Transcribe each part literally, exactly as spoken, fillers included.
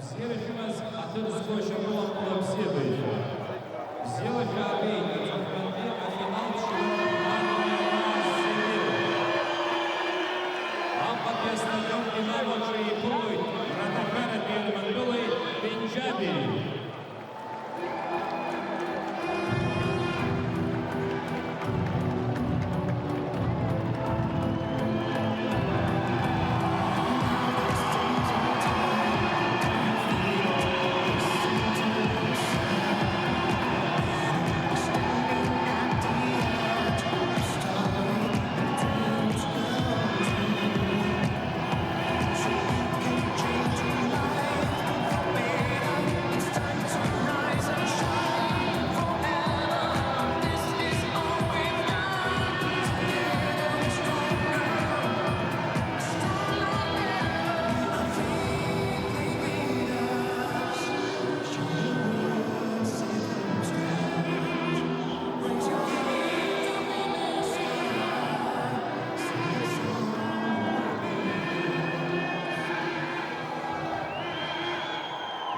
Бзиара шәымаз, ҳаҭыр зқәу ашьапылампыл абзиабаҩцәа. Бзиала шәаабеит, аҵыхәтәантәи афинал дшьоур Ардуа Аиаз Семир. Аҟәатәи астадион Динамо аҿы иԥылоит Мраҭашәаратәи Ермантәылеи Пенџьаби.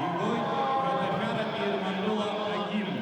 Игоит Мраҭашәаратәи Ермантәыла агимн.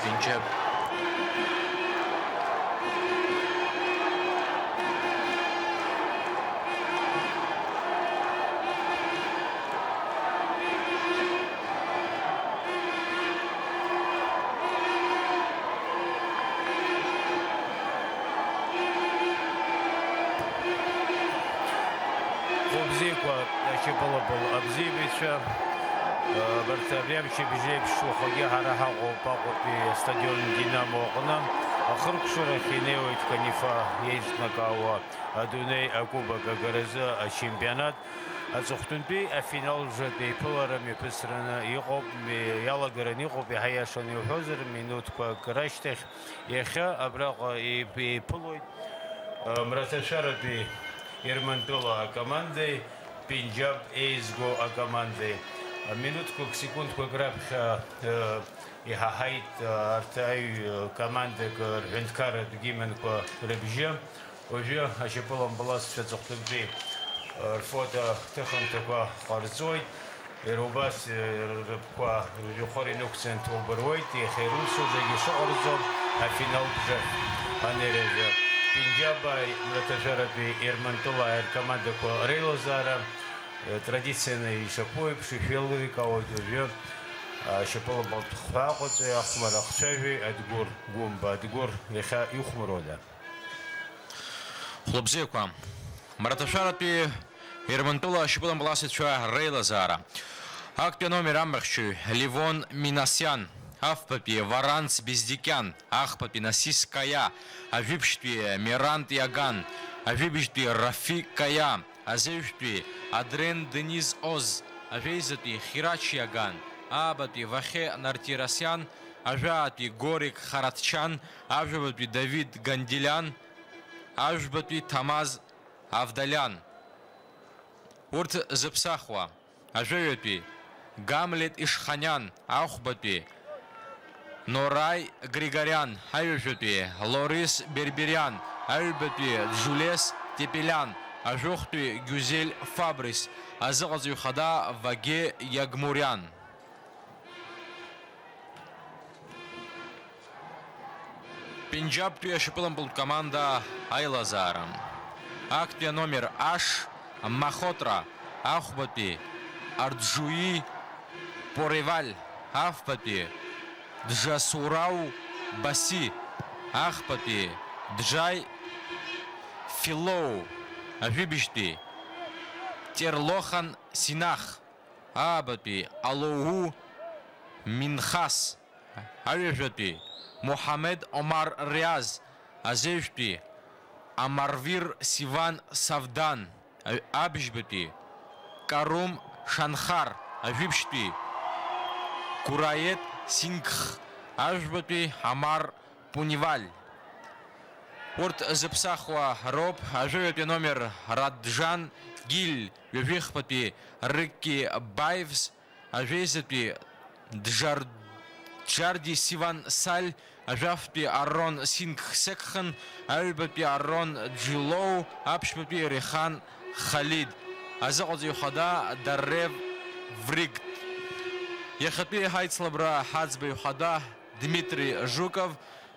Пенџьаб. Хәыбзиақәа, ашьапылампыл абзиабаҩцәа, абарҭ абри амчыбжь еиԥш уахагьы ҳара ҳаҟоуп Аҟәатәи астадион Динамо аҟны. Ахыркәшарахь инеиуеит Канифа еиҿнакаауа адунеи акубок агаразы ачемпионат. Аҵыхәтәантәи афинал жәытә еиԥылара мҩаԥысраны иҟоуп, ми-, иалагараны иҟоуп, иаҳа иашаны иуҳәозар, минуҭқәак рашьҭахь. Иахьа абраҟа еип-, еиԥылоит, э, Мраҭашәаратәи Ермантәыла акомандеи Пенџьаб еизго акомандеи. Минуҭқәак, секундқәак раԥхьа, э, иҳаҳаит, э, арҭ аҩ-, командак рҳәынҭқарратә гимнқәа рыбжьы. Уажәы ашьапылампыласцәа аҵыхәтәантәи Рфото ҭыхымҭақәа ҟарҵоит, иара убас рыԥқәа рыжәҩахыр инықәҵаны ҭоуба руеит, иахьа ирылшо зегьы шыҟарҵо, афинал бжа анеиражәа. Пенџьабаа, мраҭашәаратәи Ермантәылаа ркомандақәа реилазаара традицианы ишаԥу еиԥш ишәеилыркаауеит уажәы ашьапылампылтә хәҳәа Аҟәатәи ахәмарахцәажәи Адгәыр Гәымба. Адгәыр, иахьа иухәмаруада? Хәлыбзиақәа. Мраҭашәаратәи Ермантәыла ашьапылампыласцәа реилазаара. Актәи аномер амахьчаҩ Левон Минасиан, афбатәи Варанс Бездикиан, ахԥатәи Насис Каиа, ажәибжьтәи Мерант Иаган, ажәибжьтәи Рафик Каиа, азеижәтәи Адрен Дениз Оз, ажәеизатәи Хирач Иаган, аабатәи Вахе Нартирасиан, ажәаатәи Горик Харатчан, ажәабатәи Давид Гандилиан, ажәбатәи Ҭамаз Авдалиан. Урҭ зыԥсахуа, ажәаҩатәи Гамлет Ишханиан, ахәбатәи Нораи Григориан, аҩажәатәи Лорис Бербериан, аҩбатәи Џьулиес Тепелиан, ажәохәтәи Гюзель Фабрис, азыҟаҵаҩ хада Ваге Иагмуриан. Пенџьабтәи ашьапылампылтә команда аилазаара. Актәи аномер Аш Махотра, ахәбатәи Арджуи Пореваль, афбатәи Джасурау Баси, ахԥатәи Джай Филоу, ажәибжьтәи Терлохан Синах, аабатәи Алоу Минхас, аҩажәатәи Мухамед Омар Риаз, азеижәтәи Амарвир Сиван Савдан, абжьбатәи Карум Шанхар, ажәибжьтәи Гураед Сингх, ажәбатәи Амар Пуниваль. Урҭ зыԥсахуа роуп ажәаҩатәи аномер Раджан Гиль, ҩажәихԥатәи Рикки Баевс, ажәеизатәи Джар-, Џарди Сиван Саль, ажәафтәи Аррон Сингх Секхын, аҩбатәи Аррон Джилоу, аԥшьбатәи Рехан Халид, азыҟаҵаҩ хада Даррев Вригт. Иахьатәи ҳаицлабра ҳаӡбаҩ хада Дмитрий Жуков,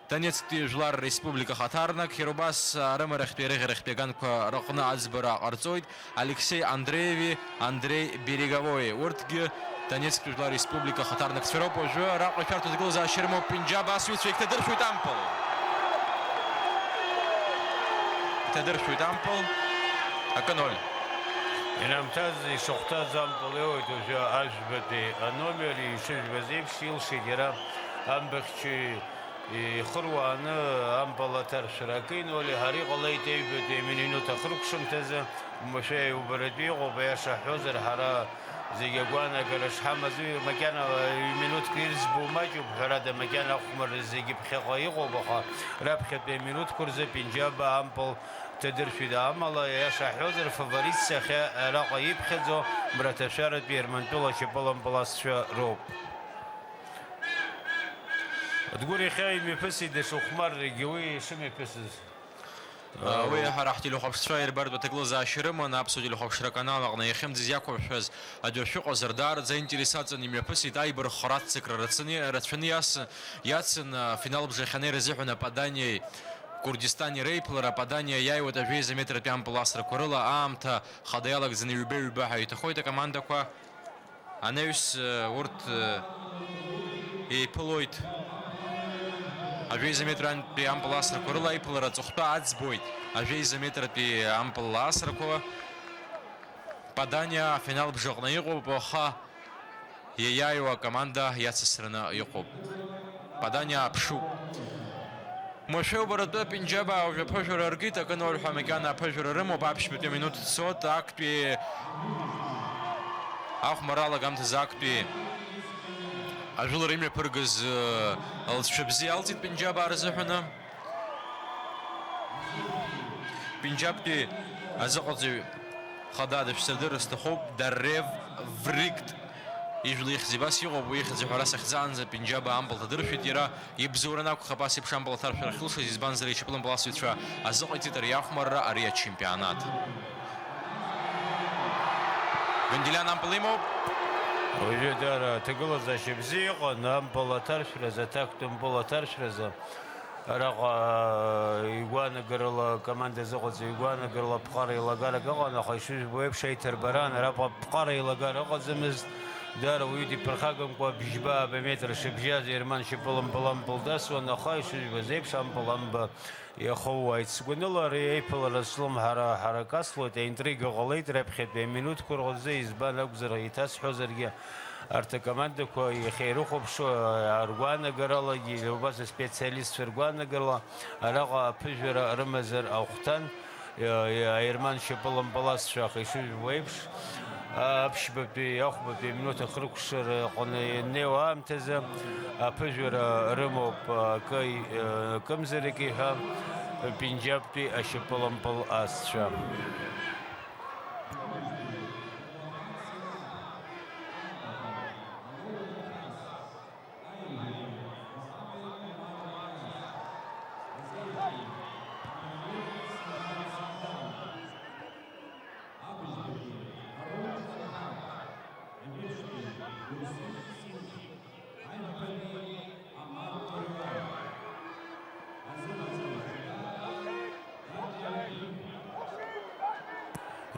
Донецктәи Жәлар Республика хаҭарнак, иара убас арымарахьтәи арыӷьарахьтәи аганқәа рыҟны аӡбара ҟарҵоит Алексеи Андрееви Андрей Береговои, урҭгьы Донецктәи Жәлар Республика хаҭарнакцәа роуп. Уажәы араҟа ишәарҭоу аҭагылазаашьа рымоуп Пенџьаб асҩцәа, иҭадыршәуеит ампыл. Иҭадыршәуеит ампыл. Акы ноль. Инамҭаз ишахәҭаз ампыл иоуеит уажәы ажәбатәи аномер, ишыжәбаз еиԥш, илшеит иара амбахьчаҩ ихыруааны ампыл аҭаршәра. Акы ноль ҳәа иҟалеит аҩбатәи аминуҭ ахыркәшамҭазы. Уамашәа иубаратәы иҟоуп, аиаша ҳҳәозар, ҳара зегьы агәаанагара шҳамаз, уи макьана ҩ-минуҭк ирӡбо маҷуп, ҳәарада, макьана ахәмарра зегьы ԥхьаҟа иҟоуп, аха раԥхьатәи аминуҭқәа рзы Пенџьаба ампыл ҭадыршәит, амала, аиаша ҳҳәозар, фаворитс иахьа араҟа иԥхьаӡо мраҭашәаратәи Ермантәыла ашьапылампыласцәа роуп. Адгәыр иахьа имҩаԥысит даҽа хәмаррагьы, уи ишымҩаԥысыз. Уи ҳара ҳтелехәаԥшцәа ирбартә аҭагылазаашьа рыман, аԥсуа телехәаԥшра аканал аҟны иахьымӡаз иақәыршәаз аӡәыр шәыҟазар, даараӡа аинтерес аҵаны имҩаԥысит, аибарххара аццакра рацәаны, рацәаны иасын, иацын, афинал бжахь анеира азыҳәан Ападаниеи Курдистани реиԥылара. Ападание иааиуеит ажәеиза метратәи ампыл асрақәа рыла, аамҭа хада иалагӡаны ҩба-ҩба ҳәа иҭахоит акомандақәа. Анаҩс, э, урҭ, э, еиԥылоит. Ажәеиза метрантәи ампыл асрақәа рыла аиԥылара аҵыхәтәа аӡбоит. Ажәеиза метратәи ампыл асрақәа Паданиа афинал бжаҟны иҟоуп, аха иаиааиуа акоманда иацысраны иҟоуп. Паданиа аԥшуп. Мышәы убаратәы Пенџьабаа уажә аԥыжәара ркит, акы ноль ҳәа макьана аԥыжәара рымоуп, аԥшьбатәи аминуҭ цот, актәи ахәмарра алагамҭазы актәи ажәылара имҩаԥыргаз, э, лҵшәа бзиа алҵит Пенџьабаа рзыҳәаны. Пенџьабтәи азыҟаҵаҩ хада дышәсырдыр сҭахуп, Даррев Вригт. Ижәла ихьӡ абас иҟоуп, уи ихьӡ иҳәара сахьӡаанӡа Пенџьабаа ампыл ҭадыршәит иара. Ибзоураны акәхап ас еиԥш ампыл аҭаршәара ахьылшаз, избанзар, ичаԥылымпыл асыҩцәа азыҟаиҵеит ари ахәмарра, ари ачемпионат. Гандилиан ампыл имоуп. Уажәы дара аҭагылазаашьа бзиа ыҟан, ампыл аҭаршәразы, аҭактә мпыл аҭаршәразы. Араҟа игәаанагарала, акоманда азыҟаҵаҩ игәаанагарала ԥҟара еилагарак ыҟан, аха ишыжәбо еиԥш, аиҭарбараан араҟа ԥҟара еилагара ыҟаӡамызт. Дара уаҩы диԥырхагамкәа бжьба аметр шыбжьаз Ерман шьапылампыл ампыл дасуан, аха ишыжәбаз еиԥш, ампыл амба иахоуааит. Сгәаныла ари аиԥылара зҿлымҳара ҳаракаслоит, аинтрига ҟалеит раԥхьатәи аминуҭқәа рҟазы, избан акәзар, еиҭасҳәозаргьы, арҭ акомандақәа иахьа ирыхәаԥшуа, ргәаанагаралагьы, убас аспециалистцәа ргәаанагарала, араҟа аԥыжәара рымазар ахәҭан, аерман шьапылампыласцәа ахь ишыжәбо еиԥш, аԥшьбатәи, ахәбатәи аминуҭ ахыркәшара аҟны ианнеиуа аамҭазы аԥыжәара рымоуп, акы, акымзаракы ҳәа, Пенџьаптәи ашьапылампыл асцәа.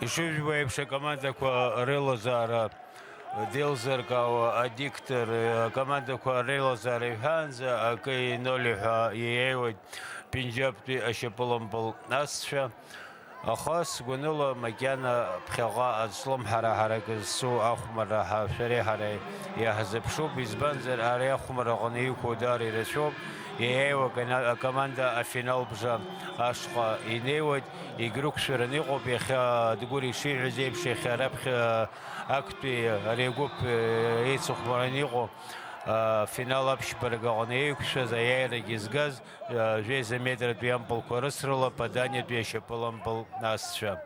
Ишыжәбо еиԥш, акомандақәа реилазаара деилзыркаауа адиктор, акомандақәа реилазаара иҳәаанӡа акы ноль ҳәа иеиуеит Пенџьаптәи ашьапылампыл асцәа. Аха сгәаныла макьана ԥхьаҟа ацәлымҳара ҳаракы зцу ахәмарра ҳа, шәареи ҳареи иаҳзыԥшуп, избанзар, ари ахәмарра аҟны иқәу даара ирацәоуп. Иеиуа акана-, акоманда афинал бжа ашҟа инеиуеит, егьрықәшәараны иҟоуп, иахьа Дгәыр ишиҳәаз еиԥш, иахьа раԥхьа актәи ари агәыԥ, э, еицыхәмараны иҟоу, а, финал аԥшьбарак аҟны еиқәшәаз, аиааирагьы згаз, жәеиза метратәи ампылқәа рысрала Паданиатәи ашьапылампыл асцәа.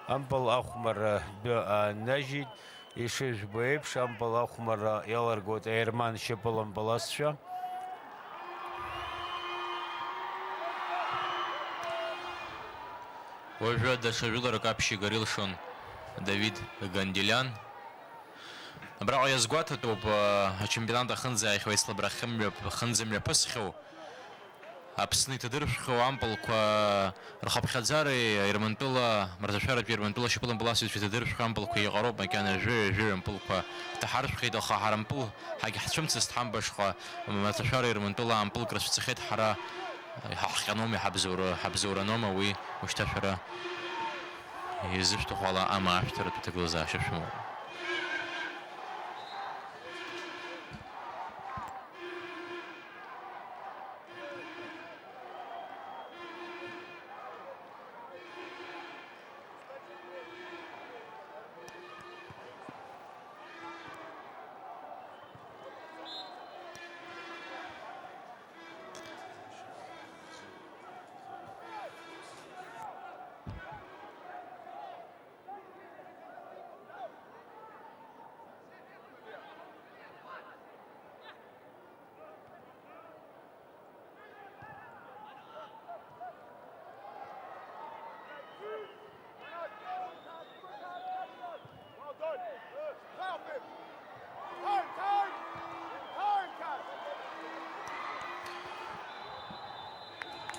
Ампыл ахәмарра дәы ааннажьит, ишыжәбо еиԥш, ампыл ахәмарра иаларгоит аерман шьапылампыл асцәа. Уажәы даҽа жәыларак аԥшьигара илшон Давид Гандилиан. Абраҟа иазгәаҭатәуп, ачемпионат ахынӡааихьоу аицлабра ахьымҩаԥ-, ахынӡамҩаԥысхьоу Аԥсны иҭадыршәхьоу ампылқәа рхыԥхьаӡареи Ермантәыла, мраҭашәаратәи Ермантәыла ашьапылампыласҩцәа иҭадыршәхьоу ампылқәа еиҟароуп, макьана жәаҩа-жәаҩа ампылқәа даҳаршәхьеит, аха ҳара ампыл ҳагьҳцәымцызт ҳамбашҟа, мраҭашәара Ермантәыла ампылк рацәцахьеит, ҳара иҳаҳҟьаноума, иҳабзоура-, ҳабзоураноума уи ушьҭа шәара изышәҭаху ала амаа ашәҭаратә аҭагылазаашьа шәымоуп.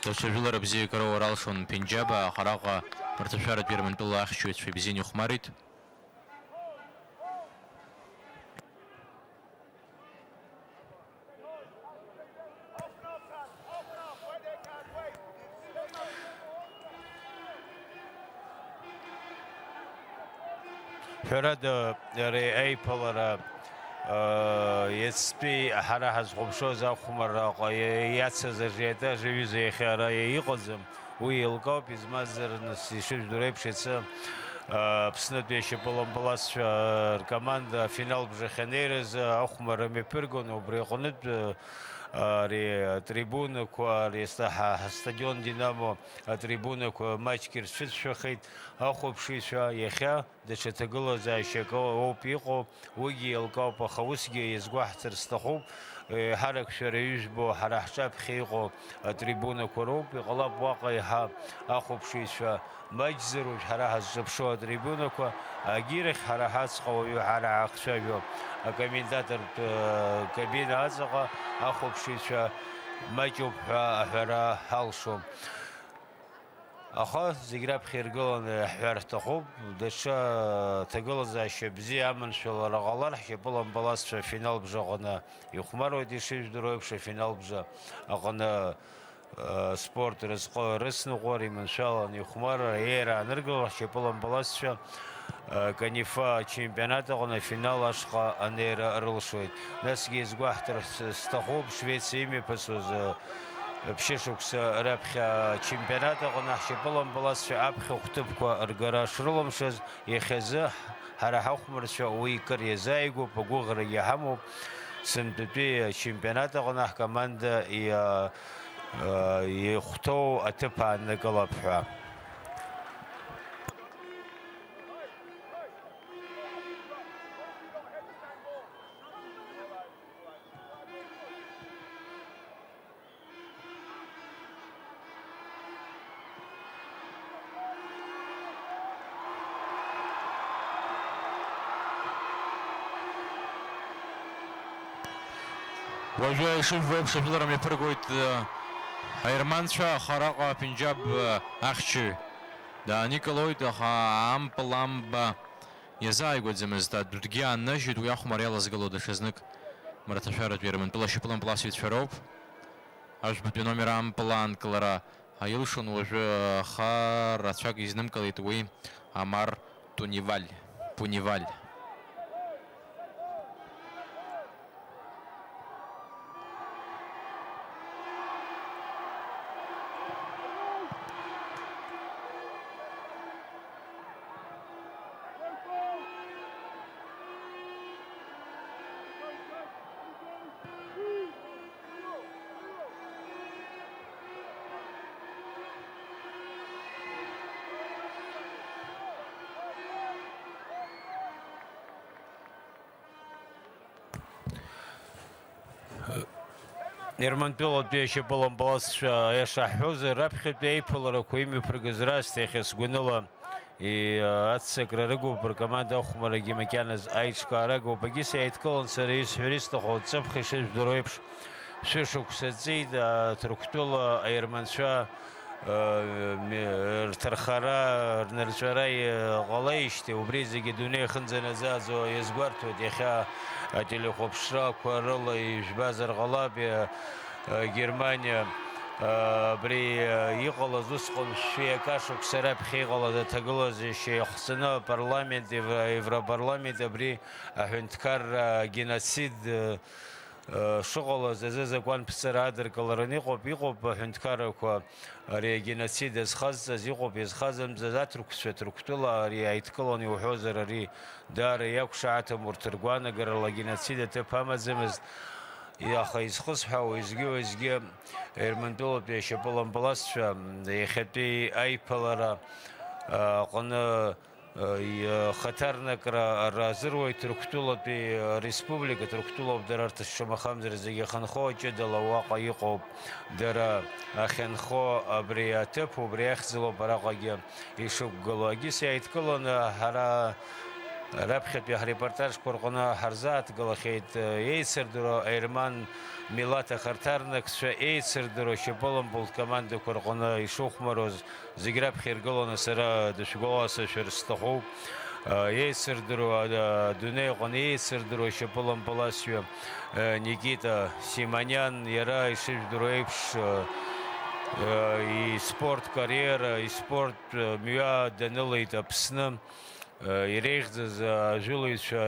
Даҽа жәылара бзиак роур алшон Пенџьаба, аха араҟа мраҭашәаратәи Ермантәыла ахьчаҩцәа ибзианы ихәмарит. Ҳәарада, ари аиԥылара, аа, иацтәи ҳара ҳазхәаԥшуаз ахәмарраҟа иа-, иацыз ажиотаж аҩыза иахьа ара иа-, иҟаӡам. Уи еилкаауп, измазар, нас, ишыжәдыруа еиԥш, иацы, аа, Аԥснытәи ашьапылампыласцәа ркоманда афинал бжахь анеирыз ахәмарра мҩаԥыргон, убри аҟнытә, аа, ари атрибунақәа, ари ста-, ҳа-, ҳастадион Динамо атрибунақәа маҷк ирцәыцәшәахеит ахәаԥшыҩцәа, иахьа Даҽа ҭагылазаашьак ауп иҟоу, уигьы еилкаауп, аха усгьы иазгәаҳҭар сҭахуп, еиҳарак шәара ижәбо ҳара ҳҿаԥхьа иҟоу атрибунақәа роуп, иҟалап уаҟа еиҳа ахәаԥшыҩцәа маҷзар уажә ҳара ҳазҿаԥшуа атрибунақәа, агьирахь ҳара ҳаҵҟа уаҩы ҳара ҳахцәажәо акомментатортә, э, кабина аҵаҟа ахәаԥшыҩцәа маҷуп ҳәа аҳәара ҳалшом. Аха зегь раԥхьа иргыланы иаҳҳәар ҳҭахуп, даҽа ҭагылазаашьа бзиа аманшәалара ҟалар, ҳшьапылампыласцәа афинал бжа аҟны ихәмаруеит, ишыжәдыруа еиԥш, афинал бжа аҟны, э, спорт разҟы рыцныҟәар, иманшәалан ихәмарра, аиеира ааныркылар, ҳшьапылампыласцәа, э, Канифа ачемпионат аҟны афинал ашҟа анеира рылшоит. Насгьы иазгәаҳҭар с-, сҭахуп, Швециа имҩаԥысуаз, э, ԥшьышықәса раԥхьа ачемпионат аҟны ҳшьапылампыласцәа аԥхьахә ҭыԥқәа ргара шрылымшаз, иахьазы ҳара ҳахәмарцәа уи кыр иазааигәоуп, агәыӷрагьы ҳамоуп, сынтәатәи ачемпионат аҟны ҳкоманда иа-, ихәҭоу аҭыԥ ааннакылап ҳәа. Уажәы ишыжәбо еиԥш, ажәылара мҩаԥыргоит, э, аерманцәа, аха араҟа Пенџьаб, э, ахьчаҩ дааникылоит, аха ампыл амба иазааигәаӡамызт, адәгьы ааннажьит, уи ахәмарра иалазгало даҽазнык мраҭашәаратәи Ермантәыла ашьапылампыласыҩцәа роуп. Ажәбатәи номер ампыл аанкылара аилшон уажәы, аха рацәак изнымкылеит уи Амар Туниваль, Пуниваль. Ермантәылатәи ашьапылампыласцәа, аиаша ҳҳәозар, раԥхьатәи аиԥыларақәа имҩаԥыргаз раасҭа иахьа сгәаныла и-, аццакра рыгуп, ркоманда ахәмарагьы макьаназ аиҿкаара агуп. Агьыс иааидкылан сара исҳәар исҭаху, ҵыԥх ишыжәдыруа еиԥш, шәышықәса ҵит, а, Ҭырқәтәыла аерманцәа, а, ми-, рҭархара, рнырҵәара иҟалеижьҭеи, убри зегьы адунеи ахьынӡанаӡааӡо иазгәарҭоит. Иахьа ателехәаԥшрақәа рыла ижәбазар ҟалап, иа-, Германиа, абри иҟалаз усҟан шәи акы шықәса раԥхьа иҟалаз аҭагылазаашьа иахҵаны апарламент, Евро-, Европарламент абри аҳәынҭқарра геноцид шыҟалаз азы азакәанԥҵара адыркылараны иҟоуп, иҟоуп аҳәынҭқаррақәа ари агеноцид азхазҵаз, иҟоуп иазхазымҵаз аҭырқәцәа, Ҭырқәтәыла ари аидкыланы иуҳәозар, ари даара иақәшаҳаҭым, урҭ ргәаанагарала агеноцид аҭыԥ амаӡамызт. Аха изхысҳәаауа, уеизгьы-уеизгьы Ермантәылатәи ашьапылампыласцәа иахьатәи аиԥылара аҟны, а, и-, хаҭарнакра разыруеит Ҭырқәтәылатәи, а, республика, Ҭырқәтәылоуп дара рҭ-, шамахамзар зегьы ахьынхо ҷыдала уаҟа иҟоуп дара ахьынхо абри аҭыԥ, убри ахьӡалоуп араҟагьы ишықәгылоу. Агьыс иааидкыланы ҳара раԥхьатәи ҳрепортажқәа рҟны ҳарзааҭгылахьеит, еицырдыруа аерман милаҭ ахаҭарнакцәа, еицырдыруа шьапылампылтә командақәа рҟны ишыхәмаруаз зегь раԥхьа иргыланы сара дышәгәаласыршәар сҭахуп. Еицырдыруа, адунеи аҟны еицырдыруа шьапылампыласҩы Никита Симониан, иара ишыжәдыруа еиԥш, испорт кариера, испорт мҩа данылеит Аԥсны. Иреиӷьӡаз ажәылаҩцәа,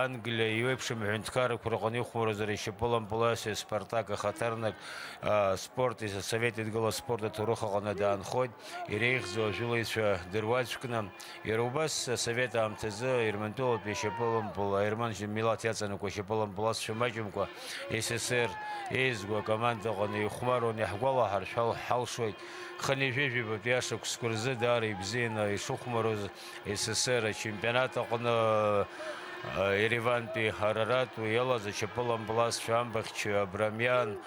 Англиа еиуеиԥшым аҳәынҭқаррақәа рҟны ихәмаруазар, ишьапылампыласҩы Спартак ахаҭарнак, аспорт, асовет еидгыла аспорт аҭоурых аҟны даанхоит, иреиӷьӡоу ажәылаҩцәа дыруаӡәкны. Иара убас асовет аамҭазы Ермантәылатәи ашьапылампыл, аерман милаҭ иаҵанакуа ашьапылампыласцәа маҷымкәа С С С Р еизго акоманда аҟны ихәмаруан, иаҳгәалаҳаршәар ҳалшоит, хынҩажәи жәабатәи ашықәсқәа рзы даара ибзианы ишыхәмаруаз С С С Р Ачемпионат аҟны, э, Еревантәи Арарат уи иалаз ашьапылампыласцәа Амбахьчаҩ Абрамиан,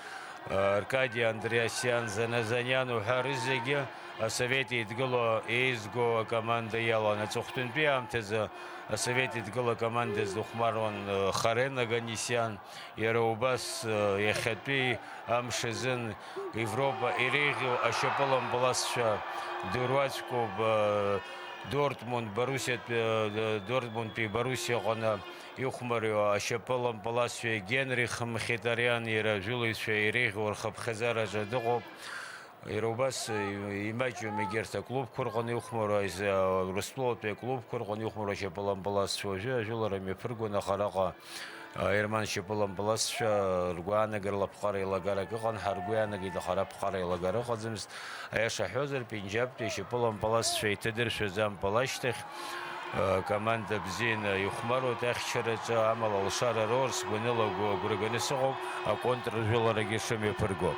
э, Аркадий Андреасиан, Заназаниан уҳәа рызегьы Асовет Еидгыла еизго акоманда иалан. Аҵыхәтәантәи аамҭазы Асовет Еидгыла акоманда дыхәмаруан, э, Харен Оганесиан. Иара убас, э, иахьатәи амш азын Европа иреиӷьу ашьапылампыласцәа дыруаӡәкуп, э, Дортмунд, Боруссиатә, э, Дортмундтәи Боруссиаҟны ихәмариоу ашьапылампыласцәа Генрих Мхитариан иара ажәылаҩцәа иреиӷьу рхыԥхьаӡараҿы дыҟоуп. Иара убас, э, имаҷҩым егьырҭ аклубқәа рҟны ихәмаруа, из-, э, Урыстәылатәи аклубқәа рҟны ихәмаруа ашьапылампыласцәа уажәы ажәылара мҩаԥыргон, аха араҟа, э, Ерман шьапылампыласцәа ргәаанагарала аԥҟара еилагарак ыҟан, ҳаргәы иаанагеит, аха ара аԥҟара еилагара ыҟаӡамызт. Аиаша ҳҳәозар, Пенџьабтәи ашьапылампыласцәа иҭадыршәыз ампыл ашьҭахь, э, команда бзианы ихәмаруеит ахьчараҿы, амала алшара роурц гәанылаго агәра ганы сыҟоуп, аконтржәыларагьы шымҩаԥырго.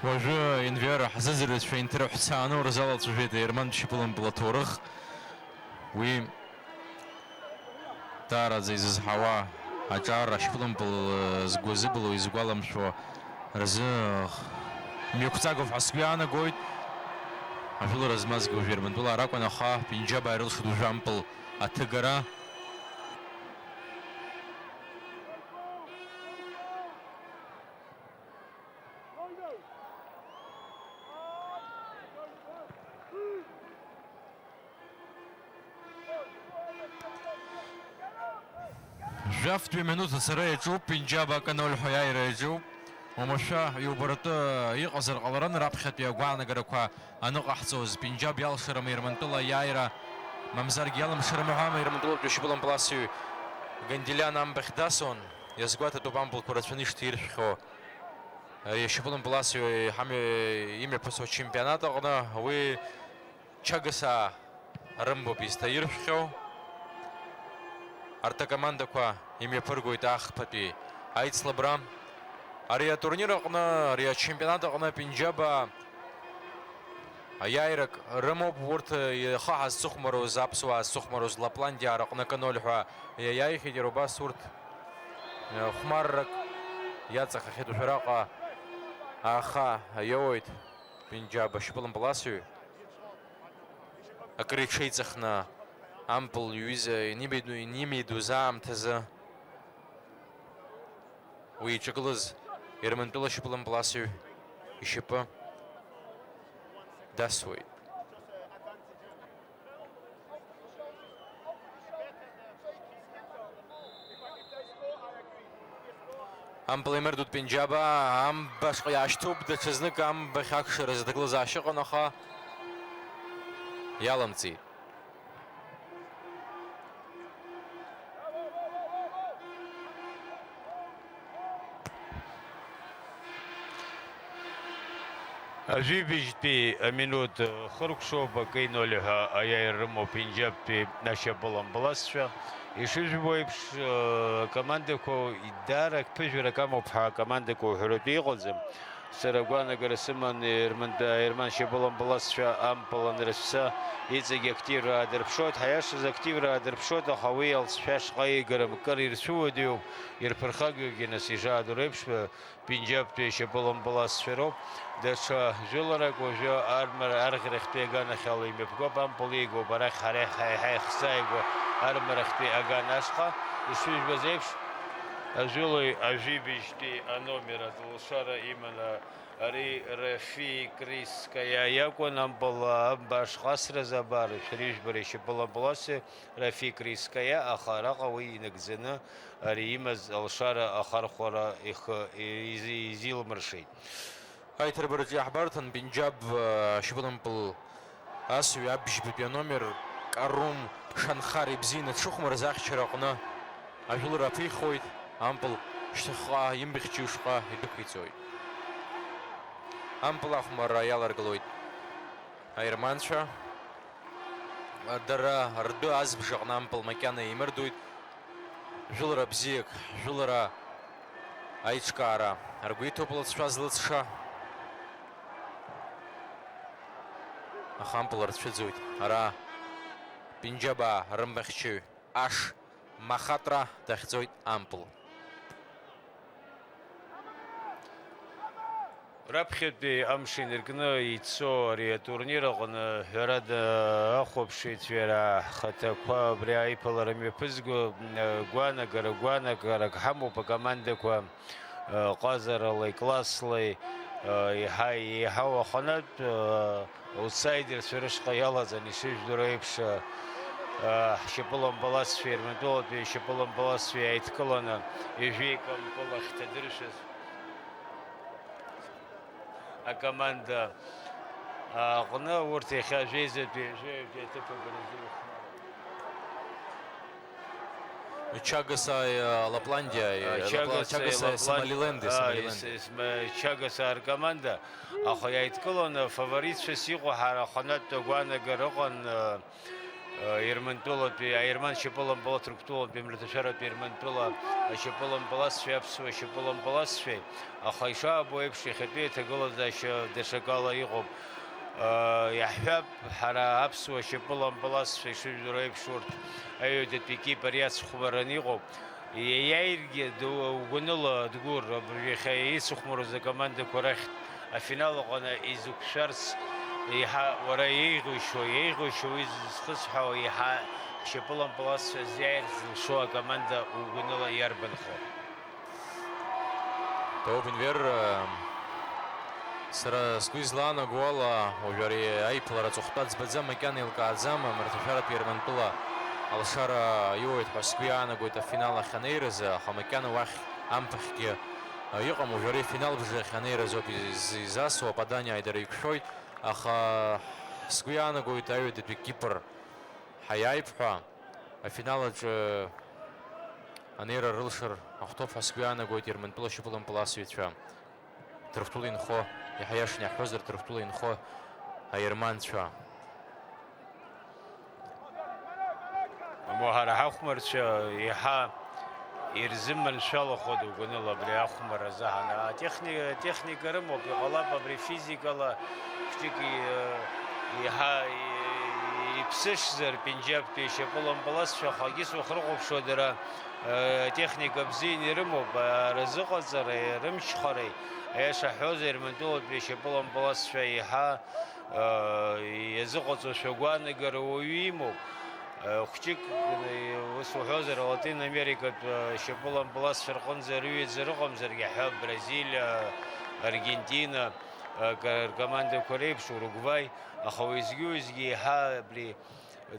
Уажәы Енвер ҳзыӡырҩцәа инҭырҳәцааны урзалацәажәеит аермантә шьапылампыл аҭоурых. Уи даараӡа изызҳауа аҿар ашьапылампыл згәы азыбылуа, изгәаламшәо рзы мҩақәҵагоуп ҳәа сгәы иаанагоит. Ажәылара змазгьы уажә Ермантәыла ракәын, аха Пенџьабаа ирылшеит уажәы ампыл аҭыгара. Жәафтәи аминуҭ ацара иаҿуп, Пенџьаб акы ноль ҳәа аиааира иаҿуп. Уамашәа иубаратәы иҟазар ҟаларын раԥхьатәи агәаанагарақәа аныҟаҳҵоз, Пенџьаб иалшарым Ермантәыла аиааира, мамзаргьы иалымшарым ҳәа Ермантәылатәи ашьапылампыласҩы Гандилиан амбахь дасуан. Иазгәаҭатәуп ампылқәа рацәаны ишҭиршәхьоу. Ари ашьапылампыласҩы ҳамҩа имҩаԥысуа чемпионат аҟны уи Чагасаа рымбоуп изҭаиршәхьоу. Арҭ акомандақәа имҩаԥыргоит ахԥатәи аицлабра. Ари атурнир аҟны, ари ачемпионат аҟны Пенџьабаа аиааирак рымоуп. Урҭ ихы ҳазцыхәмаруаз, аԥсуаа зцыхәмаруаз Лапландиаа рҟны акы ноль ҳәа иаиааихьеит. Иара убас урҭ, э, хәмаррак иаҵахахьеит уажәраҟа аха иоуеит. Пенџьаб ашьапылампыласҩы акыр иҽеиҵыхны ампыл иҩыза инимеиду-, инимеидуз аамҭазы уи иҿагылаз Ермантәыла ашьапылампыласҩы ишьапы дасуеит. Ампыл имырдуд Пенџьаба, амбашҟа иаашьҭуп, даҽазнык амбахь акшара зыҭагылазаашьа ыҟан, аха иалымҵит. Ажәибжьтәи аминуҭ хыркәшоуп, акы ноль ҳәа аиааира рымоуп Пенџьабтәи ашьапылампыласцәа. Ишыжәбо еиԥш, акомандақәа даара ԥыжәарак амоуп ҳәа акомандақәа уҳәаратәы иҟаӡам. Сара агәаанагара сыман, Ерман, Ерман шьапылампыласцәа ампыл анрыцәца иҵегь активра аадырԥшуеит. Ҳаиашаз активра аадырԥшуеит, аха уи алҵшәа шҟа игарым, кыр ирцәыуадаҩуп, ирԥырхагоугьы нас ишаадыруеиԥш, Пенџьабтәи ашьапылампыласцәа роуп. Даҽа жәыларак уажәы армара арӷьарахьтәи аганахьала имҩаԥгоуп, ампыл иигоуп арахь ҳара ҳа-, ҳа-, ҳаихҵааигәа армарахьтәи аган ашҟа. Ишыжәбаз еиԥш, ажәылаҩ ажәибжьтәи аномер аҵлашара иманы ари Рафи Крискаиа иакәын, ампыл амба ашҟа асразы абар, шәара ижәбара ишьапылампыласцәа Рафи Крискаиа, аха араҟа уи инагӡаны ари имаз алшара ахархәара ихы изи-, изилмыршеит. Аиҭарбараҿы иаҳбарҭан, Пенџьаб, э, шьапылампыл асҩы абжьбатәи аномер Карум Шанхар ибзианы дшыхәмарыз ахьчара аҟны ажәылара аԥихуеит, ампыл шьҭахьҟа имбӷьчаҩ шҟа идәықәиҵоит. Ампыл ахәмарра иаларгылоит аерманцәа. Дара ртәы азбжаҟны ампыл макьана еимырдоит. Жәылара бзиак, жәылара аиҿкаара ргәы иҭоуп лыҵшәа злыҵша. Аха ампыл рцәыӡуеит. Ара Пенџьабаа рымбахьчаҩ Аш Махатра дахьӡоит ампыл. Раԥхьатәи амш инаркны ицо ари атурнир аҟны, ҳәарада, ахәаԥшыҩцәа иара ҳхаҭақәа абри аиԥылара мҩаԥызго, гәаанагара, гәаанагарак ҳамоуп акомандақәа. Ҟазаралеи, класслеи, еиҳа еиҳау аханатә аутсайдерцәа рышҟа иалаҵан, ишыжәдыруа еиԥш, ҳшьапылампыласцәеи Ермантәылатәи ашьапылампыласцәеи ааидкыланы, ҩажәеи акы ампыл ахьҭадыршәыз акоманда аҟны урҭ иахьа жәеизатәи, жәаҩатәи аҭыԥ абаразы ирыхәмаруеит. Чагаса, э, Лапландия, э, Чагаса, Лапла-, Чагаса, Лаплан-, Сомалиленд, а, Сомалиленд. Ис-, ис-, м-, Чагаса аркоманда, аха иааидкыланы фаворитцәас иҟоу ҳара аханатә агәаанагара ыҟан, э, э, Ермантәылатәи, аерман шьапылампыл, Ҭырқәтәылатәи, мраҭашәаратәи Ермантәыла ашьапылампыласцәеи аԥсуа шьапылампыласцәеи, аха ишаабо еиԥш, иахьатәи аҭагылазаашьа даҽакала иҟоуп. Э, иаҳҳәап, ҳара аԥсуа шьапылампыласцәа ишыжәдыруа еиԥш, урҭ аҩадатәи Кипр иацхәмараны иҟоуп. Иаиааиргьы ду-, угәаныла, Адгәыр, абыржә иахьа ицыхәмаруаз акомандақәа рахьтә афинал аҟны изықәшәарц еиҳа уара еиӷьушьо, еиӷьушьо уи зызхысҳәаауа еиҳа ҳшьапылампыласцәа зиааирц зылшо акоманда угәаныла иарбанхо? Ҭоуп Енвер, сара сгәы излаанаго ала, уажәы ари аиԥылара аҵыхәтәа ӡбаӡам, макьана еилкааӡам, амраҭашәаратәи Ермантәыла алшара иоуеит ҳәа сгәы иаанагоит афинал ахь анеиразы, аха макьана уахь амԥахьгьы, а, иҟам, уажәы ари афинал бжахь анеиразоуп из-, изасуа, ападание аидара иқәшәоит, аха сгәы иаанагоит аҩадатәи Кипр ҳаиааип ҳәа. Афинал аҿы анеира рылшар ахәҭоуп ҳәа сгәы иаанагоит Ермантәыла шьапылампыласыҩцәа, Ҭырқәтәыла инхо, иаҳа иашан иаҳҳәозар, Ҭырқәтәыла инхо аерманцәа. Аму ҳара ҳахәмарцәа еиҳа ирзыманшәалахоит угәаныла абри ахәмарра азы ҳана-, атехни-, атехника рымоуп, иҟалап абри физикала хәҷык и-, еиҳа и-, иԥсышзар, Пенџьабтәи шьапылампыласцәа, ахагьы суахрыхәаԥшуа дара, э, техника бзианы ирымоуп, аразыҟаҵареи, рымчхареи, аиаша ҳҳәозар, Ермантәылатәи шьапылампыласцәа еиҳа, э, иазыҟаҵошәа агәаанагара уаҩы имоуп. Э, хәҷык, э, ус уҳәозар, Латин Америкатә, э, шьапылампыласцәа рҟынӡа рыҩаӡара ыҟамзаргьы, ҳәа Бразилиа, Аргентина, э, ка-, ркомандақәа реиԥш, Уругваи, аха уеизгьы-уеизгьы еиҳа абри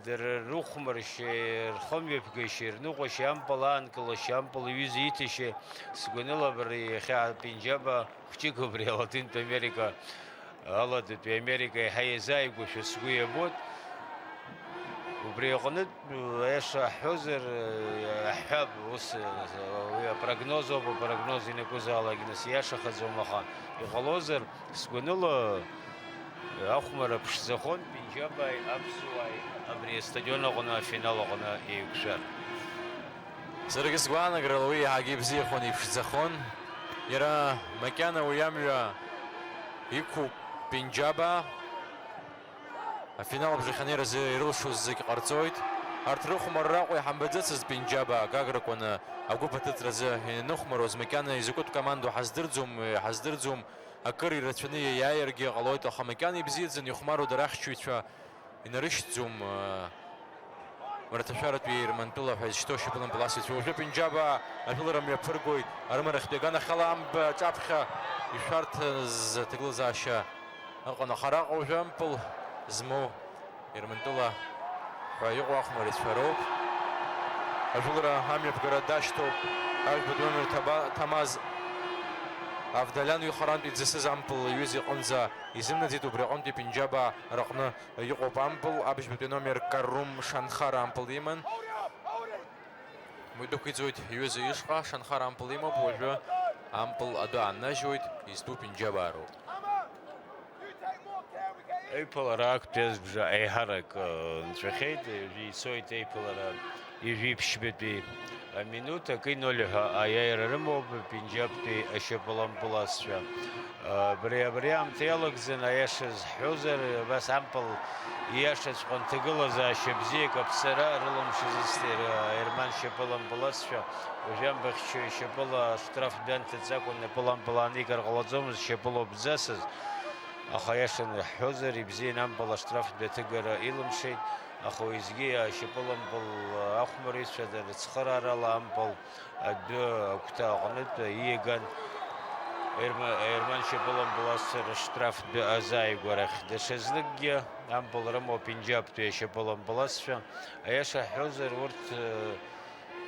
дара рыхәмаршьеи, рхымҩаԥгашьеи, рныҟәашьеи, ампыл аанкылашьеи, ампыл иҩыза иҭашьеи, сгәаныла абри иахьа Пенџьаба хәҷык убри Алатинтә Америка, Аладатәи Америка еиҳа иазааигәоушәа сгәы иабоит. Убри аҟнытә, аиаша ҳҳәозар, аҳҳәап, ус, уи апрогноз ауп, апрогноз ианакәызаалак, нас, ииашахаӡом, аха иҟалозар, сгәаныла, ахәмарра ԥшӡахон, Пенџьабааи аԥсуааи абри астадион аҟны, афинал аҟны еиқәшәар. Саргьы сгәаанагарала уи иаҳагьы ибзиахон, иԥшӡахон. Иара макьана уи амҩа иқәуп Пенџьаба. Афинал абжахь анеиразы ирылшоз зегь ҟарҵоит. Арҭ рыхәмарра Аҟәа иҳамбаӡацызт Пенџьаба, Гаграқәаны агәыԥ аҭыҵразы ианыхәмаруаз, макьана изакәытә командоу ҳаздырӡом, ҳаздырӡом, акыр ирацәаны иаиааиргьы ҟалоит, аха макьана ибзиаӡаны ихәмаруа дара ахьчаҩцәа инарышьҭӡом, э, Мраҭашәаратәи Ермантәыла ҳәа изышьҭоу шьапылампыласыҩцәа. Уажәы Пенџьаба ажәылара мҩаԥыргоит, арымарахьтәи аганахьала амба аҿаԥхьа ишәарҭаз аҭагылазаашьа ыҟан, аха араҟа уажәы ампыл змоу Ермантәыла ҳәа иҟоу ахәмарицәа роуп. Ажәылара амҩаԥгара дашьҭоуп. Ажәбатәи номер ҭаба-, ҭамаз Авдалиан уи харантә иӡысыз ампыл иҩыз иҟынӡа изымнаӡеит, убри аҟынтәи Пенџьаба рыҟны иҟоуп ампыл, абжьбатәи номер Карум Шанхара ампыл иман. Уи дәықәиҵоит иҩыза ишҟа, Шанхара ампыл имоуп, уажәы ампыл адәы ааннажьуеит, изтәу Пенџьабаа роуп. Аиԥылара актәи азбжа аиҳарак, э, нҵәахьеит, ижәи ицоит аиԥылара, ижәи ԥшьбатәи, Аминуҭ акы ноль ҳәа аиааира рымоуп Пенџьаптәи ашьапылампыласцәа. Абри, абри аамҭа иалагӡаны, аиаша зҳәозар, абас ампыл ииашаҵәҟьа нҭагылазаашьа бзиак аԥҵара рылымшазызт Ерман шьапылампыласцәа. Уажәы амбахьчаҩ ишьапыла аштраф дҩанҭаҵакәан напылампыл аанигар ҟалаӡомызт, шьапыла убӡасыз. Аха, иашаны иаҳҳәозар, ибзиан ампыл аштрафтә аҭыгара илымшеит, аха уеизгьы ашьапылампыл ахәмарыҩцәа рыцхыраарала ампыл адәы агәҭа аҟнытә ииаган Ерма-, Ерман шьапылампыласцәа рыштрафтә азааигәарахь. Даҽазныкгьы ампыл рымоуп Пенџьаптәи ашьапылампыласцәа. Аиаша ҳҳәозар, урҭ, э,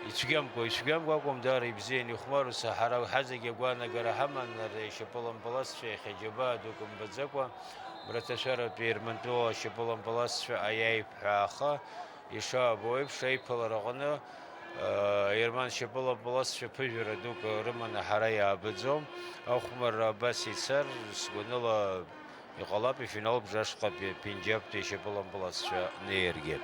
ицәгьамкәа, ицәгьамкәа акәым, даара ибзиан ихәмару, ҳара ҳазегьы агәаанагара ҳаман, ари ашьапылампыласцәа иахьа џьабаа дук мбаӡакәа, Мраҭашәаратәи Ермантәыла ашьапылампыласцәа аиааиԥҳәааха, ишаабо еиԥш, аиԥылара аҟны, аа, Ерман шьапылампыласцәа ԥыжәара дук рыманы ҳара иаабаӡом. Ахәмарра абас ицар, сгәаныла, иҟалап, ифинал бжа ашҟатәи Пенџьаптәи ашьапылампыласцәа неиргьы.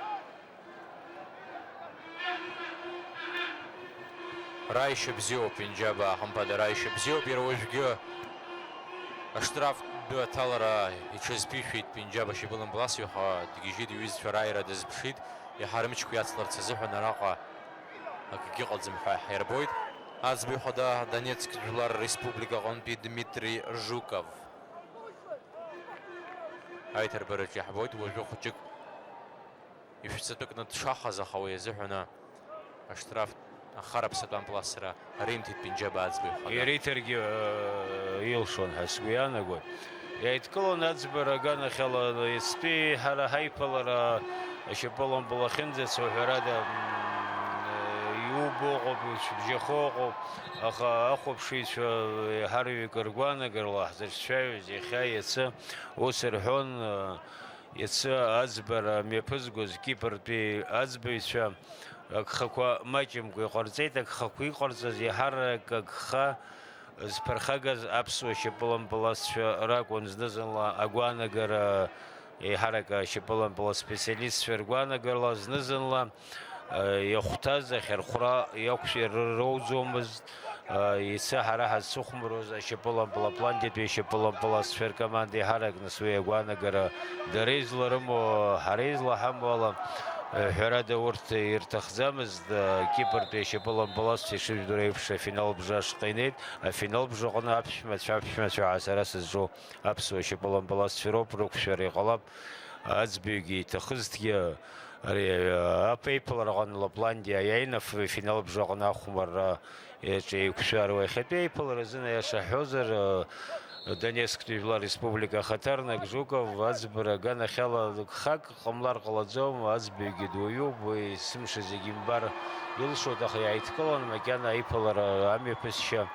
Раишьа бзиоуп, Пенџьабаа, хымԥада, раишьа бзиоуп, иара уажәгьы аштрафтә аҭалара иҽазԥишәеит Пенџьаба шьапылампыласҩы, аха дгьежьит, иҩызцәа рааира дазԥшит, иаҳа рымчқәа иацларц азыҳәан араҟа акгьы ыҟаӡам ҳәа ҳаирбоит. Аӡбаҩ хада Донецк Жәлар Республика аҟынтәи Дмитрий Жуков. Аиҭарбараҿ иаҳбоит уажәы хәыҷык ишәҵатәы кны дшахаз, аха уи азыҳәаны аштраф ахараԥсатә ампыласра римҭеит Пенџьаба аӡбаҩ хада. Ириҭаргьы, э, илшон ҳәа сгәы иаанагоит. Иааидкылон аӡбара аганахьала, иацтәи ҳара ҳаиԥылара ашьапылампыл ахьынӡацо, ҳәарада, м, э, иубо ыҟоуп, иуцәыбжьахо ыҟоуп, аха ахәаԥшыҩцәа еиҳараҩык ргәаанагарала ҳзырцәшәаҩыз иахьа, иацы ус рҳәон, э, Иацы аӡбара мҩаԥызгоз Кипртәи аӡбаҩцәа агхақәа маҷымкәа иҟарҵеит. Агхақәа иҟарҵаз иаҳарак агха зԥырхагаз аԥсуа шьапылампыласцәа ракәын. Зны-зынла агәаанагара, еиҳарак ашьапылампылас специалистцәа ргәаанагарала, зны-зынла иахәҭаз ахьырхәра иақәшәар роуӡомызт. Иацы ҳара ҳазцәыхәмаруаз ашьапылампыл, апландиатәи ашьапылампыласцәа ркоманда иҳаракны, уи агәаанагара дара изларымоу, ҳара излаҳамоу ала, ҳәарада, урҭ ирҭахӡамызт. Кипртәи ашьапылампыласцәа, ишыжәдыруа еиԥш, афинал бжа ашҟа инеит. Афинал бжаҟны аԥшәмацәа, аԥшәмацәа ҳәа сара сызҿу аԥсуа шьапылампыласцәа роуп, рықәшәара иҟалап. Аӡбаҩгьы иҭахызҭгьы, ари, а, аԥеиԥылараҟны Лапландиа иааины аф-, финал бжаҟны ахәмарра иаҿ-, еиқәшәароуп. Иахьатәи аиԥылара азын, аиаша ҳҳәозар, а, Донецктәи Жәлар Республика ахаҭарнак Жуков аӡбара аганахьала гхак ҟамлар ҟалаӡом, аӡбаҩгьы дуаҩуп, уи есымша зегьы имбар илшоит, аха иааидкылан макьана аиԥылара амҩаԥысшьа.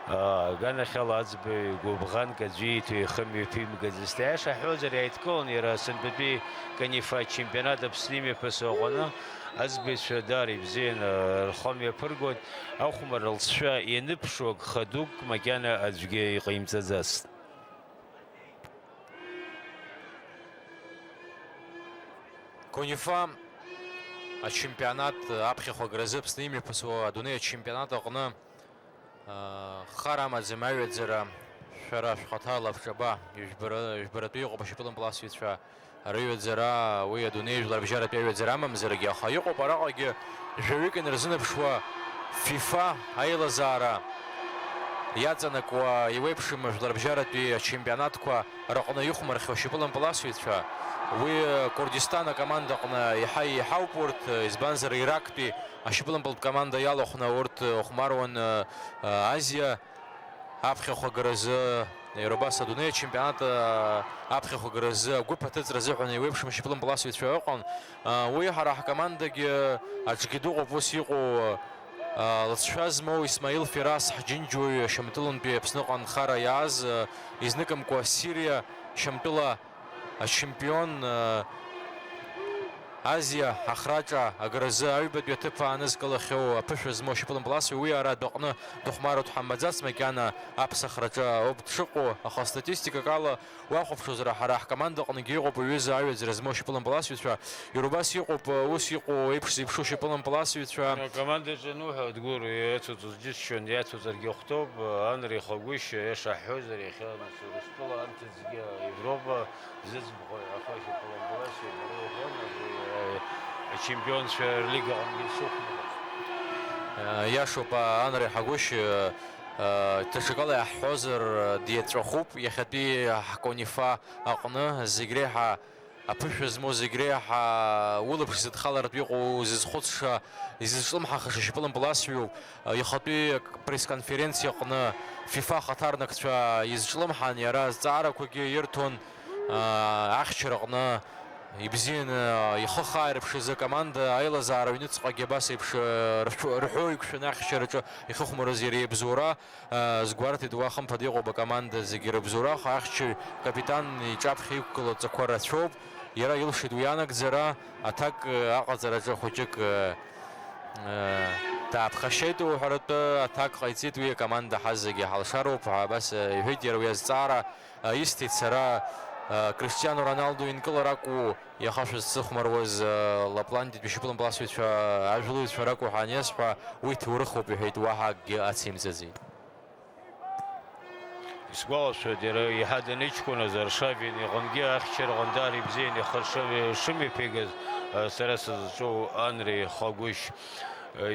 Аганахьала аӡбаҩ гәыбӷанк аӡәы ииҭо ихы мҩаԥимгаӡацт. Аиаша ҳҳәозар, иааидкылан иара сынтәатәи Конифа ачемпионат Аԥсны имҩаԥысуа аҟны аӡбаҩцәа даара ибзианы рхы мҩаԥыргоит. Ахәмарра лҵшәа ианыԥшу агха дук макьана аӡәгьы иҟаимҵаӡацт. Конифа ачемпионат аԥхьахә агразы Аԥсны имҩаԥысуа адунеи ачемпионат аҟны Хар амаӡам аҩаӡара, шәара шәхаҭа лабҿаба, ижәбара-, ижәбаратәы иҟоуп ашьапылампыласҩцәа рыҩаӡара, уи адунеи жәларбжьаратәи аҩаӡара амамзаргьы, аха иҟоуп араҟагьы жәаҩык инарзынаԥшуа ФИФА аилазаара иаҵанакуа еиуеиԥшым ажәларбжьаратәи ачемпионатқәа рыҟны ихәмархьоу ашьапылампыласҩцәа. Уи Курдистан акомандаҟны иаҳа еиҳауп урҭ, избанзар, Ирактәи ашьапылампылтә команда иалахәны урҭ хәмаруан, э, э, Азиа аԥхьахә агаразы, иара убас адунеи ачемпионат, э, аԥхьахә агаразы агәыԥ аҭыҵра азыҳәан еиуеиԥшым ашьапылампыласҩцәа ыҟан. Э, уи ҳара ҳкомандагьы аҿгьы дыҟоуп ус иҟоу, э, лыҵшәа змоу Исмаил Ферас, ҳџьынџьуаҩ, Шьамтәылантәи Аԥсныҟа анхара иааз, э, изныкымкәа Сириа, Шьамтәыла ачемпион, э, Азиа ахраҿа агразы аҩбатәи аҭыԥ аанызкылахьоу аԥышәа змоу ашьапылампыласҩы уи ара адәаҟны дыхәмаруа дҳамбаӡац, макьана аԥсахраҿы ауп дшыҟоу, аха статистикак ала уахәаԥшуазар, ҳара ҳкомандаҟныгьы иҟоуп уҩыза аҩаӡара змоу ашьапылампыласҩцәа. Иара убас иҟоуп, ус иҟоу еиԥш зеиԥшу ашьапылампыласҩцәа. Акомандаҿы ануҳәа, Дгәыр, иацуҵоз џьысшьон, иацуҵаргьы ахәҭоуп, Анри Хагәышь, иаша ҳҳәозар, иахьа нас Урыстәыла анҭыҵгьы Европа зыӡбахә ҳәа ашьапылампыласҩы дара иҳәон, абри, ачемпионцәа рлигаҟынгьы дсықәмлоз. Иашоуп, Анри Хагәышь, даҽакала иаҳҳәозар, диаҵәахуп, иахьатәи ҳконифа аҟны зегь реиҳа аԥышәа змоу, зегь реиҳа улаԥш зыдхалартә иҟоу, зызхәыцша, изызҿлымҳахаша шьапылампыласҩуп. Ихатәи пресс-конференциа аҟны ФИФА ахаҭарнакцәа изҿлымҳан, иара азҵаарақәагьы ирҭон, ахьчараҟны ибзианы ихы хааирԥшыз акоманда аилазаара аҩныҵҟагьы абас еиԥш рҳәо-, рҳәо иқәшәаны ахьчараҿы ихыхәмарыз иара иабзоура. Згәарҭеит, уа хымԥада иҟоуп акоманда зегьы рыбзоура, аха ахьчаҩ капитан иҿаԥхьа иқәгылоу адҵақәа рацәоуп. Иара илшеит уи анагӡара, аҭак аҟаҵараҿы хәыҷык дааԥхашьеит уҳәаратәы, аҭак ҟаиҵеит, уи акоманда ҳазегьы ҳалшароуп ҳәа абас иҳәеит. Иара уи азҵаара исҭеит сара, Кристиано Роналдо инкылар акәу иаха шәызсыхәмаруаз, Лапландиатәи шьапылампыласҩцәа ажәлаҩцәа ракәу ҳәа аниасҳәа, уи ҭоурыхуп, иҳәеит, уаҳа акгьы ацимҵаӡеит. Исгәалашәоит, иара еиҳа даныҷкәыназ Аршавин иҟынгьы ахьчараҟны даара ибзианы ихы шымҩаԥигаз, сара сызҿу Анри Хагәышь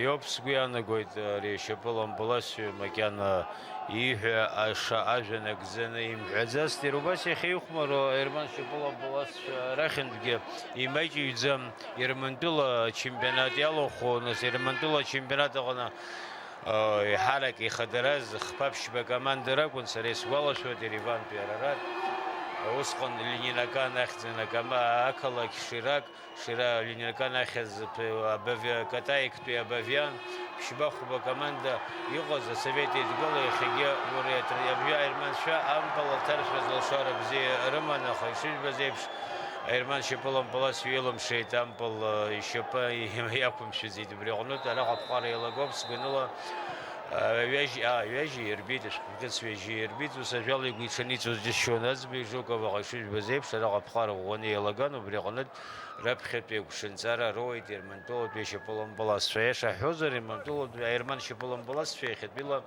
иоуп, сгәы иаанагоит, ари ашьапылампыласҩы макьана ииҳәа аша ажәа нагӡаны имҳәаӡацт, иара убас иахьа ихәмаруа аерман шьапылампыласцәа рахьынтәгьы имаҷыҩӡам, Ермантәыла ачемпионат иалахәу, нас Ермантәыла ачемпионат аҟны еиҳарак ихадараз хԥа-ԥшьба команда ракәын, сара исгәалашәоит, Еревантәи Арарат, усҟан Ленинакан ахьӡын акама-, ақалақь Ширак, Шира Ленинакан ахьӡ-, Абави-, Катаиктәи Абавиан, ԥшьба-хәба команда иҟаз Асовет Еидгыла иахьагьы уи абжьы аерманцәа ампыл аҭаршәыз лашара бзиа рыман, аха ишыжәбаз еиԥш, аерман шьапылампыласҩы илымшеит, ампыл ишьапы иақәымшәаӡеит. Убри аҟнытә араҟа аԥҟара еилагоуп, сгәаныла, ҩажь, а, ҩажьа ирбеит, ашәҟәы ҿыц ҩажьа ирбеит, ус ажәала игәы иҽаниҵоз џьысшьон аӡбаҩ Жуков, аха ишыжәбаз еиԥш, араҟа аԥҟара ӷәӷәаны еилаган, убри аҟнытә раԥхьатәи агәҽанҵара роуеит ермантәылатәи ашьапылампыласцәа. Аиаша ҳҳәозар, ермантәылатәи аерман шьапылампыласцәа иахьатәила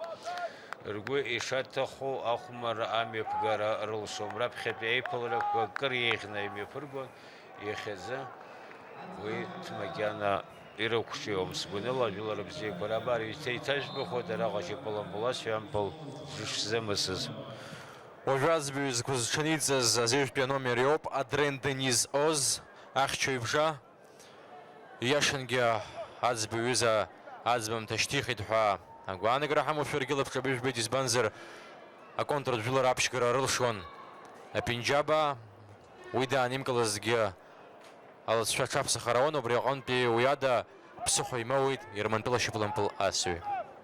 ргәы ишаҭаху ахәмарра амҩаԥгара рылшом. Раԥхьатәи аиԥыларақәа кыр еиӷьны имҩаԥыргон. Иахьазы уи макьана ирықәҿиом. Сгәаныла, ажәылара бзиақәа рабар еиҭа иҭажәбахоит араҟа ашьапылампыласҩы ампыл дышзымысыз. Уажәы аӡбаҩ згәы зҽаниҵаз азеижәтәи аномер иоуп, Адрен Дениз Оз, ахьчаҩ бжа. Ииашангьы аӡбаҩ ҩыза аӡбамҭа шьҭихит ҳәа агәаанагара ҳамоушәа ргьы лабҿаба ижәбеит, избанзар, аконтртә жәылара аԥшьгара рылшон апинџьаба. Уи даанимкылазҭгьы алыҵшәа аҽаԥсахара ауан, убри аҟынтәи уи ада ԥсыхәа имоуит Ермантәыла шьапылампыл асҩы.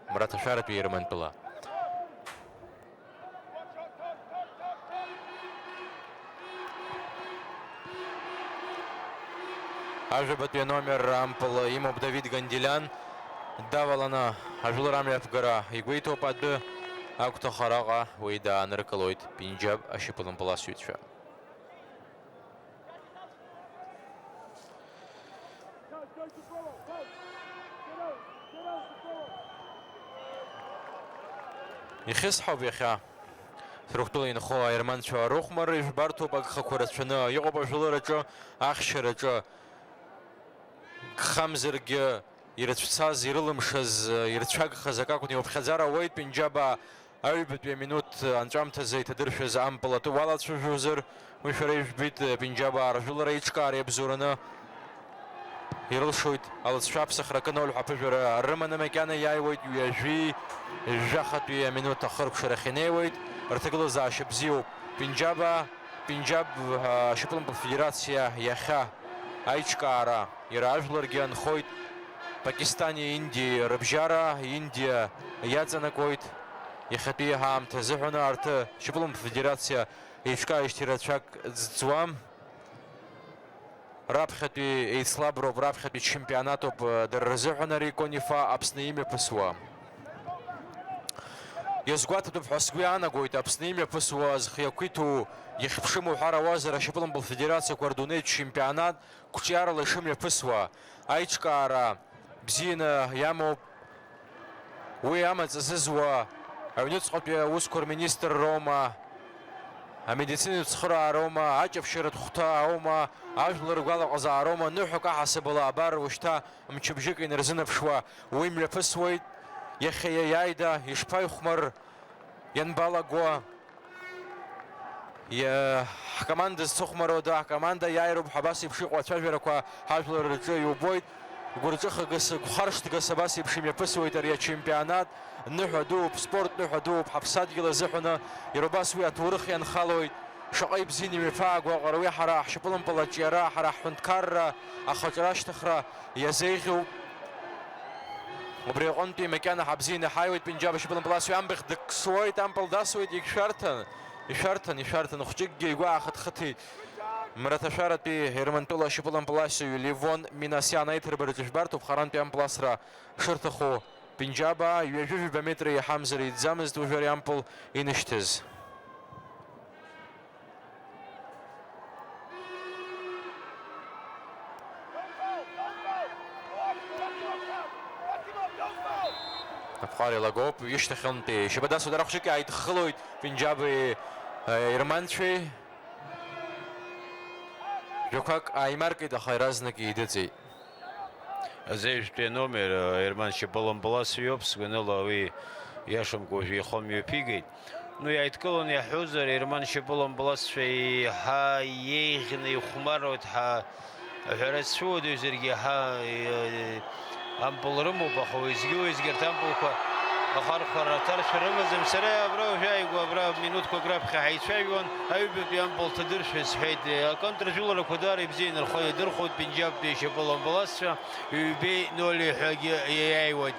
Мраҭашәаратәи Ермантәыла. Ажәабатәи аномер ампыл имоуп Давид Ганделиан. Даваланы ажәылара амҩаԥгара игәеиҭоуп адәы агәҭахараҟа уи дааныркылоит Пинџьаб ашьапылампыласҩцәа. Ихьысҳауп иахьа. Ҭырқәтәыла инхо аерманцәа рыхәмарра ижәбарҭоуп, агхақәа рацәаны иҟоуп ажәылараҿы, ахьчараҿы. Гхамзаргьы ирыцәцаз, ирылымшаз, ирцәагхаз акы акәны иуԥхьаӡар ауеит, Пинџьабаа. Аҩбатәи аминуҭ анҵәамҭазы иҭадыршәыз ампыл атәы уалацәажәозар, уи шәара ижәбеит, Пинџьабаа ржәылара аиҿкаара иабзоураны ирылшоит. Алыҵшәа аԥсахра акы ноль ҳәа аԥыжәара рыманы макьана иааиуеит, ҩажәи жәахатәи аминуҭ ахыркәшарахь инеиуеит. Рҭагылазаашьа бзиоуп. Пинџьабаа, Пинџьаб, а, ашьапылампыл федерациа иахьа аиҿкаара иара ажәларгьы анхоит. Пакистани Индиеи рыбжьара, Индиа иаҵанакуеит. Иахьатәи ҳаамҭа азыҳәан арҭ ашьапылампыл федерациа еиҿкааижьҭеи рацәак ӡӡуам. раԥхьатәи еицлаброуп, раԥхьатәи чемпионатуп, э, дара рзыҳәан ари Конифа Аԥсны имҩаԥысуа. Иазгәаҭатәуп ҳәа сгәы иаанагоит, Аԥсны имҩаԥысуа зхы иақәиҭу, ихьыԥшым уҳәар ауазар, ашьапылампыл федерациақәа рдунеитә чемпионат қәҿиарала ишымҩаԥысуа, аиҿкаара бзианы иамоуп. Уи амаҵ зызуа аҩныҵҟатәи аусқәа рминистрроума, амедицинатә цхыраароума, аҷаԥшьаратә хәҭа аума, ажәлар ргәалаҟазаароума, ныҳәак аҳасабала абар ушьҭа мчыбжьык инарзынаԥшуа уи мҩаԥысуеит. Иахьа иаиааида ишԥаихәмар ианбалаго? Иа-, ҳкоманда зцыхәмаруада, ҳкоманда иааироуп ҳәа абас еиԥш иҟоу ацәажәарақәа ҳажәлар рҿы иубоит. Гәырҿыхагас, гәхаршҭгас абас еиԥш имҩаԥысуеит ари ачемпионат. Ныҳәа дууп, спорт ныҳәа дууп ҳаԥсадгьыл азыҳәаны. Иара убас уи аҭоурых ианхалоит. Шаҟа ибзианы имҩаԥааго аҟара уи ҳара ҳшьапылампыл аҿиара, ҳара ҳҳәынҭқарра ахаҿра ашьҭыхра иазеиӷьуп. Убри аҟынтәи макьана ҳабзианы ҳаиуеит, Пенџьаб ашьапылампыл асҩы амбахь дыксуеит, ампыл дасуеит, егьшәарҭан, ишәарҭан, ишәарҭан, хәҷыкгьы игәы аахыҭхыҭит. Мраҭашәаратәи Ермантәыла ашьапылампыл асҩы Левон Минасиан аиҭырбараҿы жәбарҭоуп, харантәи ампыл асра шырҭаху Пенџьабаа, ҩажәи жәаба метра иаҳамзар иӡӡамызт уажәы ари ампыл инышьҭыз. Аԥҟара еилагоуп, ишьҭахьынтәи шьапы дасуеит, ара хәҷык иааидххылоит Пенџьаби, э, ерманцәеи. Жәақәак ааимаркит, аха иаразнак еидыҵит. Азеижәтәи аномер, э, Ерман Шьапылампыл асҩы иоуп, сгәаныла уи иашамкәа уажә ихы мҩаԥигеит. Ну, иааидкыланы иаҳҳәозар, Ерман Шьапылампыл асҩы еиҳа иеиӷьны ихәмаруеит ҳәа аҳәара зцәыуадаҩзаргьы, ҳа, э, ампыл рымоуп, аха уеизгьы-уеизгьы арҭ ампылқәа ахархәара аҭаршәа рымаӡам. Сара абра уажәы ааигәа, абра минуҭқәак раԥхьа ҳаицәажәон, аҩбатәи ампыл ҭадыршәы сҳәеит. Аконтржәыларақәа даара ибзианы рхы иадырхәоит Пенџьабтәи ишьапылампыл асцәа, ҩбеи ноль ҳәагьы иаиааиуеит.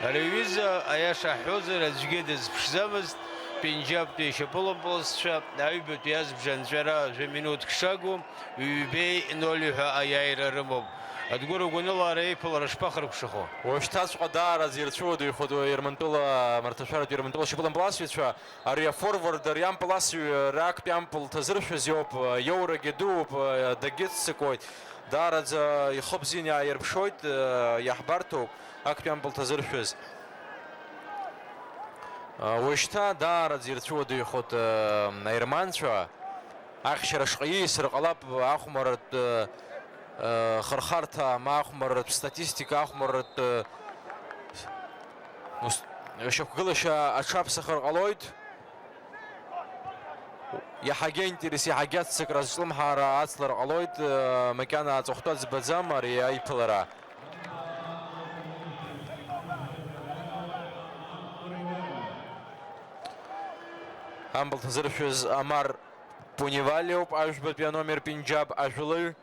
Ари аҩыза, аиаша ҳҳәозар, аӡәгьы дазԥшӡамызт. Пенџьабтәи ишьапылампыл асцәа аҩбатәи азбжа анҵәара жәа минуҭк шагу, ҩбеи ноль ҳәа аиааира рымоуп. Адгәыр угәанылара еиԥылара шԥахыркәшахо? Уажәшьҭаҵәҟьа даараӡа ирцәыуадаҩхоит Ермантәыла, амарҭашәаратә Ермантәыла шьапылампыл асҩцәа. Ари афорвард, ари ампыл асҩы, ари актәи ампыл ҭазыршәыз иоуп, иоурагьы дууп, дагьыццакуеит. Даараӡа ихы бзианы иааирԥшуеит, иаҳбарҭоуп актәи ампыл ҭазыршәыз. Уажәшьҭа даараӡа ирцәыуадаҩхоит аерманцәа. Ахьчара шаҟа ииасыр ҟалап, ахәмарратә, э, э, хырхарҭа, ма ахәмарратә статистика, ахәмарратә, э, ус, шьақәгылашьа аҽаԥсахыр ҟалоит. Иаҳагьы аинтерес, иаҳагьы аццакра, азҿлымҳара ацлар ҟалоит, э, макьана аҵыхәтәа ӡбаӡам ари аиԥылара. Ампыл ҭазыршәыз Амар Пунивалиоуп, ажәбатәи аномер Пенџьаб ажәылаҩ.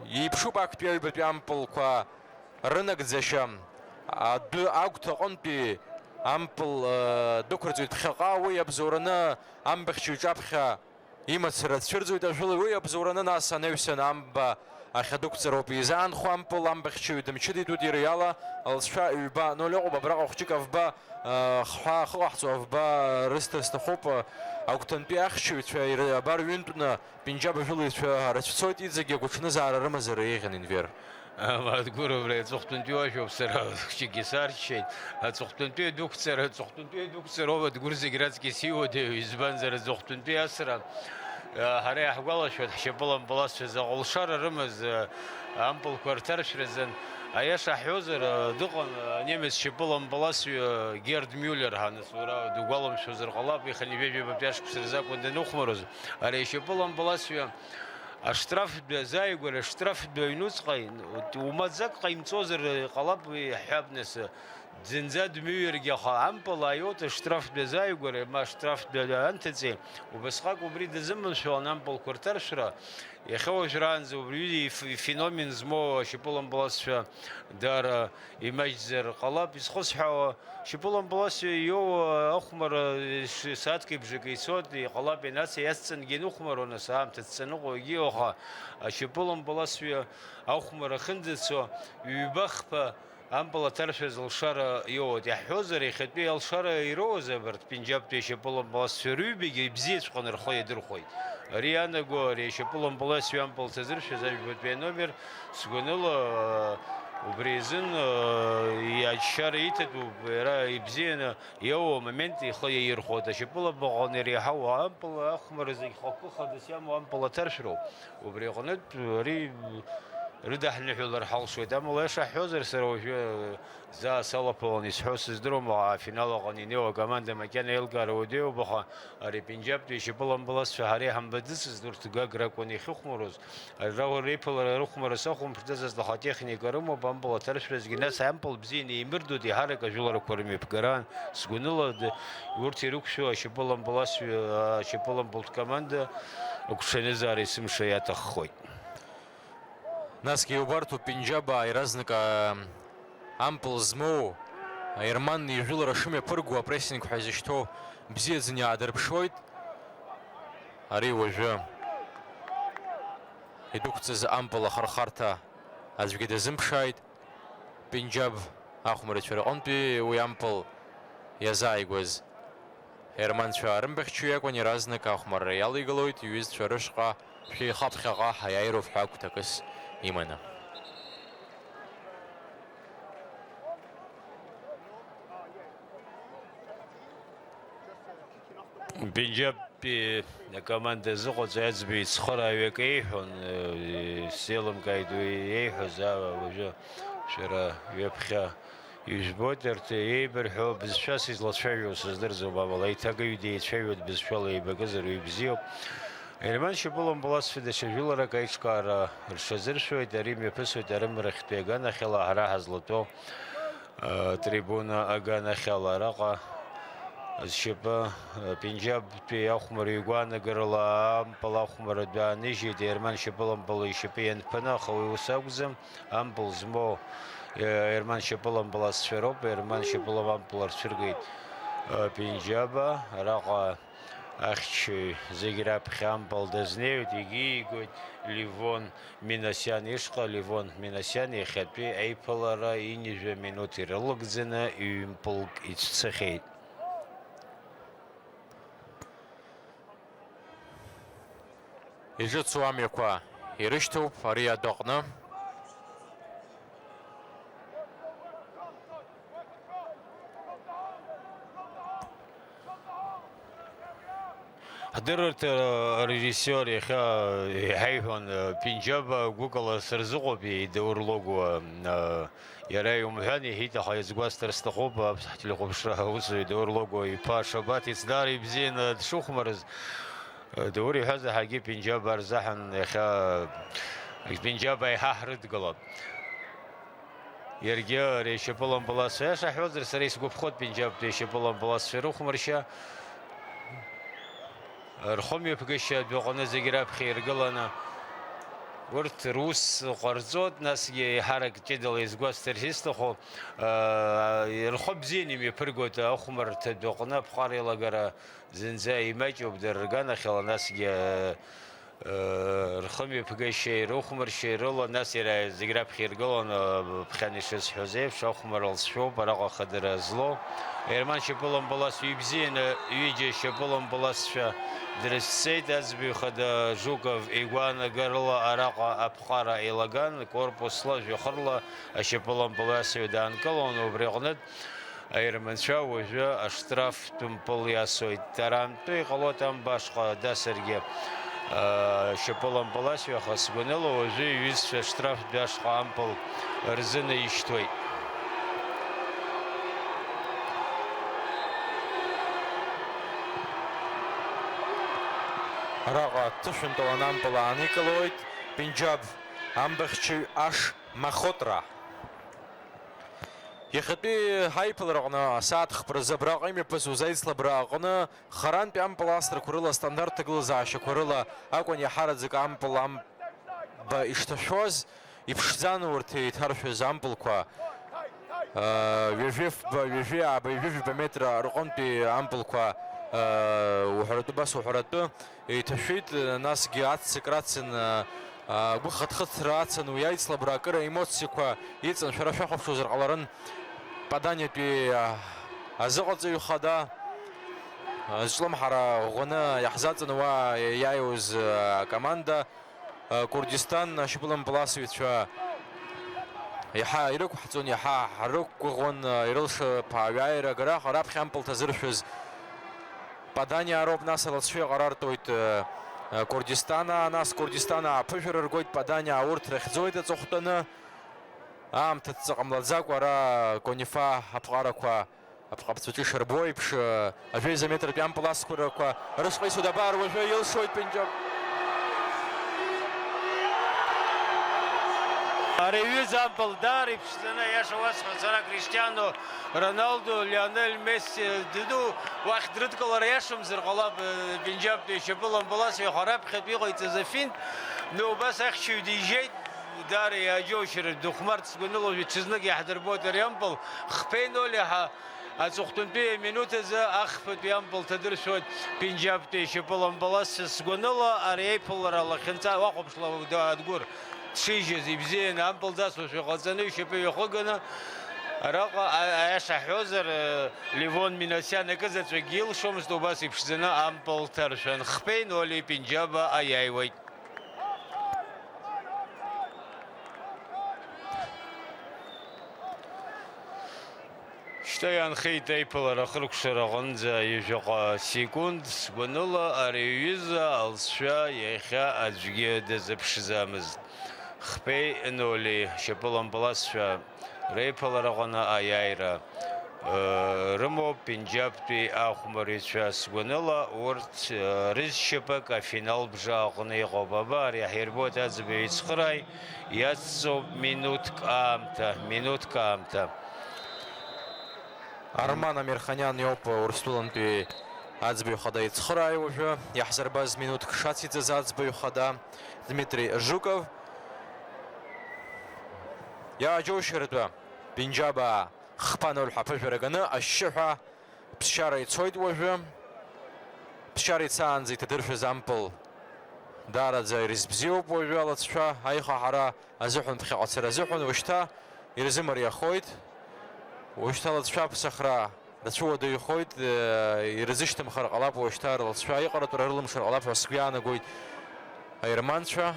Иеиԥшуп актәи аҩбатәи ампылқәа рынагӡашьа. Адәы агәҭа аҟынтәи ампыл, э, дәықәырҵоит ԥхьаҟа, уи иабзоураны амбахьчаҩ ҿаԥхьа имацара дцәырҵуеит ажәылаҩ, уи иабзоураны нас анаҩсан амба ахьадәықәҵароуп изаанхо ампыл, амбахьчаҩ дымчыдеитәуеит иара иала, лҵшәа ҩба ноль ыҟоуп, абраҟа хәҷык авба, э, хҳәаа ахы ҟаҳҵо авба рысҭар сҭахуп, э, агәҭантәи ахьчаҩцәа ир-, абар ҩынтәны Пенџьаб ажәылаҩцәа рацәцоит, иҵегьы агәаҽанызаара рымазар еиӷьын Енвер. Амаҭ гәырҩа аҵыхәтәантәи уажәоуп сара хәҷыкгьы сарччеит. Аҵыхәтәантәи адәықәҵара, аҵыхәтәантәи адәықәҵароуп Адгәыр зегь раҵкьыс иуадаҩу, избанзар аҵыхәтәантәи асра, а, ҳара иаҳгәалашәоит, ҳшьапылампыл асцәа заҟа лшара рымаз, а, ампылқәа рҭаршәразын. Аиаша ҳҳәозар, а, дыҟан, а, анемец шьапылампыл асҩы Герд Мюллер ҳәа, нас уара дугәаламшәозар ҟалап, ихынҩажәи жәабатәи ашықәс рзы акәын даныхәмаруаз. Ари ашьапылампыл асҩы Аштраф дазааигәара, аштраф дыҩнуҵҟа, умаӡак ҟаимҵозар ҟалап, иаҳҳәап, нас, Зынӡа дмыҩыргьы, аха ампыл ааиуеит, аштрафтә иазааигәара, ма аштрафтә анҭыҵи, убасҟак убри дазыманшәалан ампылқәа рҭаршәра. Иахьа уажәраанӡа убри иф-, ифеномен змоу ашьапылампыласцәа даара имаҷзар ҟалап. Изхысҳәаауа, шьапылампыласцәа иоуа ахәмарра ш-, сааҭк ибжакы ицоит, иҟалап, ианаца иацҵангьы инухәмаруа, нас аамҭа ҵҵа ныҟәо егьиу, аха ашьапылампыласцәа ахәмарра ахьынӡацо ҩба-хԥа ампыл аҭаршәыз алшара иоуеит. Иаҳҳәозар, иахьатәи алшара ироуаз абарҭ Пенџьаптәи ашьапылампыласцәа рыҩбагьы ибзиаҵәҟьаны рхы иадырхәеит. Ари иаанаго, ари ашьапылампыласҩы ампыл ҭазыршәыз ажәбатәи аномер, сгәаныла, убри азын, иаччара иҭатәуп, иара ибзианы иоуа амомент ихы иаирхәоит. Ашьапылампылҟаны иреиҳау ампыл ахәмарра зегь хықәкы хадас иамоу ампыл аҭаршәроуп. Убри аҟнытә ари рыдаҳныҳәалар ҳалшоит. Амала, ишаҳҳәозар, сара уажәы заа салаԥалан исҳәо сыздыруам, аха афинал аҟны инеиуа акоманда макьана аилкаара уадаҩуп, аха ари Пенџьаптәи ишьапылампыласцәа ҳара иҳамбаӡацызт, урҭ Гагра акәын иахьыхәмаруаз. Ара реиԥылара рыхәмара сахәамԥшӡацызт, аха атехника рымоуп, ампыл аҭаршәразгьы, нас ампыл бзианы еимырдоит, еиҳарак ажәыларақәа рымҩаԥгараан. Сгәаныла, д-, урҭ ирықәшәо ашьапылампыласҩы, ашьапылампылтә команда агәҽанызаара есымша иаҭаххоит. Насгьы иубарҭоуп Пенџьабаа иаразнак, аа, ампыл змоу аерман ижәылара шымҩаԥырго апрессинг ҳәа изышьҭоу бзиаӡаны иаадырԥшуеит. Ари уажәы идәықәҵаз ампыл ахырхарҭа аӡәгьы дазымԥшааит. Пенџьаб ахәмарыцәа рҟынтәи уи ампыл иазааигәаз ерманцәа рымбаӷьчаҩ иакәын, иаразнак ахәмарра иалеигалоит, иҩызцәа рышҟа шәеиха ԥхьаҟа ҳаиааироуп ҳәа агәҭакыс иманы. Пенџьабтәи акоманда азыҟаҵаҩ аӡбаҩ ицхырааҩык иеиҳәон, э, сзеилымкааит уи иеиҳәаз, а, уажәы шәара ҩаԥхьа ижәбоит, арҭ еибырҳәо бызшәас излацәажәо сыздырӡом, амала аиҭагаҩ деицәажәоит бызшәала еибакызар уи бзиоуп. Ерман шьапылампыласцәа даҽа жәыларак аиҿкаара рҽазыршәоит, ари мҩаԥысуеит арымарахьтәи аганахьала ҳара ҳазлатәоу Атрибуна аганахьала араҟа зшьапы, Пенџьабтәи ахәмарҩы игәаанагарала ампыл ахәмарра дааныжьит, Ерман шьапылампыл ишьапы ианԥаны, аха уи ус акәӡам, ампыл змоу Ерман шьапылампыласцәа роуп, Ерман шьапылампыл рцәыргеит Пенџьаба, араҟа Ахьчаҩ зегь раԥхьа ампыл дазнеиуеит, егьиигоит Левон Миносиан ишҟа. Левон Миносиан иахьатәи аиԥылара ҩажәа минуҭ ирылагӡаны ҩ-мпылк ицәцахьеит. Иҿыцу амҩақәа ирышьҭоуп ари адәаҟны. Ҳдырырҭа арежиссиор иахьа иҳаиҳәон, Пенџьаба гәыкала сырзыҟоуп, иҳәеит Даур Логуа. Иара иумҳәан, иҳәеит, аха иазгәасҭар сҭахуп, аԥсуа ҳтелехәаԥшра аусзуҩ Даур Логуа иԥа Шабаҭ ицәдаара ибзианы дшыхәмарыз. Даур иҳәаз аҳагьы Пенџьаба рзаҳан иахьа Пенџьаба еиҳа ҳрыдгылап. Иаргьы ари ашьапылампыласцәа, аиаша ҳҳәозар, сара исгәаԥхоит Пенџьабтәи ашьапылампыласцәа рыхәмаршьа. Рхымҩаԥгашьа адәаҟны зегь раԥхьа иргыланы урҭ рус ҟарҵоит, насгьы еиҳарак ҷыдала изгәасҭарц исҭаху, аа, рхы бзианы имҩаԥыргоит ахәмарҭа адәаҟны аԥҟара еилагара. Зынӡа имаҷуп дара рганахьала, насгьы, э, рхымҩаԥгашьеи рыхәмаршьеи рыла, нас иара зегь раԥхьа иргыланы, э, ԥхьан ишысҳәоз еиԥш, ахәмарра лҵшәоуп араҟа хадара злоу. Ерман шьапылампылас ҩыбзианы ҩыџьа шьапылампыласцәа дрызцеит, аӡбаҩ хада Жуков игәаанагарыла араҟа аԥҟара еилаган, корпусла, жәҩахырла ашьапылампыласҩы даанкылон, убри аҟнытә Аерманцәа уажәы аштрафтә мпыл иасуеит. Дара антәы иҟалоит амба ашҟа дасыргьы, аа, шьапылампыласҩы, аха сгәаныла уажәы иҩызцәа аштрафтә ашҟа ампыл рзынаишьҭуеит. Араҟа ҭышәынтәалан ампыл ааникылоит Пенџьаб амбахьчаҩ Аш Махотра. Иахьатәи ҳаиԥылараҟны асааҭ хԥа рзы абраҟа имҩаԥысуаз аицлабра аҟны харантәи ампыл асрақәа рыла, астандарт ҭагылазаашьақәа рыла акәын иаҳараӡак ампыл амба ишҭашәоз, иԥшӡан урҭ еиҭаршәыз ампылқәа. Ҩажәи фба, ҩажәи ааба, ҩажәи жәаба метра рҟынтәи ампылқәа уҳәаратәы, убас уҳәаратәы еиҭашәеит, насгьы аццакра ацын, агәыхыҭхыҭра ацын, уи аицлабра акыр аемоциақәа иҵан, шәара шәахәаԥшуазар ҟаларын, Паданиатәи азыҟаҵаҩ хада, зҿлымҳара ӷәӷәаны иаҳзаҵан уа иааиуаз акоманда, Курдистан ашьапылампыласыҩцәа иаҳа ирықәҳҵон, иаҳа ҳрықәгәыӷуан, ирылшап аҩааира агара, раԥхьа ампыл ҭазыршәыз Паданиа роуп, нас алыҵшәа иҟарартәуеит, э, э, Курдистанаа, нас Курдистанаа аԥыжәара ргоит, Паданиаа урҭ рыхьӡоит аҵыхәтәаны. Аамҭа ҵәца ҟамлаӡакәа ара Конифа аԥҟарақәа, аԥҟаԥҵәаҿы ишырбо еиԥш, э, ажәеиза метртәи ампыл асқәарақәа рышҟа исуеит, абар уажәы илшоит Пенџьаб. Ари аҩыза ампыл даара иԥшӡаны, аиаша уасҳәап сара, Криштиано Роналдо, Лионель Месси, даду, уахь дрыдкылар иашамзар ҟалап, э, Пенџьабтәи ишьапылампыласҩы, аха раԥхьатәи иҟаиҵаз афинт, ну, убас ахьчаҩ дижьеит, даара иааџьоушьаратә дыхәмарт, сгәаныла уажәы ҽазнык иаҳдырбоит ари ампыл, хԥеи ноль иаҳа аҵыхәтәантәи аминуҭ азы ахԥатәи ампыл ҭадыршәуеит Пенџьабтәи ишьапылампыласҩы, сгәаныла ари аиԥылара лахьынҵа уахәаԥшла Адгәыр. Дшижьыз ибзианы, ампыл дасуашәа иҟаҵаны, ишьапы ҩахыганы, араҟа, а-, аиаша ҳҳәозар, э, Левон Минасиан акызаҵәыкгьы илшомызт, убас иԥшӡаны ампыл ҭаршәын. Хԥеи ноли Пенџьаба аиааиуеит. Шьҭа иаанхеит аиԥылара ахыркәшара аҟынӡа ҩажәаҟа секунд. Сгәаныла, ари аҩыза алҵшәа иахьа аӡәгьы дазыԥшӡамызт. Хԥеи ноли шьапылампыласцәа реиԥылараҟны аиааира, ыы, рымоуп Пенџьабтәи ахәмарҩцәа. Сгәаныла, урҭ, ыы, рызшьапык афинал бжа аҟны иҟоуп. Абар, иаҳирбоит аӡбаҩ ицхырааҩ, иацҵоуп минуҭк аамҭа, минуҭк аамҭа. Арман Амирханиан иоуп Урыстәылантәи аӡбаҩ хада ицхырааҩ уажәы, иаҳзырбаз минуҭк шациҵаз аӡбаҩ хада Дмитрий Жуков. Иааџьоушьартәы, Пенџьабаа хԥа ноль ҳәа аԥыжәара ганы, ашьшьыҳәа ԥсшьара ицоит уажәы. Ԥсшьара ицаанӡа иҭадыршәыз ампыл даараӡа ирызбзиоуп уажәы алыҵшәа, аихаҳара азыҳәан, ԥхьаҟа ацара азыҳәан, уажәшьҭа ирзымариахоит. Уажәшьҭа алыҵшәа аԥсахра рацәыуадаҩхоит, э, ирзышьҭымхыр ҟалап, уажәшьҭа рылҵшәа иҟаратәра рылымшар ҟалап ҳәа сгәы иаанагоит аерманцәа.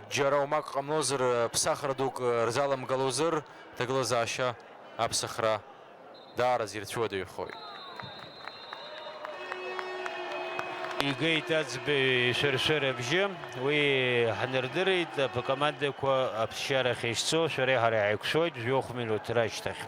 Џьара уамак ҟамлозар, ԥсахра дук рзаламгалозар, ҭагылазаашьа аԥсахра даараӡа ирцәыуадаҩхоит. Игеит аӡбаҩ ишәыршәыр абжьы, уи ҳнардырит, акомандақәа аԥсшьарахь ишцо, шәареи ҳареи ҳаиқәшәоит, жәохә минуҭ рашьҭахь.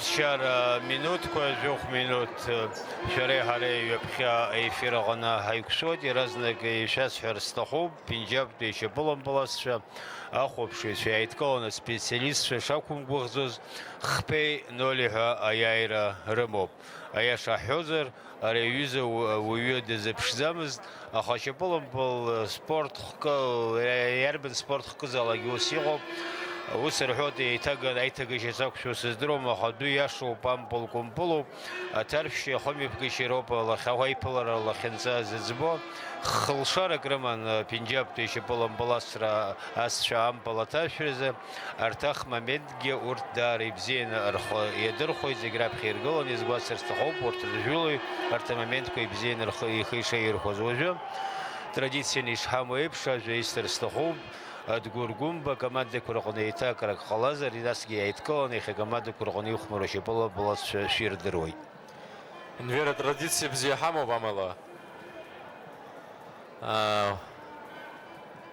Ԥсшьара минуҭқәа, жәохә минуҭ, шәареи ҳареи ҩаԥхьа аефир аҟны ҳаиқәшәоит. Иаразнак ишәасҳәар сҭахуп, Пенџьабтәи ашьапылампыласцәа ахәаԥшыҩцәа иааидкыланы аспециалистцәа шақәымгәыӷӡоз хԥеи ноль ҳәа аиааира рымоуп. Аиаша ҳҳәозар, ари аҩыза у-, уаҩы дазыԥшӡамызт, аха ашьапылампыл спорт хкы, иарбан спорт хкызаалакгьы ус иҟоуп. Ус рҳәоит, еиҭаган аиҭагашьа сақәшәо сыздыруам, аха адәы иашоуп, ампыл кәымпылуп, аҭаршәшьеи ахымҩаԥгашьеи роуп лахьа-, аиԥылара лахьынҵа зыӡбо. Хылшарак рыман, Пенџьабтәи ашьапылампыл асра, асцәа ампыл аҭаршәразы. Арҭ ахмоментгьы урҭ даара ибзианы рхы иадырхәоит, зегь раԥхьа иргыланы изгәасҭар сҭахуп, урҭ ржәылои арҭ амоментқәа ибзианы рхы, ихы ишаирхәаз. Уажәы, традицианы ишҳамоу еиԥш, ажәа исҭар сҭахуп, Адгәыр Гәымба акомандақәа рҟны еиҭакрак ҟалазар, насгьы иааидкыланы иахьа акомандақәа рҟны ихәмаруа шьапыла бла шәирдыруеит. Инвера, традициа бзиа ҳамоуп, амала, аа,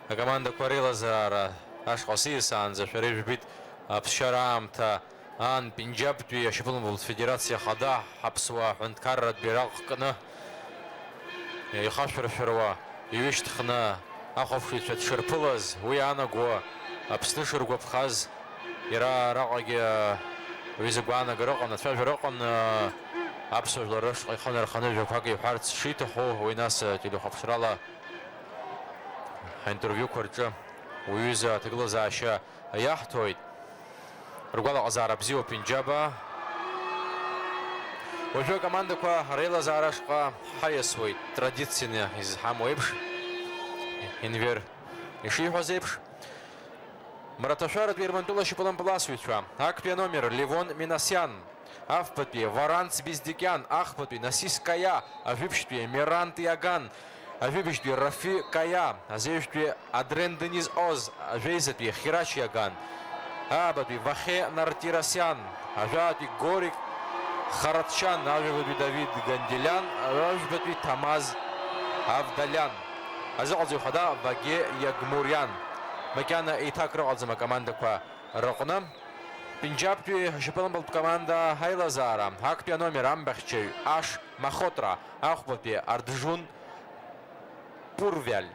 акомандақәа реилазаара ашҟа сиасаанӡа шәара ижәбеит, аԥсшьара аамҭа аан Пенџьабтәи ашьапылампылтә федерациа ахада ҳаԥсуа ҳәынҭқарратә бираҟ кны ихашәыршәыруа иҩышьҭхны ахәаԥшыҩцәа дшырԥылаз, уи иаанаго Аԥсны шыргәаԥхаз, иара араҟагьы ҩыза гәаанагара ыҟан, ацәажәара ыҟан, аԥсуа жәлар рышҟа ихы нарханы жәақәак иҳәарц шиҭаху, уи нас телехәаԥшрала ҳаинтервиуқәа рҿы уҩыза аҭагылазаашьа иаҳҭоит. Ргәалаҟазаара бзиоуп Пенџьаба. Уажәы акомандақәа реилазаара ашҟа ҳаиасуеит, традицианы изҳамоу еиԥш, Инвер ишиҳәаз еиԥш. Мраҭашәаратәи Ермантәыла ашьапылампыласҩцәа, актәи аномер Левон Минасиан, афбатәи Варанц Бездикиан, ахԥатәи Насис Каиа, ажәибжьтәи Мерант Иаган, ажәибжьтәи Рафи Каиа, азеижәтәи Адрен Дениз Оз, ажәеизатәи Хирач Иаган, аабатәи Вахе Нартирасиан, ажәаатәи Горик Харатчан, ажәабатәи Давид Ганделиан, аҩажәбатәи Ҭамаз Авдалиан. Азыҟаҵаҩ хада Ваге Иагмуриан. Макьана еиҭакра ыҟаӡам акомандақәа рыҟны. Пенџьабтәи ашьапылампылтә команда аилазаара, актәи аномер амбахьчаҩ Аш Махотра, ахәбатәи Арджун Пурвиаль,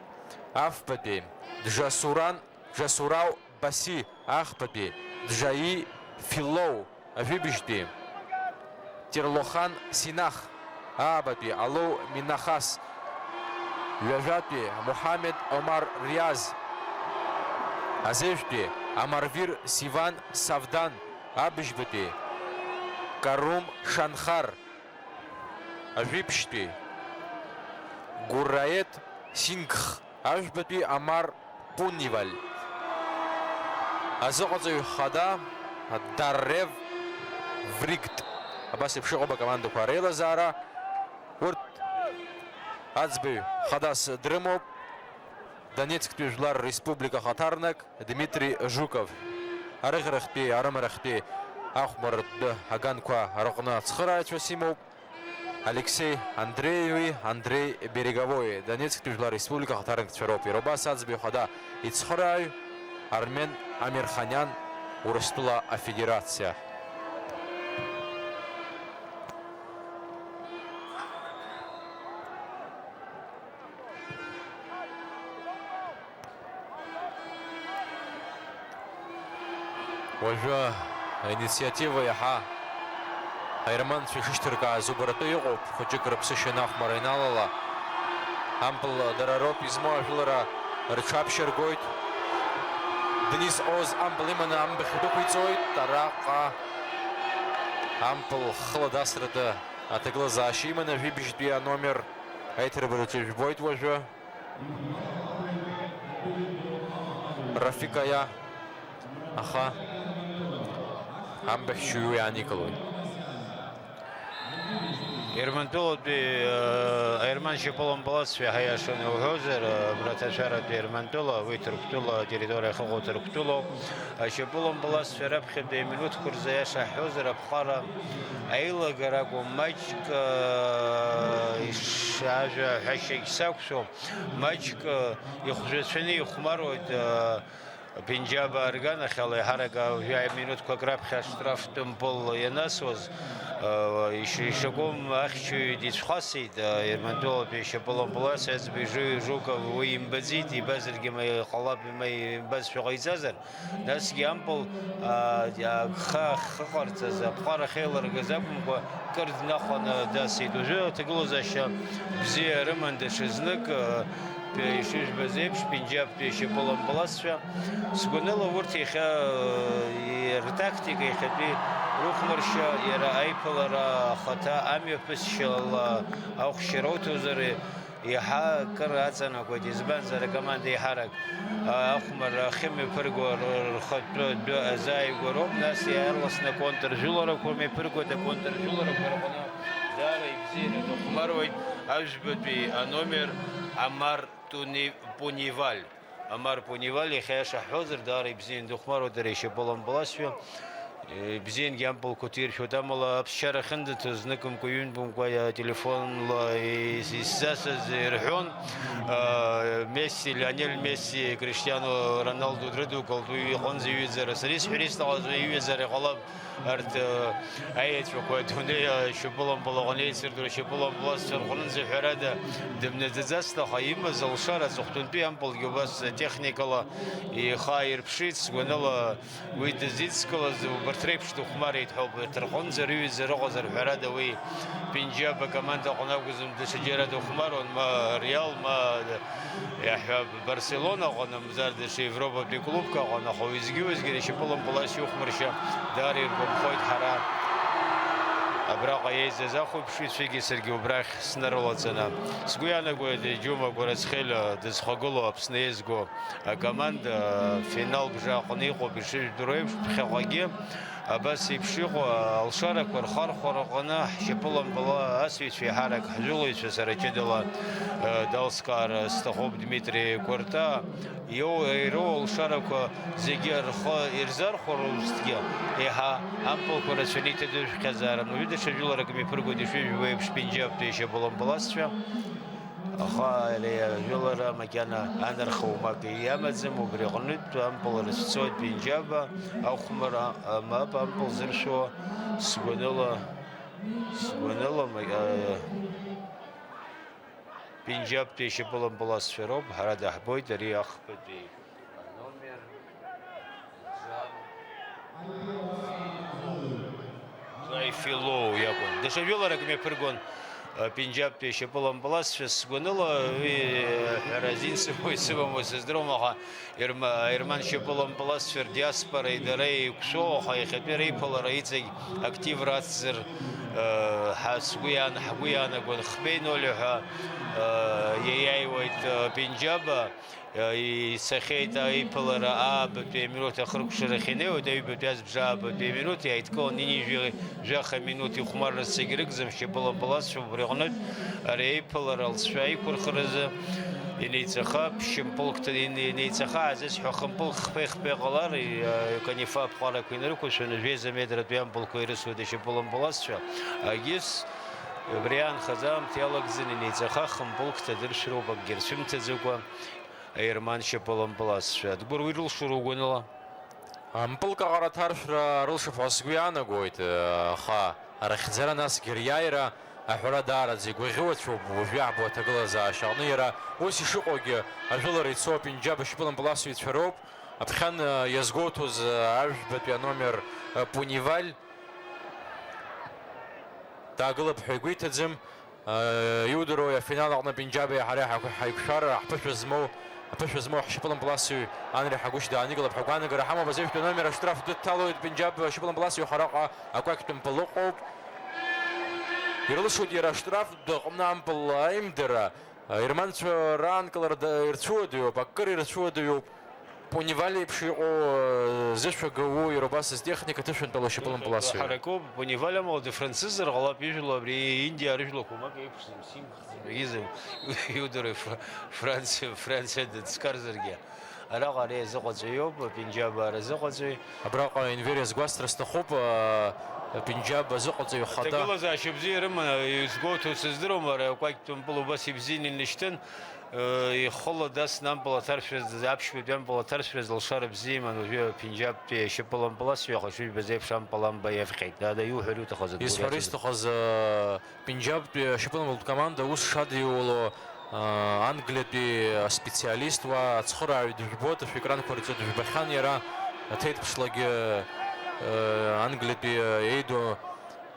афбатәи Джасуран, Джасурау Баси, ахбатәи Джаи Филоу, ажәибжьтәи Тирлохан Синах, аабатәи Алоу Минахас, ҩажәатәи Мухамед Омар Риаз, азеижәтәи Амарвир Сиван Савдан, абыжьбатәи Карум Шанхар, ажәибжьтәи Гураед Сингх, ажәбатәи Амар Пуниваль, азыҟаҵаҩ хада Даррев Вригт. Абас еиԥш иҟоуп акомандақәа реилазаара. Урҭ аӡбаҩ хадас дрымоуп Донецктәи Жәлар Республика ахаҭарнак Дмитрий Жуков. Арыӷьарахьтәи, арымарахьтәи ахәмарртәы аганқәа рыҟны ацхырааҩцәас имоуп Алексеи Андрееви Андрей Береговои, Донецктәи Жәлар Республика ахаҭарнакцәа роуп. Иара убас аӡбаҩ хада ицхырааҩ Армен Амирханиан, Урыстәыла Афедерациа. Уажәы аинициатива иаҳа аерманцәа ишышьҭыркааз убаратәы иҟоуп, хәыҷык рыԥсышьа анахәмара иналала. Ампыл дара роуп измоу, ажәылара рҽаԥшьыргоит. Денис Оз ампыл иманы амбахь дәықәиҵоит, араҟа ампыл хыла дасратәы аҭагылазаашьа иманы ажәибжьтәи аномер аиҭарбараҿы ижәбоит уажәы. Рафикаиа, аха амбахьчаҩ уи ааникылоит. Ермантәылатәи, э, аерман шьапылампыласцәа иаҳа иашаны иуҳәозар, э, мраҭашәаратәи Ермантәыла, уи Ҭырқәтәыла атерриториа ахьыҟоу Ҭырқәтәылоуп. Ашьапылампыласцәа раԥхьатәи аминуҭқәа рзы, аиаша ҳҳәозар, аԥҟара аилагара акәым, маҷк, э, иш-, ажәа ҳәашьагь сақәшәом. Маҷк, э, ихәжәацәаны ихәмаруеит, э, Пенџьабаа рганахьала еиҳарак ҩажәа минуҭқәак раԥхьа аштрафтә мпыл ианасуаз, ишакәым ахьчаҩ дицәхасит, Ермантәылатәи ишьапылампылас аӡбаҩ Жу-, Жуков уи имбаӡеит, ибазаргьы ма иҟалап, ма имбазшәа ҟаиҵазар, насгьы ампыл, а, агха ахьыҟарҵаз аԥҟара ахьеилыргаз акәымкәа, кыр днахәаны дасит. Уажәы аҭагылазаашьа бзиа рыман даҽазнык, а, ишыжәбаз еиԥш, Пенџьабтәи ишьапылампыласцәа. Сгәаныла урҭ иахьа, а, ртактика, иахьатәи рыхәмаршьа, иара аиԥылара ахаҭа амҩаԥысшьала ахәшьара уҭозар, иаҳа акыр аҵанакуеит, избанзар, акоманда еиҳарак, а, ахәмарра ахьымҩаԥырго р-, рхатәы адәы азааигәароуп, нас иаарласны аконтржәыларақәа мҩаԥыргоит, аконтржәыларақәа рҟны даара ибзианы дыхәмаруеит ажәбатәи аномер Амар Туни-, Пуниваль. Амар Пуниваль иахьа ишаҳҳәозар, даара ибзианы дыхәмаруеит, дара ишьапылампыласшәа. Ибзиангьы ампылқәа ҭиршәуеит, амала аԥсшьара ахьындаҭоз, зныкымкәа, ҩынтәымкәа, ателефонла ис-, исзасыз ирҳәон, Месси, Лионель Месси, Криштиано Роналду дрыдукылт, уи иҟынӡа иҩызара. Сара исҳәар исҭахыз, уи иҩызара иҟалап, арҭ, аеҵәақәа адунеи ашьапылампыл аҟны еицырдыруа ашьапылампыласцәа рҟынӡа, ҳәарада, дымнаӡаӡацт, аха имаз алшара аҵыхәтәантәи ампылгьы убас техникала ихы ааирԥшит, сгәаныла. Уи дызидскылаз убарҭ реиԥш дыхәмареит ҳәа, убарҭ рҟынӡа рыҩыза рыҟазар, ҳәарада, уи Пенџьаб акоманда аҟны акәзар, даҽаџьара дыхәмаруан, ма Реал, ма, иаҳҳәап, Барселона аҟны, мамзар даҽа Европатәи клубк аҟны, аха уеизгьы-уеизгьы ишьапылампылас иухәмаршьа даара иргәаԥхоит ҳара. Абраҟа еизаз ахәаԥшыҩцәагьы саргьы убрахь снарылаҵаны. Сгәы иаанагоит, Џьума Гәарацхелиа дызхагылоу Аԥсны еизго акоманда афинал бжа аҟны иҟоуп, ишыжәдыруа еиԥш, ԥхьаҟагьы абас еиԥш иҟоу алшарақәа рхархәара аҟны ҳшьапылампыласҩцәа еиҳарак, ҳжәылаҩцәа сара ҷыдала, э, далскаар сҭахуп Дмитри Кәарта, иоу-, ироуа алшарақәа зегьы рхы ирзархәарызҭгьы, еиҳа ампылқәа рацәаны иҭадыжәхьазаарын. Уажәы даҽа жәыларак мҩаԥыргоит, ишыжәбо еиԥш, Пенџьабтәи ишьапылампыласцәа. Аха ари ажәылара макьана анарха умак иамаӡам, убри аҟнытә ампыл рыцәцоит Пенџьаба, ахәмарра, а, мап ампыл зыршәуа, сгәаныла, сгәаныла, ма-, а, Пенџьабтәи ишьапылампыласцәа роуп, ҳара даҳбоит ари ахԥатәи. Аномер Заифилоу иакәын. Даҽа жәыларак мҩаԥыргон, э, Пенџьабтәи ашьапылампыласцәа. Сгәаныла, уи, э, ҳәара азин сымоу исымаму сыздыруам, аха Ерма-, Ерман шьапылампыласцәа рдиаспореи дареи еиқәшәоу, аха иахьатәи реиԥылара иҵегь активра ацзар, э, ҳа сгәы иаан-, ҳгәы иаанагон хԥеи ноль ҳәа, э, иаиааиуеит, э, Пенџьаба. Ицахьеит аиԥылара аабатәи аминуҭ ахыркәшарахь инеиуеит, аҩбатәи азбжа аабатәи аминуҭ иааидкыланы ҩынҩажәи жәаха минуҭ ихәмарра зегь рыгӡам, шьапылампыласцәа убри аҟнытә ари аиԥылара алҵшәа аиқәырхаразы инеиҵаха ԥшьымпылк ҭа-, ин-, инеиҵаха аазызҳәа хымпылк хԥеи-хԥеи ҟалар, и-, а, Канифа аԥҟарақәа инарықәыршәаны жәеиза метратәи ампылқәа ирысуеит ашьапылампыласцәа. Агьыс убри аанхаз аамҭа иалагӡаны инеиҵаха хымпылк ҭадыршәроуп, акгьы рцәымҭаӡакәа. Аерман шьапылампыласцәа дгәырҩа ирылшо ругәанала. Ампылк аҟара аҭаршәра рылшап ҳәа сгәы иаанагоит, аха арахьӡара насгьы риааира аҳәара даараӡа игәаӷьуацәоуп уажәы иаҳбо аҭагылазаашьа аҟны. Иара ус ишыҟоугьы, ажәылара ицо апенџьаб ашьапылампыласыҩцәа роуп. Аԥхьан иазгәоуҭоз ажәбатәи аномер Пуниваль даагылап ҳәа игәы иҭаӡам. Иудыруеи, афинал аҟны Пенџьаби ҳареи ҳаиқәшәара, ҳԥышәа змоу, аԥышәа змоу ҳшьапылампыласҩы Анри Ҳагәышь дааникылап ҳәа агәаанагара ҳамоуп. Азеиԥштәи аномер аштраф дыҭалоит Пенџьаб шьапылампыласҩы, аха араҟа акәакьтәи мпыл ыҟоуп. Ирылшоит иара аштраф дыҟны ампыл аимдара. Аерманцәа раанкылара да-, ирцәыуадаҩуп, акыр ирцәыуадаҩуп. Пуниваль еиԥш иҟоу, э, зышәа гау, иара убас зтехника ҭышәынтәалоу шьапылампыласҩы. Ҳаракоуп, Пуниваль амала дыфранцыззар ҟалап, ижәлабри Индиа рыжәлақәа умак еиԥшӡам, симхӡам, егьызым, иудыруеи, Фра-, Франциа, Франциа дыцкарзаргьы. Араҟа ари азыҟаҵаҩ иоуп, Пенџьабаа рызыҟаҵаҩ. Абраҟа Енвер иазгәасҭар сҭахуп, э, Пенџьаб азыҟаҵаҩ хада. Аҭагылазаашьа бзиа рыман, изгәоуҭо сыздыруам, ара Кәакь Тәымпыл убас ибзианы инышьҭын, ихыла дасны ампыл аҭаршәыз, аԥшьбатәи ампыл аҭаршәыз лшара бзиа иман, уажәы Пенџьабтәи ашьапылампыласҩы ахәыҷы ибаз еиԥш ампыл амба иавҟьеит. Ада, иуҳәар иуҭахыз адгәыр Исҳәара иаҵаз. Исҭахыз, э, Пенџьабтәи ашьапылампылтә команда ус шадиуло, э, Англиатәи аспециалист уа ацхырааҩ дыжәбоит, ашәекранқәа рҿы дыжәбахьан иара, аҭеиҭԥшлагьы, э, Англиатәи, э, еиду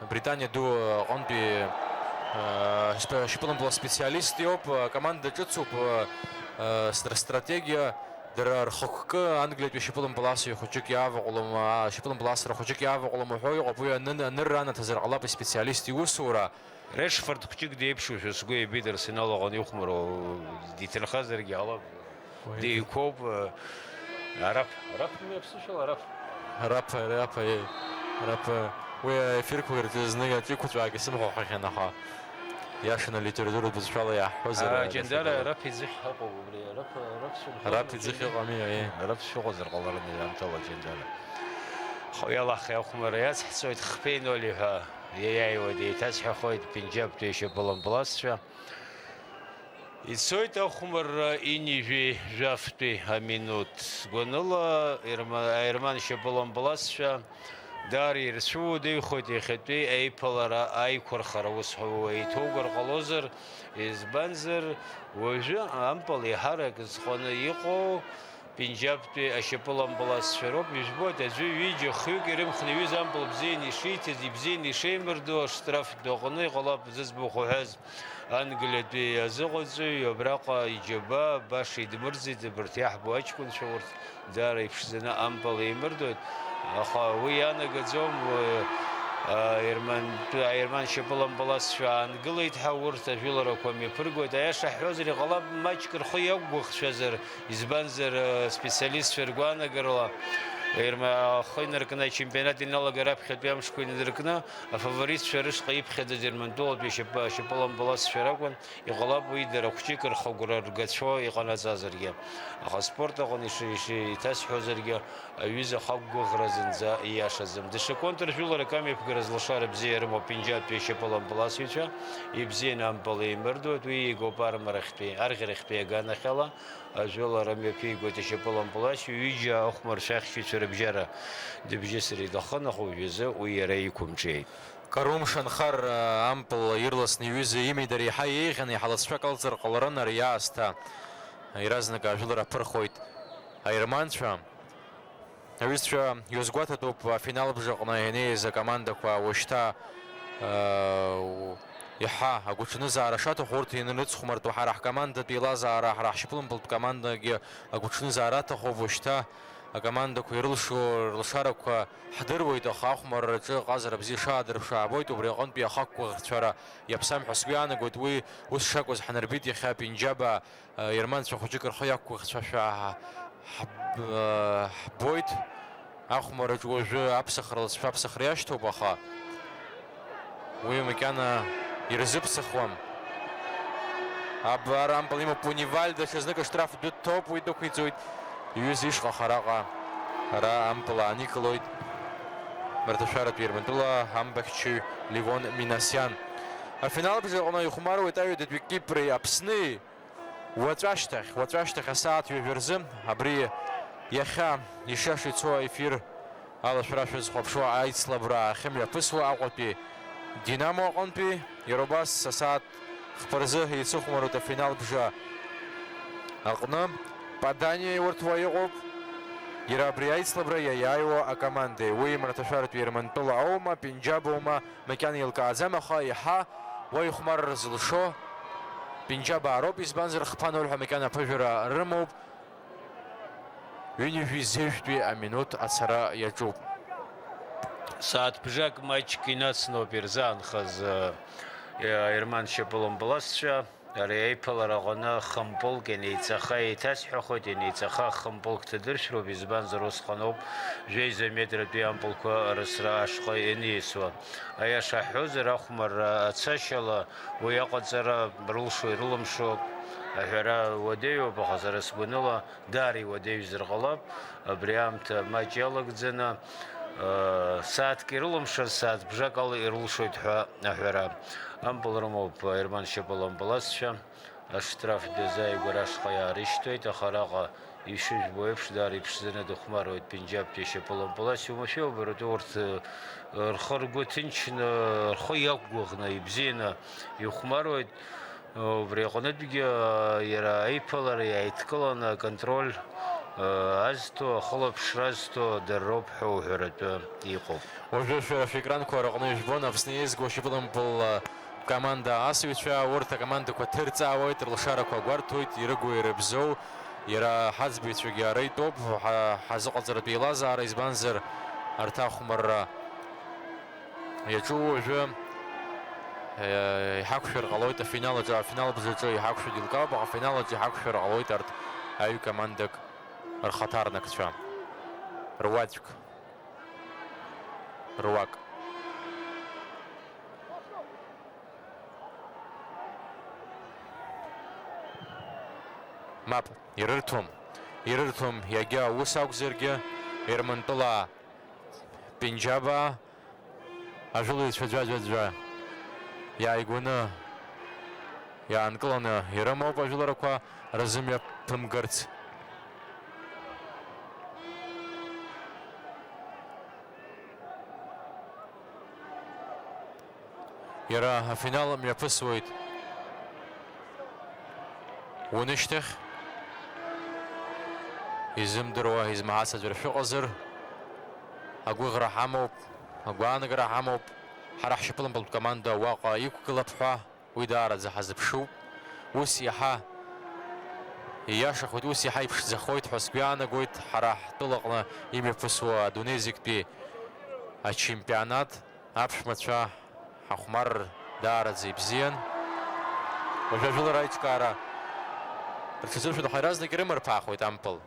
Британиа ду аҟынтәи, э, шьапы-, шьапылампыл аспециалист иоуп, акоманда ҿыцуп, э, э, стра-, стратегиа, дара рхықәкы Англиатәи шьапылампыласҩы хәыҷык иаваҟәлом, а, шьапылампыласра хәыҷык иаваҟәлом уҳәо иҟоуп, уи анын-, анырра анаҭазар ҟалап аспециалист иусура. Решфорд хәыҷык деиԥшушәа сгәы еибидыр, синалаҟан ихәмаруа, диҭынхазаргьы ҟалап. Уи Деиқәоуп, э, Араԥ, Араԥ, мҩаԥсышәала Араԥ. Араԥ, Араԥ, е, Араԥ, уи аефирқәа рҿы зны иаҿиқәҵәаагьы сымхәахахьан, аха иашаны алитературатә бызшәала иаҳҳәозар, Аа, Џьандара Араԥ. Араԥ иӡыхь ҳаҟоуп убри, Араԥ, Араԥ сынхоит, Араԥ иӡыхь Џьандара. Ыҟами, аиеи. Араԥ шыҟазар ҟаларын аамҭала Џьандара. Хәҩалах иахәмара иацҳҵоит, хԥеи ноли ҳәа иаиааиуеит, еиҭасҳәахоит Пенџьабтәи ашьапылампыласцәа. Ицоит ахәмарра инижәи жәафтәи аминуҭ. Гәаныла Ерма-, аерман шьапылампыласцәа даара ирцәыуадаҩхоит иахьатәи аиԥылара аиқәырхара. Ус ҳәа еиҭоугар ҟалозар, избанзар, уажәы ампыл еиҳарак зҟәаны иҟоу Пенџьабтәи ашьапылампыласцәа роуп, ижәбоит, аӡәы, ҩыџьа, хҩык ирымхны иҩыз ампыл бзианы ишиҭаз, ибзианы ишеимырдо, аштраф ду аҟны иҟалап зыӡбахә уҳәаз Англиатәи азыҟаҵаҩ, абраҟа иџьабаа баша идмырӡит, абарҭ иаҳбо аҷкәынцәа урҭ даара иԥшӡаны ампыл еимырдоит, аха уи ианагаӡом, уи, а, аермантәи, аерман шьапылампыласцәа аангылеит ҳәа урҭ ажәыларақәа мҩаԥыргоит, аиаша ҳҳәозар, иҟалап, маҷк рхы иақәгәыӷцәазар, Избанзар, э, специалистцәа ргәаанагарала, ирма-, ахы инаркны ачемпионат иналагар аԥхьатәи амшқәа инадыркны, афаворитцәа рышҟа иԥхьаӡаз Ермантәылатәи ашьапы-, ашьапылампыласцәа ракәын, иҟалап уи дара хәҷык рхагәра ргацәо иҟанаҵазаргьы. Аха аспорт аҟны иши-, иши-, иҭасҳәозаргьы, аҩыза ахақәгәыӷра зынӡа ииашаӡам. Даҽа контржәыларак амҩаԥгара зылшара бзиа рымоуп Пенџьабтәи ашьапылампыласыҩцәа, ибзианы ампыл еимырдоит, уи иагоуп армарахьтәи, арӷьарахьтәи аганахьала. Ажәылара мҩаԥигоит ашьапылампыласҩы, ҩыџьа ахәмаршәа ахьчаҩцәа рыбжьара дыбжьысыр иҭахын, аха уажәазы уи иара иқәымҿиеит. Карум Шанхар, а, ампыл ирласны иҩыза имидара иаҳа еиӷьын, иаҳа лыҵшәак алҵыр ҟаларын ари аасҭа. Иаразнак ажәылара аԥырхоит аерманцәа. Аҩызцәа, иузгәаҭатәуп, афинал бжаҟны ианеиз акомандақәа уажәшьҭа, э, у-, иаҳа агәаҽанызаара шаҭаху урҭ ианрыцхәмартәу ҳара ҳкомандатә еилазаара, ҳара ҳшьапылампылтә командагьы агәаҽанызаара аҭахуп. Уажәшьҭа акомандақәа ирылшо рлшарақәа ҳдыруеит, аха ахәмарраҿы ҟазара бзиа шаадырԥшуа аабоит, убри аҟынтәи ахақәгәыӷцәара иаԥсам ҳәа сгәы иаанагоит, уи ус шакәыз ҳанарбеит иахьа Пенџьаба. Ерманцәа хәыҷык рхы иақәгәыӷцәашәа ҳб-, ҳбоит. Ахәмараҿ уажәы аԥсахра лҵшәа аԥсахра иашьҭоуп, аха уи макьана ирзыԥсахуам. Абар ампыл имоуп Униваль, даҽазнык аштраф дҭоуп, уи дықәиҵоит иҩыза ишҟа, аха араҟа ара ампыл ааникылоит Мраҭашәаратәи Ермантәыла амбахьчаҩ Левон Минасиан. Афинал бжаҟны ихәмаруеит аҩадатәи Кипри Аԥсни. Уаҵәашьҭахь, уаҵәашьҭахь асааҭ ҩажәа рзы, абри иахьа ишиашо ицо аефир алашәара шәызхәаԥшуа аицлабра ахьымҩаԥысуа Аҟәатәи Динамо аҟынтәи, иара убас асааҭ хԥа рзы еицыхәмаруеит афинал бжа аҟны. Паданиа урҭ уа иҟоуп, иара абри аицлабра иаиааиуа акомандеи, уи Мраҭашәаратәи Ермантәыла аума, Пенџьаб аума, макьана еилкааӡам, аха иаҳа уа ихәмарра зылшо Пенџьабаа роуп, избанзар, хԥа ноль ҳәа макьана аԥыжәара рымоуп. Ҩынҩажәи зежәтәи аминуҭ ацара иаҿуп. Сааҭ бжак маҷк инацноуп ирзаанхаз, э, Ерман шьапылампыласцәа. Ари аиԥылара аҟны хымпылк ианеиҵаха, еиҭасҳәахоит, ианеиҵаха хымпылк ҭадыршәроуп, избанзар, усҟаноуп жәеиза метратәи ампылқәа рысра ашҟа ианиасуа. Аиаша ҳҳәозар, ахәмарра ацашьала уи аҟаҵара рылшо ирылымшо аҳәара уадаҩуп, аха сара сгәаныла, даара иуадаҩзар ҟалап, абри аамҭа маҷ иалагӡаны, Сааҭк ирылымшаз, сааҭ бжак ала ирылшоит ҳәа аҳәара. Ампыл рымоуп аерман шьапылампыласцәа. Аштраф дазааигәара ашҟа иаарышьҭуеит, аха араҟа ишыжәбо еиԥш, даара иԥшӡаны дыхәмаруеит Пенџьаптәи ашьапылампылас. Иумашәа убаратәы урҭ, э, рхы-ргәы ҭынчны, рхы иақәгәыӷны, ибзианы ихәмаруеит. Убри аҟнытәгьы, э, иара аиԥылара иааидкыланы аконтроль, э, азҭо, ахылаԥшра азҭо дара роуп ҳәа уҳәаратәы иҟоуп. Уажәы шәара шәекранқәа рыҟны ижәбон Аԥсны еизго ашьапылампыл, э, команда асыҩцәа. Урҭ акомандақәа ҭырҵаауеит, рылшарақәа гәарҭоит, ирыгу ирыбзоу. Иара ҳаӡбаҩцәагьы ара итәоуп, ҳа-, ҳазыҟаҵаратәы еилазаара, избанзар, арҭ ахәмарра иаҿу уажәы, э, иҳақәшәар ҟалоит афинал аҿы, афинал бжаҿы иҳақәшәо дилкаауп, аха афинал аҿы иҳақәшәар ҟалоит арҭ аҩ командак рхаҭарнакцәа. Руаӡәк. Руак. Мап, ирырҭом. Ирырҭом, иагьа ус акәзаргьы, Ермантәылаа, Пенџьабаа, ажәылаҩцәа ӡәаӡәаӡәа иааигәаны, иаанкыланы ирымоуп ажәыларақәа рзымҩаԥымгарц. Иара афинал мҩаԥысуеит унышьҭахь. Изымдыруа, измаҳац аӡәыр шәыҟазар, агәыӷра ҳамоуп, агәаанагара ҳамоуп. Ҳара ҳшьапылампылтә команда уаҟа иқәгылап ҳәа. Уи даараӡа ҳазыԥшуп. Ус иаҳа ииашахоит, ус иаҳа иԥшӡахоит ҳәа сгәы иаанагоит. Ҳара ҳтәылаҟны имҩаԥысуа адунеи зегьтәи ачемпионат аԥшәмацәа ҳахәмарра даараӡа ибзиан. Уажәы ажәылара аиҿкаара рҽазыршәоит, аха иаразнак ирымарԥаахоит ампыл.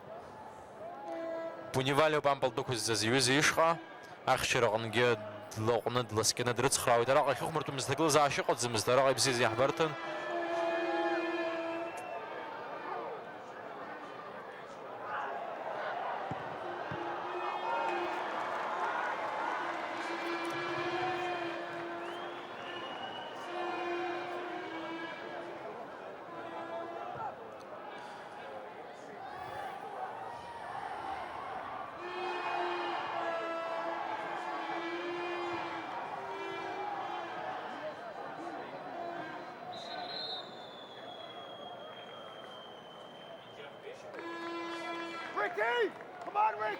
Пунивалиоуп ампыл дәықәызҵаз иҩыза ишҟа, ахьчараҟынгьы длаҟәны, дласкьаны дрыцхраауеит. Араҟа ахьыхәмартәымыз ҭагылазаашьа ыҟаӡамызт, араҟа ибзиаз иаҳбарҭан. Ricky! Come on, Rick!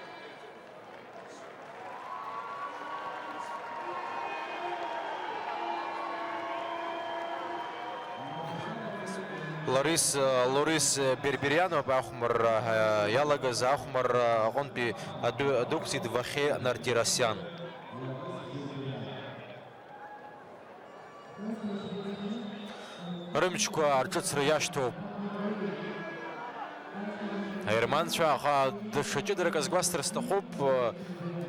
Лорис, Лорис Берберианов ахәмарра, э, иалагаз ахәмарра аҟынтәи адәы-, адәықәҵит Вахе Нартиросиан. Рымчқәа арҿыцра иашьҭоуп аерманцәа, аха даҽа ҷыдарак азгәасҭар сҭахуп.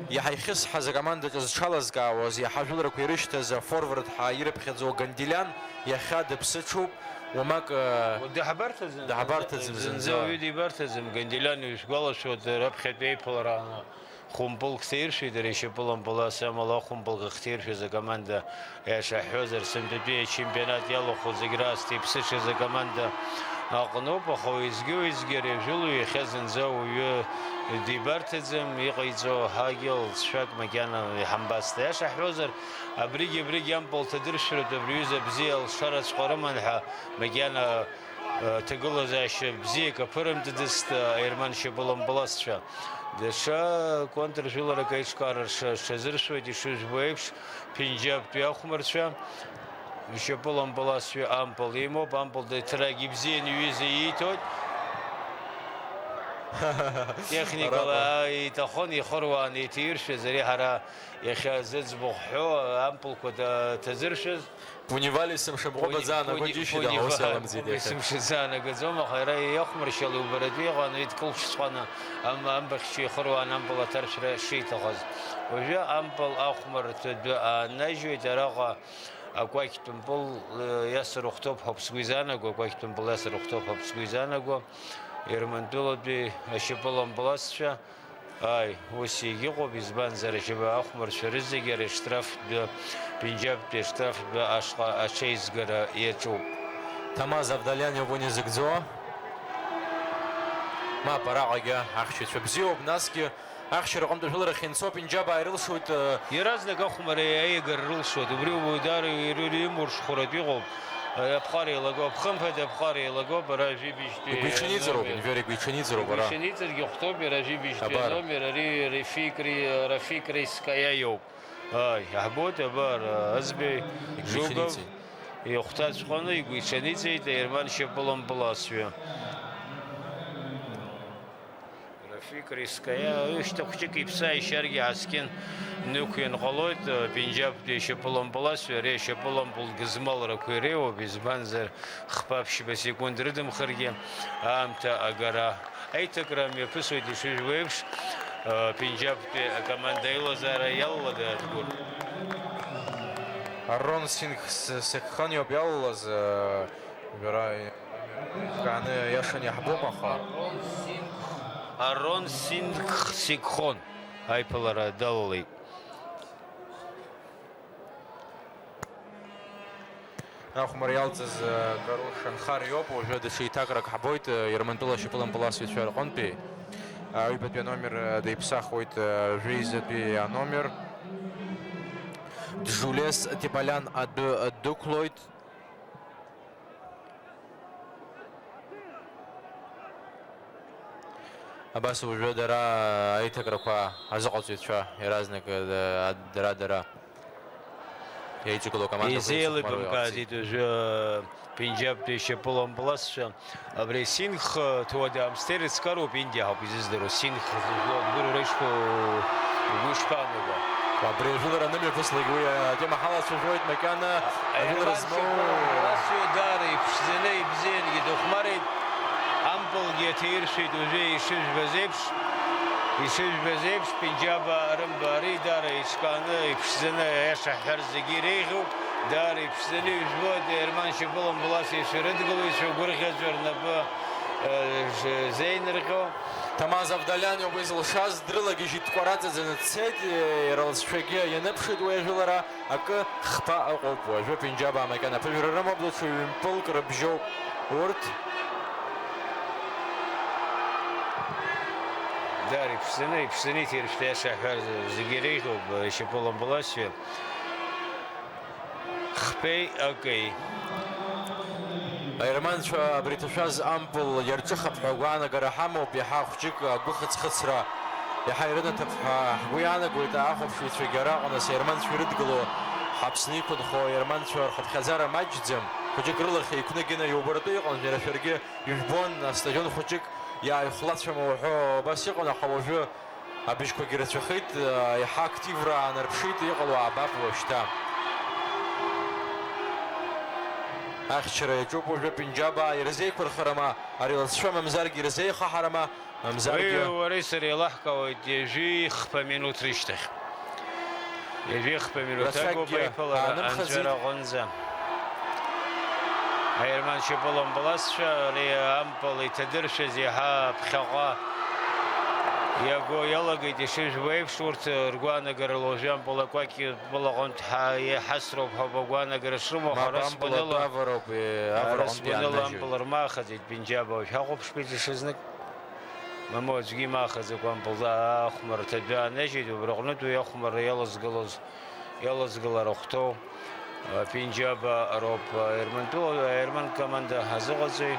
Иаҳа ихьысҳаз акомандаҿы зҽалазкаауаз, иаҳа ажәыларақәа ирышьҭаз афорвард ҳәа ирыԥхьаӡоу Гандилян иахьа дыԥсыҽуп, уамак, э, Даҳбарҭаӡам. Даҳбарҭаӡам зынӡа. Зынӡа уаҩы дибарҭаӡам. Гандилян, ишәгәалашәоит, раԥхьатәи еиԥылара ааны хәымпылк ҭаиршәит иара ишьапылампылас, амала ахәымпылк ахьҭаиршәыз акоманда, аиаша ҳҳәозар, сынтәатәи ачемпионат иалахәу зегь раасҭа иԥсыҽыз акоманда аҟноуп, аха уеизгьы-уеизгьы ари ажәылаҩ иахьа зынӡа уаҩы дибарҭаӡам, иҟаиҵо ҳагьы лҵшәак макьана иҳамбацт. Аиаша ҳҳәозар, абригь-абригь ампыл ҭадыршәратә абри аҩыза бзиа алшараҵәҟьа рыман ҳәа макьана, э, ҭагылазаашьа бзиак аԥырымтыдыст, э, аерман шьапылампыласцәа. Даҽа контржәыларак аиҿкаара рҽа-, рҽазыршәуеит, ишыжәбо еиԥш, Пенџьабтәи ахәмарцәа, шьапылампыласҩы ампыл имоуп, ампыл деиҭарак ибзианы иҩыза ииҭоит. Техникала Араҟа. Иҭахын, ихыруааны иҭаиршәыз, ари ҳара иахьа зыӡбахә ҳәоу ампылқәа та-, ҭазыршәыз. Пунивали сымшын ҟәыбаӡа Пуни-, аанаго Пуни-, џьышьеит, аха ус Пунивали иаламӡеит иахьа. Сымшаӡа аанагаӡом, аха иара иахәмаршьала иубаратәы иҟан, уи дкылԥшҵәҟьаны ам-, амбахьча ихыруан ампыл аҭаршәра шиҭахыз. Уажәы ампыл ахәмарҭа адәы ааннажьуеит, араҟа акәакьтә мпыл, э, иасырыхәҭоуп ҳәа сгәы изаанагом, акәакьтә мпыл иасырыхәҭоуп ҳәа сгәы изаанагом, Ермантәылатәи ашьапылампыласцәа. Ааи, ус егьыҟоуп, избанзар, ашьапы ахәмаршәа рызегьы ари аштрафтәы, Пенџьабтәи аштрафтәы ашҟа аҽеизгара иаҿуп. Ҭамаз Авдалиан иоуп уи назыгӡо. Мап, араҟагьы ахьчацәа бзиоуп, насгьы ахьчара аҟынтә ажәыларахь инцо Пенџьабаа ирылшоит, э, Иаразнак ахәмарреи аиагара рылшоит, убри уаҩ даара иры-, имуршхәаратә иҟоуп. Аԥҟара еилагоуп, хымԥада аԥҟара еилагоуп, ара ажәибжьтәи Игәиҽаниҵароуп, номер. Инвер игәиҽаниҵароуп, ара. Игәиҽаниҵаргьы хәҭоуп, иара ажәибжьтәи Абар. Аномер, ари Рафик Ри-, Рафик Рискаиа иоуп. Ааи, иаҳбоит, абар, Азбеи Игәиҽаниҵеит. Жугов ихәҭаҵәҟьаны игәиҽаниҵеит Аерман шьапылампыласҩы. Рафик Рискаиа, ишьҭа хәҷык иԥсы ааишьаргьы ааскьын нықәиан ҟалоит, Пенџьабтәи ашьапылампыласҩы, ари ашьапылампыл гызмалрақәа иреиуоуп, избанзар, хԥа-ԥшьба секунд рыдымхыргьы аамҭа агара. Аиҭакра мҩаԥысуеит ишыжәбо еиԥш, Пенџьабтәи акоманда аилазаара иалалада, Адгәыр? Арон Сингх С-, Секхан иоуп иалалаз, Бара иааны иашан иаҳбом, аха. Арон Сингх Сикхон аиԥылара далалеит. Ахәмар иалҵыз, э, Карл Шанхар иоуп, уажәы даҽа еиҭакрак ҳбоит, э, Ермантәыла ашьапылампыласҩцәа рҟынтәи. Аҩбатәи аномер, э, деиԥсахуеит, э, жәеизатәи аномер. Джулиес Тепалян адәы дықәлоит. Абас уажәы дара аиҭакрақәа азыҟаҵаҩцәа иаразнак, э, дара-дара еиҿагылоу акомандақәа изеилибамкааӡеит уажәы Пенџьабтәи ашьапылампыласцәа. Абри Сингх ҭуада амсҭер ицкароуп, Индиа ҳауп изыздыруа. Сингх зызку адгәыр уреишқәоу угәы ишԥаанаго? Абри ажәылара анымҩаԥыслак уи атема ҳалацәажәоит макьана. Ажәылара змоу Ерман Шьапылампыласҩы даара иԥшӡаны, ибзиангьы дыхәмарит. Ампылгьы аҭаиршәит уажәы ишыжәбаз еиԥш. Ишыжәбаз еиԥш, Пенџьабаа рымба ари даара иҿкааны, иԥшӡаны, аиаша ҳҳәар зегьы иреиӷьуп. Даара иԥшӡаны ижәбоит, Ерман шьапылампыласҩцәа рыдгылаҩцәа гәырӷьаҵәа рнапы, э, ж-, зеинырҟьо. Ҭамаз Авдалиан иоуп уи зылшаз, дрылагьежьит, дкәараҵаӡаны дцеит, э, иара лҵшәагьы ианыԥшит уи ажәылара, акы хԥа ыҟоуп, уажәы Пенџьабаа макьана аԥыжәара рымоуп, даҽа ҩымпылк рыбжьоуп урҭ. Даара иԥшӡаны, иԥшӡаны иҭаиршәит, аиаша ҳҳәар, зегьы иреиӷьуп, э, шьапылампыласҩы. Хԥеи акеи. Аерманцәа абри иҭашәаз ампыл иарҿыхап ҳәа агәаанагара ҳамоуп, иаҳа хәҷык агәыхыҵхыҵра иаҳа ирынаҭап ҳәа ҳгәы иаанагоит, ахәаԥшыҩцәагьы араҟа нас аерманцәа ирыдгыло ҳаԥсны иқәынхо аерманцәа рхыԥхьаӡара маҷӡам, хәҷык рылахь еиқәныгьаны иубартәы иҟан, иара шәаргьы ижәбон, астадион хәыҷык иааихәлацәама уҳәо, убас иҟан, аха уажәы Абыжьқәагьы рацәахеит, еиҳа активра аанарԥшит, иҟало аабап уажәшьҭа. Ахьчара иаҿуп уажәы Пенџьабаа, ирзеиқәырхарама ари лҵшәа, мамзаргьы ирзеихаҳарама, мамзаргьы. Уи уареи сареи еилаҳкаауеит ҩажәи хԥа минуҭ рышьҭахь. Ҩажәи хԥа минуҭ агуп аиԥылара анҵәара аҟынӡа. Аерман шьапылампыласцәа ари ампыл иҭадыршәыз иаҳа ԥхьаҟа иаго иалагеит, ишыжәбо еиԥш, урҭ ргәаанагарала уажәы ампыл акәакь атәылаҟынтә ҳа-, иҳасроуп ҳәа агәаанагара шрымоу, ҳара сгәаныла, ҳара сгәаныла ампыл рмаахаӡеит Пенџьабаа, уажә ҳахәаԥшуеит ишызнык. Мамоу, аӡәгьы имаахаӡакәа ампыл ахәмарҭа адәы аанажьит, убри аҟнытә уи ахәмарра иалазгылоз, иалазгылара ахәҭоу, а, Пенџьабаа роуп, а, Ермантәыла, а, Ерман команда азыҟаҵаҩ.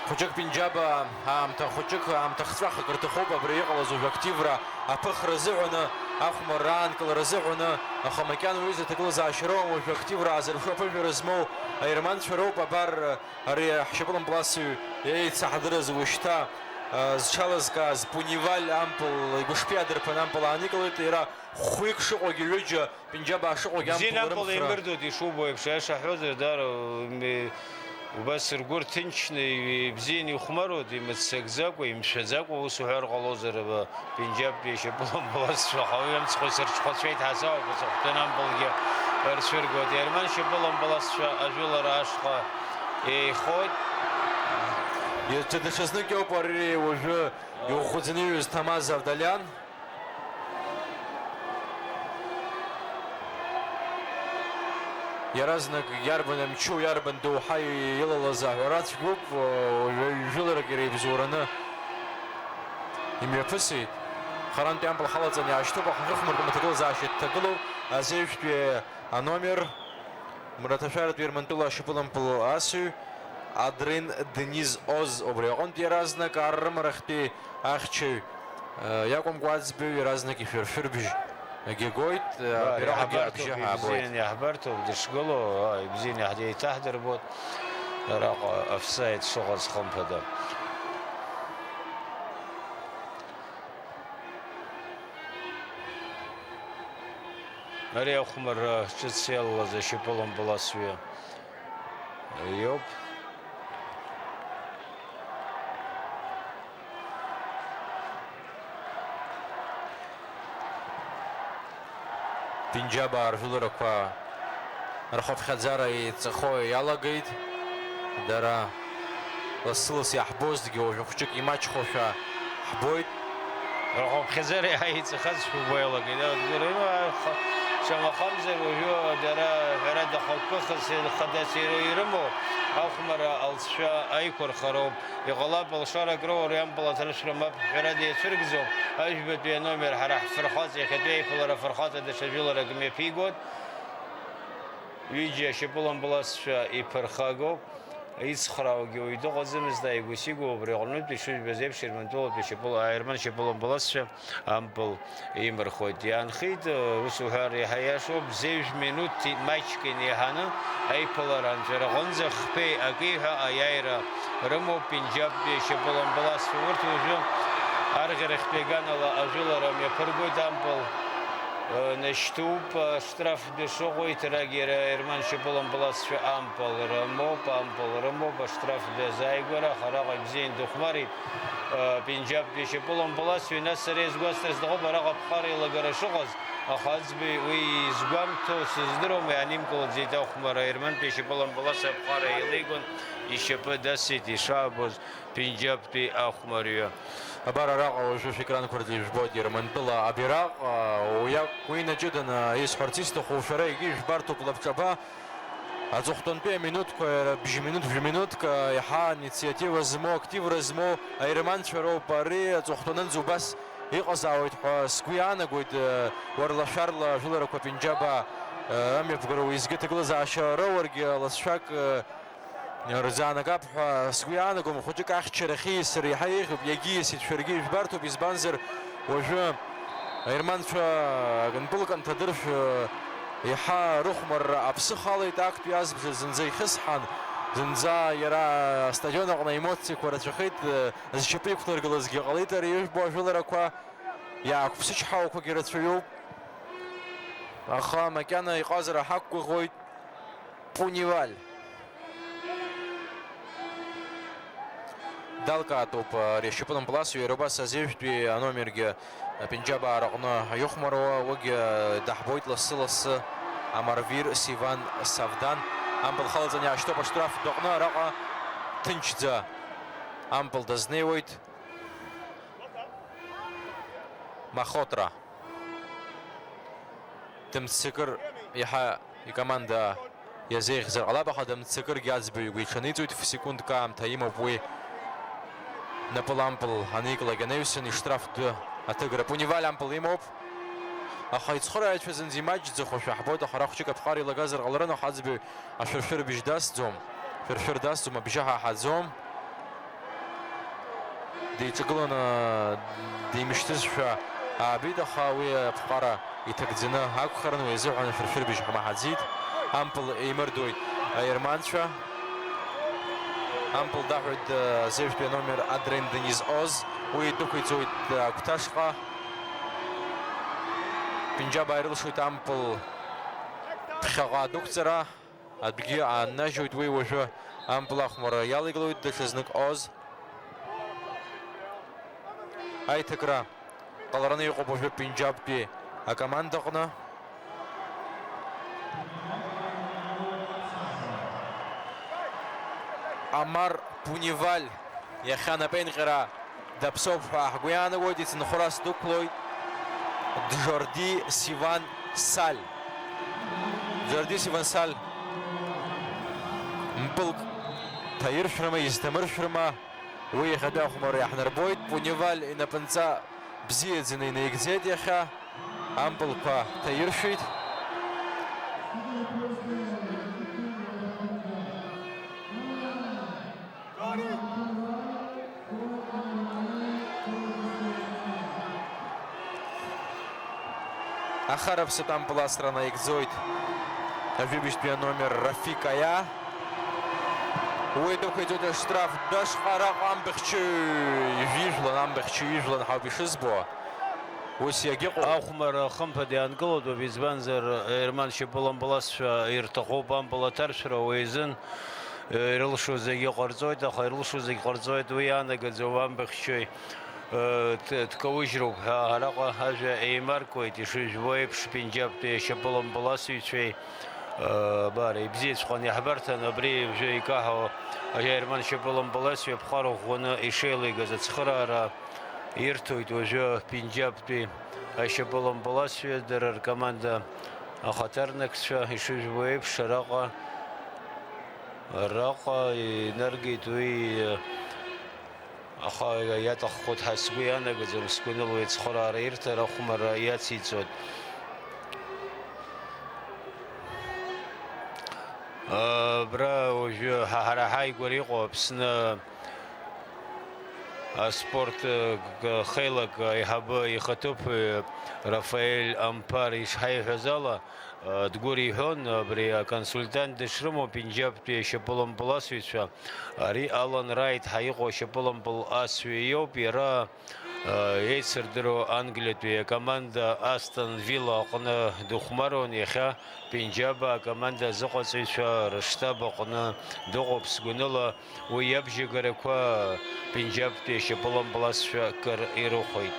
Хәыҷык Пенџьабаа аамҭа, хәыҷык аамҭа хҵәахак рҭахуп абри иҟалаз уажә активра аԥыхра азыҳәаны, ахәмарра аанкылара азыҳәаны, аха макьана уи изы аҭагылазаашьа роуам, уажә активра аазырԥшу аԥыжәара змоу аерманцәа роуп, абар, Ари ҳшьапылампыласҩы еицаҳдырыз уажәшьҭа, а, зҽалазкааз Пуниваль ампыл игәышԥы иадырԥан ампыл ааникылеит, иара хәҩык шыҟоугьы ҩыџьа, Пенџьабаа шыҟоугьы ампыл рымхра. Бзиа ампыл еимырдоит, ишубо еиԥш, аиаша ҳҳәозар, даара, м, убас ргәы рҭынчны, ибзианы ихәмаруеит, имыццакӡакәа, имшәаӡакәа, ус уҳәар ҟалозар, ба. Пенџьабтәи ашьапылампыласцәа ҳауаҩы амцхә исырҽхәацәеит ҳәа саҳәақәа сыхәҭан ампылгьы рцәыргоит. Ерман шьапылампыласцәа ажәылара ашҟа еихоит. Иацы даҽазнык иоуп ари уажәы иӷәӷәаӡаны иҩыз Ҭамаз Авдалиан. Иаразнак иарбан мчу, иарбан доуҳа илалаз аҳәара цәгьоуп, уажәы жәыларак иреибзоураны имҩаԥысит. Харантәи ампыл халаҵан иаашьҭуп, аха ахьыхәмаркуа аҭагылазаашьа дҭагылоуп, азеижәтәи аномер. Мраҭашәаратәи Ермантәыла ашьапылампыл асҩ Адрен Денис Оз убри аҟынтә иаразнак аррымарахьтәи ахьчаҩ, э, иакәымкәа аӡбаҩ иаразнак ишәыршәырбжь агьагоит, э, Ба, абираҟгьы иаҳбарҭоуп, абжьы ҳаабоит. Ибзиан иаҳбарҭоуп дышгылоу, а, ибзиан иаҳ-, еиҭаҳдырбоит араҟа офсайд шыҟаз, хымԥада. Ари ахәмарра ҿыц иалалаз ашьапылампыл асҩы иоуп. Пенџьабаа ржәыларақәа рхыԥхьаӡара еиҵахо иалагеит. Дара лассы-ласс иаҳбозҭгьы уажәы хәҷык имаҷхошәа ҳбоит. Рхыԥхьаӡара иаҳа еиҵахазшәа убо иалагеит. Шамахамзар уажәы дара ҳәарада хықәкы хадас ирымоу ахәмарра алҵшәа аиқәырхароуп. Иҟалап, алшарак роур, иампыл аҭаршәра мап ҳәарада иацәыргӡом. Ажәбатәи аномер ҳара ҳфырхаҵа иахьатәи аиԥылара афырхаҵа даҽа жәыларак мҩаԥигоит. Ҩыџьа ашьапылампыласцәа иԥырхагоуп. Ицхрааугьы уаҩ дыҟаӡамызт, ааигәа-сигәа убри аҟнытә ишыжәбаз еиԥш, Ермантәылатәи ашьапыла-, аерман шьапылампыласцәа ампыл имырхуеит. Иаанхеит, ус уҳәар иаҳа иашоуп, зежә минуҭ маҷк инеиҳаны аиԥылара анҵәара аҟынӡа хԥеи аки ҳәа аиааира рымоуп Пенџьабтәи ашьапылампыласцәа. Урҭ уажәы арӷьарахьтәи аганала ажәылара мҩаԥыргоит, ампыл, э, нашьҭуп, э, штраф дышыҟоу иҭарагь иара аерман шьапылампыласцәа ампыл рымоуп, ампыл рымоуп, аштраф дазааигәара, аха араҟа ибзиан дыхәмарит, э, Пенџьабтәи шьапылампыласцәа, нас сара иазгәасҭарц сҭахуп араҟа аԥҟара еилагара шыҟаз, аха аӡбаҩ уи изгәамҭо сыздыруам, иаанимкылаӡеит ахәмарра, аермантәи шьапылампыласцәа аԥҟара еилеигон, ишьапы дасит, ишаабоз Пенџьабтәи ахәмарҩы. Абар араҟа уажәы шәекранқәа рҿы ижәбоит Ермантәыла абираҟ, уи акәу инаҷыданы исҳәарц исҭаху, шәара егьи ижәбарҭоуп лабҿаба. Аҵыхәтәантәи аминуҭқәа, иара бжьминуҭ, жәминуҭк, иаҳа аинициатива змоу, активра змоу аерманцәа роуп. Ари аҵыхәтәанынӡа убас иҟазаауеит ҳәа сгәы иаанагоит, уарлашәарла ажәыларақәа Пенџьабаа, амҩаԥгара уеизгьы аҭагылазаашьа роуаргьы, ласшәак, рзаанагап ҳәа сгәы иаанагом, хәыҷык ахьчарахьы ииасыр иаҳа еиӷьуп, иагьиасит шәаргьы ижәбарҭоуп, избанзар, уажәы аерманцәа агынтәылак анҭадыршә, еиҳа рыхәмарра аԥсыхалеит, актәи азбжа зынӡа ихьысҳан, зынӡа иара астадион аҟны аемоциақәа рацәахеит, зшьапы иқәнаргылазгьы ҟалеит ари ижәбо ажәыларақәа, иаақәԥсычҳауақәагьы рацәаҩуп, аха макьана иҟазара ҳақәгәыӷуеит. Пуниваль. Далкаатәуп, ари ашьапылампыласҩы, иара убас азеижәтәи аномергьы, Пенџьабаа рҟны ихәмаруа, уигьы даҳбоит лассы-лассы, Амарвир Сиван Савдан. Ампыл халаҵаны иаашьҭоуп аштрафтә аҟны, араҟа ҭынчӡа ампыл дазнеиуеит Махотра. Дымццакыр иаҳа икоманда иазеиӷьзар ҟалап, аха дымццакыргьы аӡбаҩ игәы иҽаниҵоит, ф-секундк аамҭа имоуп уи. Напылампыл аниклак анаҩсан иштрафтәы аҭыгра Пуниваль ампыл имоуп. Аха ицхырааҩцәа зынӡа имаҷӡахошәа ҳбоит, аха ара хәҷык аԥҟара илагазар ҟаларын, аха аӡбаҩ ашәыршәырбжь дасӡом, шәыршәыр дасӡом, абжьы ҳаҳаӡом. Деиҿагыланы димышьҭызшәа аабеит, аха уи аԥҟара иҭагӡаны акәхарын, уи азыҳәан ашәыршәырбжь ҳмаҳаӡеит. Ампыл еимырдоит аерманцәа. Ампыл даҳәоит, э, зеижәтәи аномер Адрен Денис Оз. Уи идәықәиҵоит, э, агәҭашҟа. Пенџьабаа ирылшоит ампыл ԥхьаҟа адәықәҵара. Адәгьы ааннажьуеит уи уажәы. Ампыл ахәмарра иалеигалоит даҽазнык Оз. Аиҭакра ҟалараны иҟоуп уажәы Пенџьабтәи акомандаҟны. Амар Пуниваль Иахьа анапеинҟьара даԥсоуп ҳәа ҳгәы иаанагоит, ицынхәрас дықәлоит Џорди Сиван Саль. Џорди Сиван Саль мпылк ҭаиршәрыма, изҭамыршәрыма, уи иахьатәи ахәмарра иаҳнарбоит. Пуниваль инапынҵа бзиаӡаны инаигӡеит иахьа, ампылқәа ҭаиршәит. Ахараԥсатә ампыл асра наигӡоит ажәибжьтәи аномер Рафик Аиа. Уи дықәиҵоит аштраф дәашҟа, араҟа амбыхьчаҩ ижәижәлан, амбыхьчаҩ ижәлан ҳауп ишызбо. Ус иагьыҟоуп. Ахәмарра хымԥада иаанкылатәуп, избанзар, Ерман шьапылампыласцәа ирҭахуп ампыл аҭаршәра, уи изын, э, ирылшо зегьы ҟарҵоит, аха ирылшо зегь ҟарҵоит, уи иаанагаӡом амбыхьчаҩ, э, д-, дкаужьроуп ҳәа араҟа ажәа еимаркуеит, ишыжәбо еиԥш, Пенџьаптәи ашьапылампыласыҩцәеи, э, абар, ибзиаҵәҟьаны иаҳбарҭан, абри уажәы икаҳауа Ерман шьапылампыласҩы аԥҟара ӷәӷәаны ишеилеигаз ацхыраара ирҭоит уажәы Пенџьаптәи ашьапылампыласҩы, дара ркоманда ахаҭарнакцәа, ишыжәбо еиԥш, араҟа, араҟа инаргеит уи, аха иаҭаххоит ҳәа сгәы ианагаӡом, сгәаныла уи ацхыраара ирҭар ахәмарра иациҵоит. Абра уажәы ҳа, ҳара ҳааигәара иҟоу Аԥсны аспорт, э, г-, хеилак аиҳабы ихаҭыԥуаҩ, э, Рафаель Амԥар ишҳаиҳәаз ала, э, дгәыр иҳәон, абри аконсультант дышрымоу Пенџьаптәи ашьапылампыласыҩцәа, ари Алан Райт ҳәа иҟоу ашьапылампыл асҩы иоуп, иара, э, еицырдыруа Англиатәи акоманда Астон Вилла аҟны дыхәмаруан, иахьа Пенџьаба акоманда азыҟаҵаҩцәа рыштаб аҟны дыҟоуп, сгәаныла, уи иабжьагарақәа Пенџьаптәи ашьапылампыласцәа кыр ирыхәеит.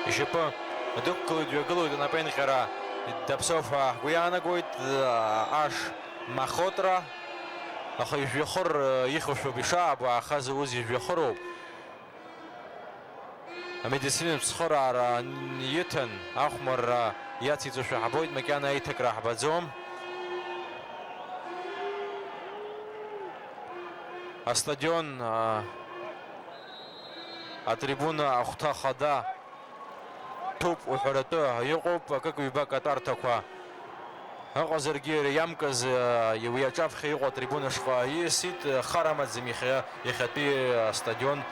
Ишьапы дықәгылоит, дҩагылоит анапеинҟьара даԥсоуп ҳәа ҳгәы иаанагоит, аш Махотра, аха ижәҩахыр ихьушәоуп ишаабо, аха зауз ижәҩахыроуп. Амедицинатә цхыраара иҭан, ахәмарра иациҵошәа ҳабоит, макьана аиҭакра ҳбаӡом. Астадион, а, атрибуна ахәҭа хада ҭәуп уҳәаратәы иҟоуп, акык-ҩбак атәарҭақәа. Ыҟазаргьы иара иамкыз, э, уи аҿаԥхьа иҟоу атрибуна шҟа ииасит, э, хар амаӡам иахьа, иахьатәи астадион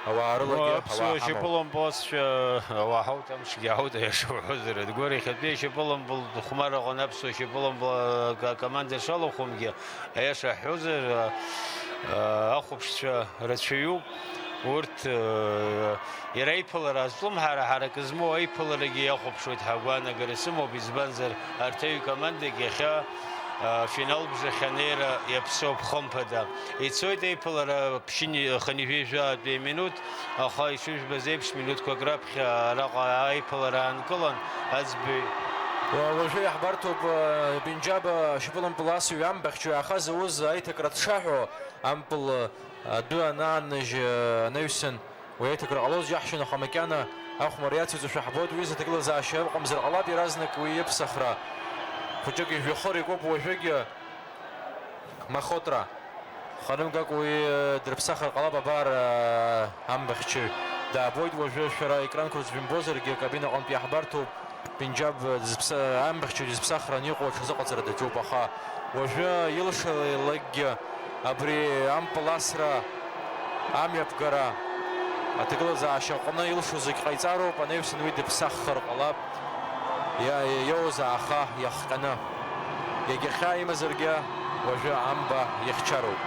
ауаа рылагьы. Уа, аԥсуа ауаа ҳамоуп. Шьапылампыласцәа, ауаа ҳауҭ, амшгьы ҳауҭ, аиаша уҳәозар, Адгәыр иахьатәи ашьапылампыл хәмарра аҟны аԥсуа шьапылампыл, э, ка-, команда шалахәымгьы, аиаша ҳҳәозар, э, э, ахәаԥшцәа рацәаҩуп. Урҭ, э, иара аиԥылара азҿлымҳара ҳарак змоу аиԥыларагьы иахәаԥшуеит ҳәа агәаанагара сымоуп, избанзар, арҭ аҩ командагь иахьа, э, финал бжахь анеира иаԥсоуп, хымԥада. Ицоит аиԥылара ԥшьынҩажәи жәаатәи минуҭ, аха ишыжәбаз еиԥш, минуҭқәак раԥхьа араҟа аиԥылара аанкылан, аӡбаҩ. Уа-, уажәы иаҳбарҭоуп, э, Пенџьаба шьапылампыласҩы амбахьчаҩ аха зауз аиҭакра дшаҳәо, ампыл, э, адәы анааныжь, э, анаҩсан. Уи аиҭакра ҟалоз џьаҳшьон, аха макьана ахәмарра иациҵошәа ҳбоит, уи изы аҭагылазаашьа ыҟамзар ҟалап, иаразнак уи иԥсахра. Хәыҷык ижәҩахыр икуп уажәыгьы Махотра. Харымгак уи, э, дрыԥсахыр ҟалап, абар, э, амбахьчаҩ даабоит уажәы, шәара аекранқәа рҿы жәымбозаргьы, акабина аҟынтә иаҳбарҭоуп. Пенџьаб дызԥса-, амбахьчаҩ дызԥсахран иҟоу аҽазыҟаҵара даҿуп, аха уажәы илшалакгьы абри ампыл асра, амҩаԥгара, аҭагылазаашьа аҟны илшо зегь ҟаиҵароуп, анаҩсан уи дыԥсаххар ҟалап, иа-, иоуз ааха иахҟьаны. Егьа хьаа имазаргьы, уажәы амба ихьчароуп.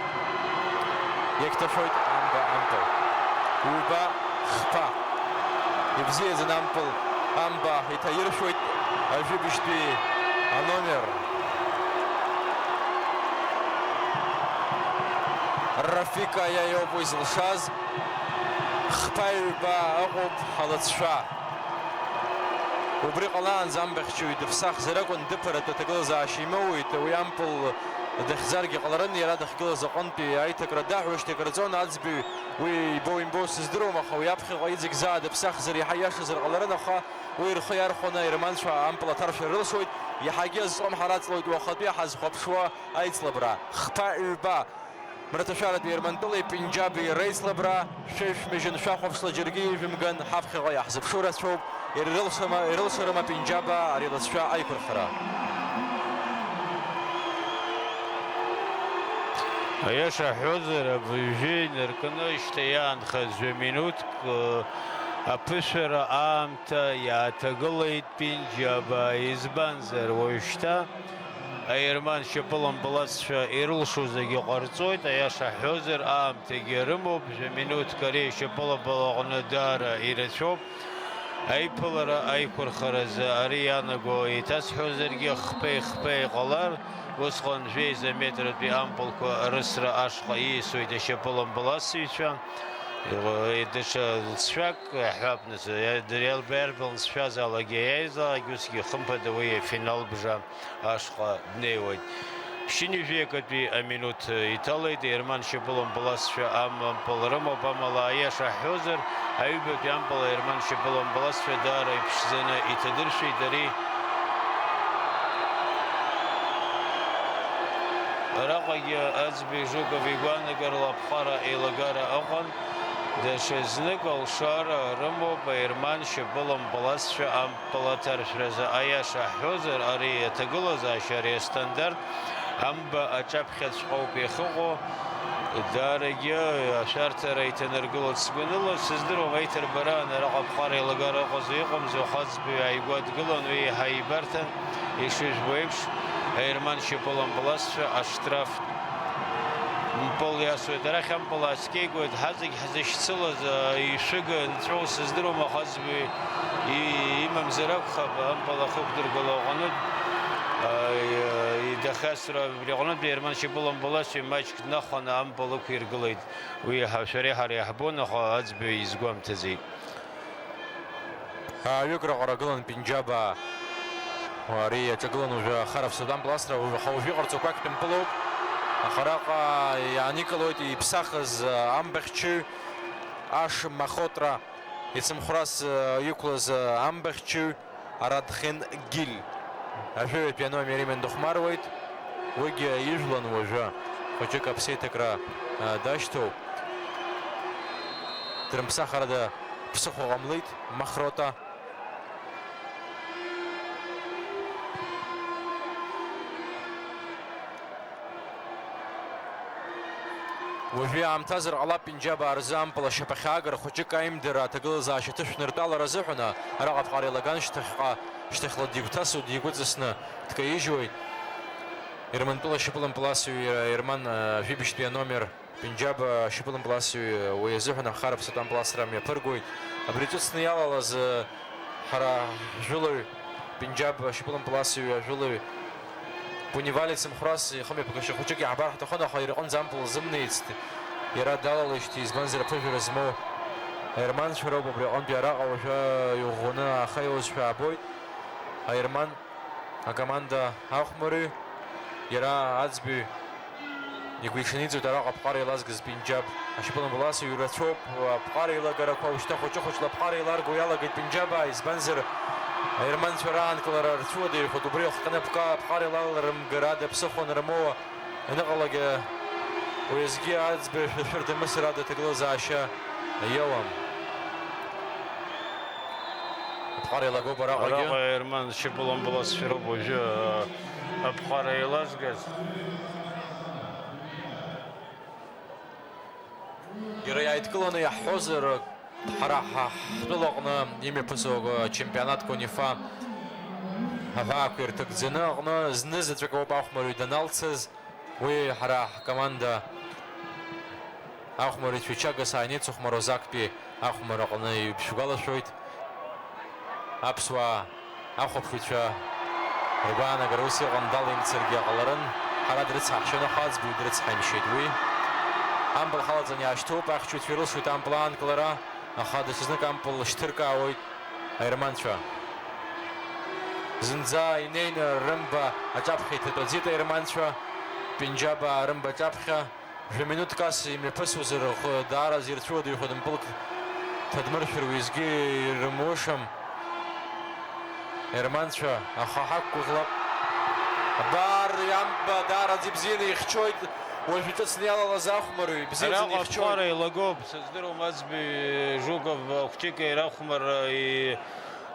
Иагьҭашәоит амба ампыл. Ҩба, хԥа. Ибзиаӡаны ампыл, амба иҭаиршәуеит ажәибжьтәи аномер. Рафик Аиа иоуп уи зылшаз. Хԥа ҩба ыҟоуп ҳалыҵшәа. Убри ҟалаанӡа амбахьчаҩ дыԥсахзар акәын, дыԥаратәы аҭагылазаашьа имоуит, уи ампыл Дахьӡаргьы ҟаларын, иара дахьгылаз аҟынтәи аиҭакра даҳәо шьҭа икырҵон аӡбаҩ, уи ибоу имбоу сыздыруам, аха уи аԥхьаҟа иҵегь заа дыԥсахзар иаҳа иашазар ҟаларын, аха уи рхы иархәаны аерманцәа ампыл аҭаршәра рылшоит, иаҳагьы азҵома ҳараҵлоит уахатәи ҳазхәаԥшуа аицлабра. Хԥа ҩба. Мраҭашәаратәи Ермантәылеи Пенџьаби реицлабра, шәышәмыжьын, шәахәаԥшла, џьаргьы ижәымган, ҳаԥхьаҟа иаҳзыԥшу рацәоуп, ирылшама, ирылшарыма Пенџьабаа ари ласшәа аиқәырхара? Аиаша ҳҳәозар, абыржәы инаркны шьҭа иаанхаз жәа минуҭк, э, аԥышәара аамҭа иааҭагылеит Пенџьабаа, избанзар, уажәшьҭа аерман шьапылампыласцәа ирылшо зегьы ҟарҵоит, аиаша ҳҳәозар, аамҭагьы рымоуп, жәа минуҭк ари ашьапылампыл аҟны даара ирацәоуп. Аиԥылара аиқәырхаразы ари иаанаго еиҭасҳәозаргьы, хԥеи-хԥеи ҟалар, усҟан жәеиза метратәи ампылқәа рысра ашҟа ииасуеит ашьапылампыласыҩцәа. Даҽа лҵшәак ҳҳәап, нас, иа-, иарбан лҵшәазаалак иаиазаалак, усгьы хымԥада уи афинал бжа ашҟа днеиуеит. Ԥшьынҩажәи акатәи аминуҭ иҭалеит, Ерман шьапылампыласцәа ампыл рымоуп, амала аиаша ҳҳәозар, аҩбатәи ампыл аерман шьапылампыласцәа даара иԥшӡаны иҭадыршәеит ари. Араҟагьы аӡбаҩ Жуков игәаанагарала аԥҟара еилагара ыҟан, даҽа знык алшара рымоуп аерман шьапылампыласцәа ампыл Палаҭаршәразы аиаша ҳҳәозар, ари аҭагылазаашьа, ари астандарт амба аҿаԥхьаҵәҟьоуп иахьыҟоу. Даарагьы ашәарҭара иҭанаргылоит сгәаныла, сыздыруам, аиҭарбараан араҟа аԥҟара еилагара ыҟазу иҟамзу, ахаҵбаҩ ааигәа дгылан, уи еиҳа ибарҭан, ишыжәбо еиԥш, аерман шьапылампыласцәа аштраф мпыл иасуеит. Арахь ампыл ааскьеигоит, ҳазегь ҳзышьцылаз, ишәыга нҵәоу сыздыруам, ахаҵбаҩ и-, имамзар акәхап, ампыл ахықәдыргыло аҟнытә, а, и-, идахьасра абри аҟнытә Ерман шьапылампыласҩы маҷк днахәаны ампыл ықәиргылеит. Уи ҳа-, шәареи ҳареи иаҳбон, аха аӡбаҩ изгәамҭаӡеит. Ааҩык раҟара гылан Пенџьабаа. Ари иаҿагылан уажәы Харов Сулҭан Пласра, уажәы хәажәы иҟарҵо қәакьтәи мпылоуп. Аха араҟа иааникылоит иԥсахыз амбахьчаҩ Аш Махотра, ицымхәрас иқәлаз амбахьчаҩ Арадхен Гиль. Ажәаҩатәи аномер иман дыхәмаруеит. Уигьы ижәлан уажәы. Хәыҷык аԥсеиҭакра, а, дашьҭоуп. Дрымԥсахрада ԥсыхәа ҟамлеит Махрота. Уажәы аамҭазар ҟалап Пенџьабаа рзы ампыл ашьапахьаагара, хәыҷык аимдара аҭагылазаашьа ҭышәныртәалара азыҳәан, араҟа аԥҟара еилаган шьҭахьҟа, шьҭахьла дигәҭасуа, дигәыҵысны дкаижьуеит. Ермантәыла шьапылампыласҩы Ерман, а, жәибжьтәи аномер Пенџьаб, а, шьапылампыласҩы уи азыҳәан ахара аԥсатәампыласра мҩаԥыргоит. Абри ҿыцны иалалаз, а, ҳара ҳжәылаҩ, Пенџьаб шьапылампыласҩы ажәылаҩ Пунивали цымхәрас ихымҩаԥгашьа хәыҷык иаҳбар ҳҭахын, аха иара иҟынӡа ампыл лзымнеицт. Иара далалеижьҭеи, избанзар, аԥыжәара змоу аерманцәа роуп, убри аҟынтәи араҟа уажәы иӷәӷәаны ааха иоузшәа аабоит. Аерман акоманда ахәмарҩы, иара аӡбаҩ, игәиҽаниҵоит араҟа аԥҟара еилазгаз Пенџьаб ашьапылампыласҩы ирацәоуп аԥҟара еилагарақәа, ушьҭа хәыҷы-хәыҷла аԥҟара еиларго иалагеит Пенџьабаа, избанзар, аерманцәа раанкылара рцәыуадаҩхоит, убри иахҟьаны аԥка-, аԥҟара еилаларымгар ада ԥсыхәа анырмоуа аныҟалак, уеизгьы аӡбаҩ шәыршәырҭа имысыр ада аҭагылазаашьа иоуам. Аԥҟара еилагоуп араҟагьы. Араҟа Ерман шьапылампыласцәа роуп уажәы, а, аԥҟара еилазгаз. Иара иааидкыланы иаҳҳәозар, ҳара ҳа-, ҳтәылаҟны имҩаԥысуа ачемпионат Конифа аҳәаақәа ирҭагӡаны аҟны зны заҵәык ауп ахәмарҩы даналцыз. Уи ҳара ҳкоманда ахәмарыҩцәа ичагас ааины ицыхәмаруаз актәи ахәмарраҟны ишәгәалашәоит. Аԥсуаа ахәаԥшыҩцәа ргәаанагара ус иҟан, далимцаргьы ҟаларын. Ҳара дрыцҳаҳшьон, аха аӡбаҩ дрыцҳаимшьеит уи. Ампыл халаҵан иаашьҭуп, ахьчаҩцәа ирылшоит ампыл аанкылара, аха даҽазнык ампыл шьҭыркаауеит аерманцәа. Зынӡа инеины рымба аҿаԥхьа иҭатәаӡеит аерманцәа. Пенџьабаа рымбаҿаԥхьа, жәа-минуҭк ас имҩаԥысуазар, рхы даараӡа ирцәыуадаҩхоит, мпылк ҭадмыршәыр уеизгьы ирымушам. Ерманцәа, аха ҳақәгәыӷлап. Абар, Амба даараӡа ибзианы ихьчоит, уажә иҿыцны иалалаз ахәмарҩы, ибзиаӡаны Араҟа ихьчоит. Аԥҟара еилагоуп, сыздыруам, Аӡбеи Жуков хәҷык иара ахәмарра и-,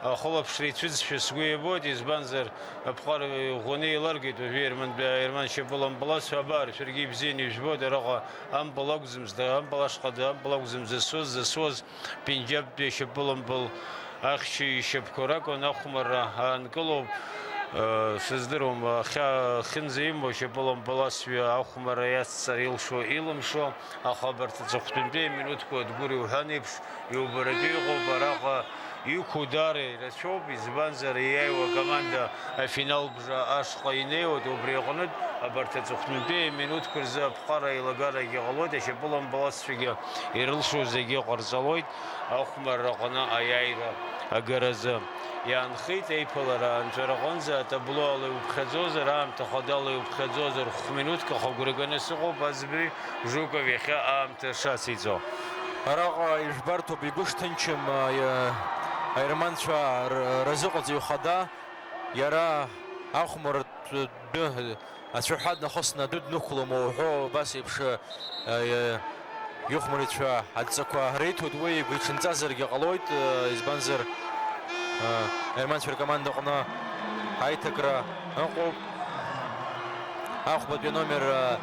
ахылаԥшра ицәыӡшәа сгәы иабоит, избанзар, аԥҟара ӷәӷәаны еиларгеит уажәы Ерман, Ерман шьапылампыласцәа, абар, шәаргьы ибзианы ижәбоит, араҟа ампыл акәӡамызт, ампыл ашҟа, ампыл акәӡам засоз, засоз, Пенџьабтәи ашьапылампыл ахьчаҩ ишьапқәа ракәын ахәмарра аанкылоуп, э, сыздыруам, ахьа-, ахьынӡаимоу ашьапылампыласҩы ахәмарра иацҵар илшо, илымшо, аха абарҭ аҵыхәтәантәи аминуҭқәа Адгәыр иуҳәан еиԥш, иубаратәы иҟоуп, араҟа иқәу даара ирацәоуп, избанзар, иааиуа акоманда афинал бжа ашҟа инеиуеит, убри аҟнытә абарҭ аҵыхәтәантәи аминуҭқәа рзы аԥҟара еилагарагьы ҟалоит, ашьапылампыласцәагьы ирылшо зегьы ҟарҵалоит, ахәмарраҟны аиааира агаразы. Иаанхеит аиԥылара анҵәараҟынӡа, атабло ала иуԥхьаӡозар, аамҭа хадала иуԥхьаӡозар, хә-минуҭк ахагәра ганы сыҟоуп, Аӡбеи Жуков иахьа аамҭа шациҵо. Араҟа ижәбарҭоуп, игәы шҭынчым, а, иа-, аерманцәа р-, разыҟаҵаҩ хада, иара ахәмарратә дәы ацәаҳәа днахысны адәы днықәлома уҳәо, убас еиԥш, э, ихәмарыҩцәа адҵақәа реиҭоит, уи игәиҽанҵазаргьы ҟалоит, э, избанзар, э, аерманцәа ркомандаҟны аиҭакра ыҟоуп. Ахәбатәи аномер, э,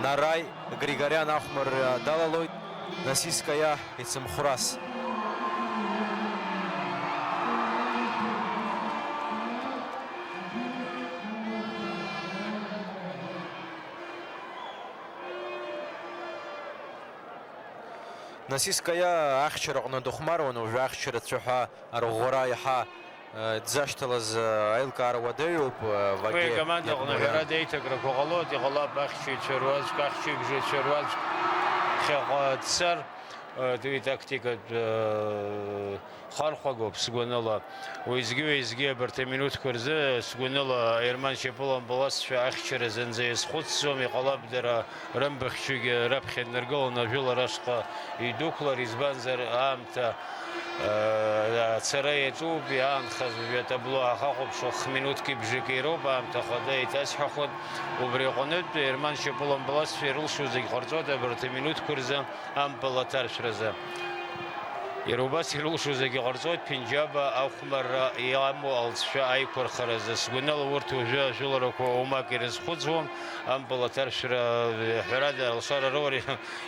Нараи Григориан ахәмарра далалоит. Насискаиа ицымхәрас. Насискаиа ахьчараҟны дыхәмаруан, уажәы ахьчара цәаҳәа арӷәӷәара иаҳа, э, дзашьҭалаз, э, аилкаара уадаҩуп, э, Ваге Уи акомандаҟны иакәмариан. Ҳәарада еиҭакрақәа ҟалоит, иҟалап ахьчаҩцәа руаӡәк, ахьчаҩбжаҩцәа руаӡәк ԥхьаҟа дцар, э, уи тактикатә, э, хәархәагоуп сгәаныла. Уеизгьы-уеизгьы абарҭ аминуҭқәа рзы сгәаныла Ерман шьапылампыласцәа ахьчара зынӡа иазхәыцӡом, иҟалап дара рымбахьчагьы раԥхьа днаргыланы ажәылара ашҟа идәықәлар, избанзар аамҭа, э, ацара иаҿуп, иаанхаз уажәы атабло ахахәаԥшуа хә-минуҭки бжаки роуп, аамҭа хада еиҭасҳәахуан. Убри аҟнытә Ерман шьапылампыласцәа ирылшо зегь ҟарҵоит абарҭ аминуҭқәа рзы. Ампыл аҭаршәразы. Иара убас ирылшо зегьы ҟарҵоит, Пенџьаба ахәмарра иамоу алҵшәа аиқәырхаразы. Сгәаныла урҭ уажәы ажәыларақәа оумак ирызхәыцуам, ампыл аҭаршәра, ҳәарада, алшара роур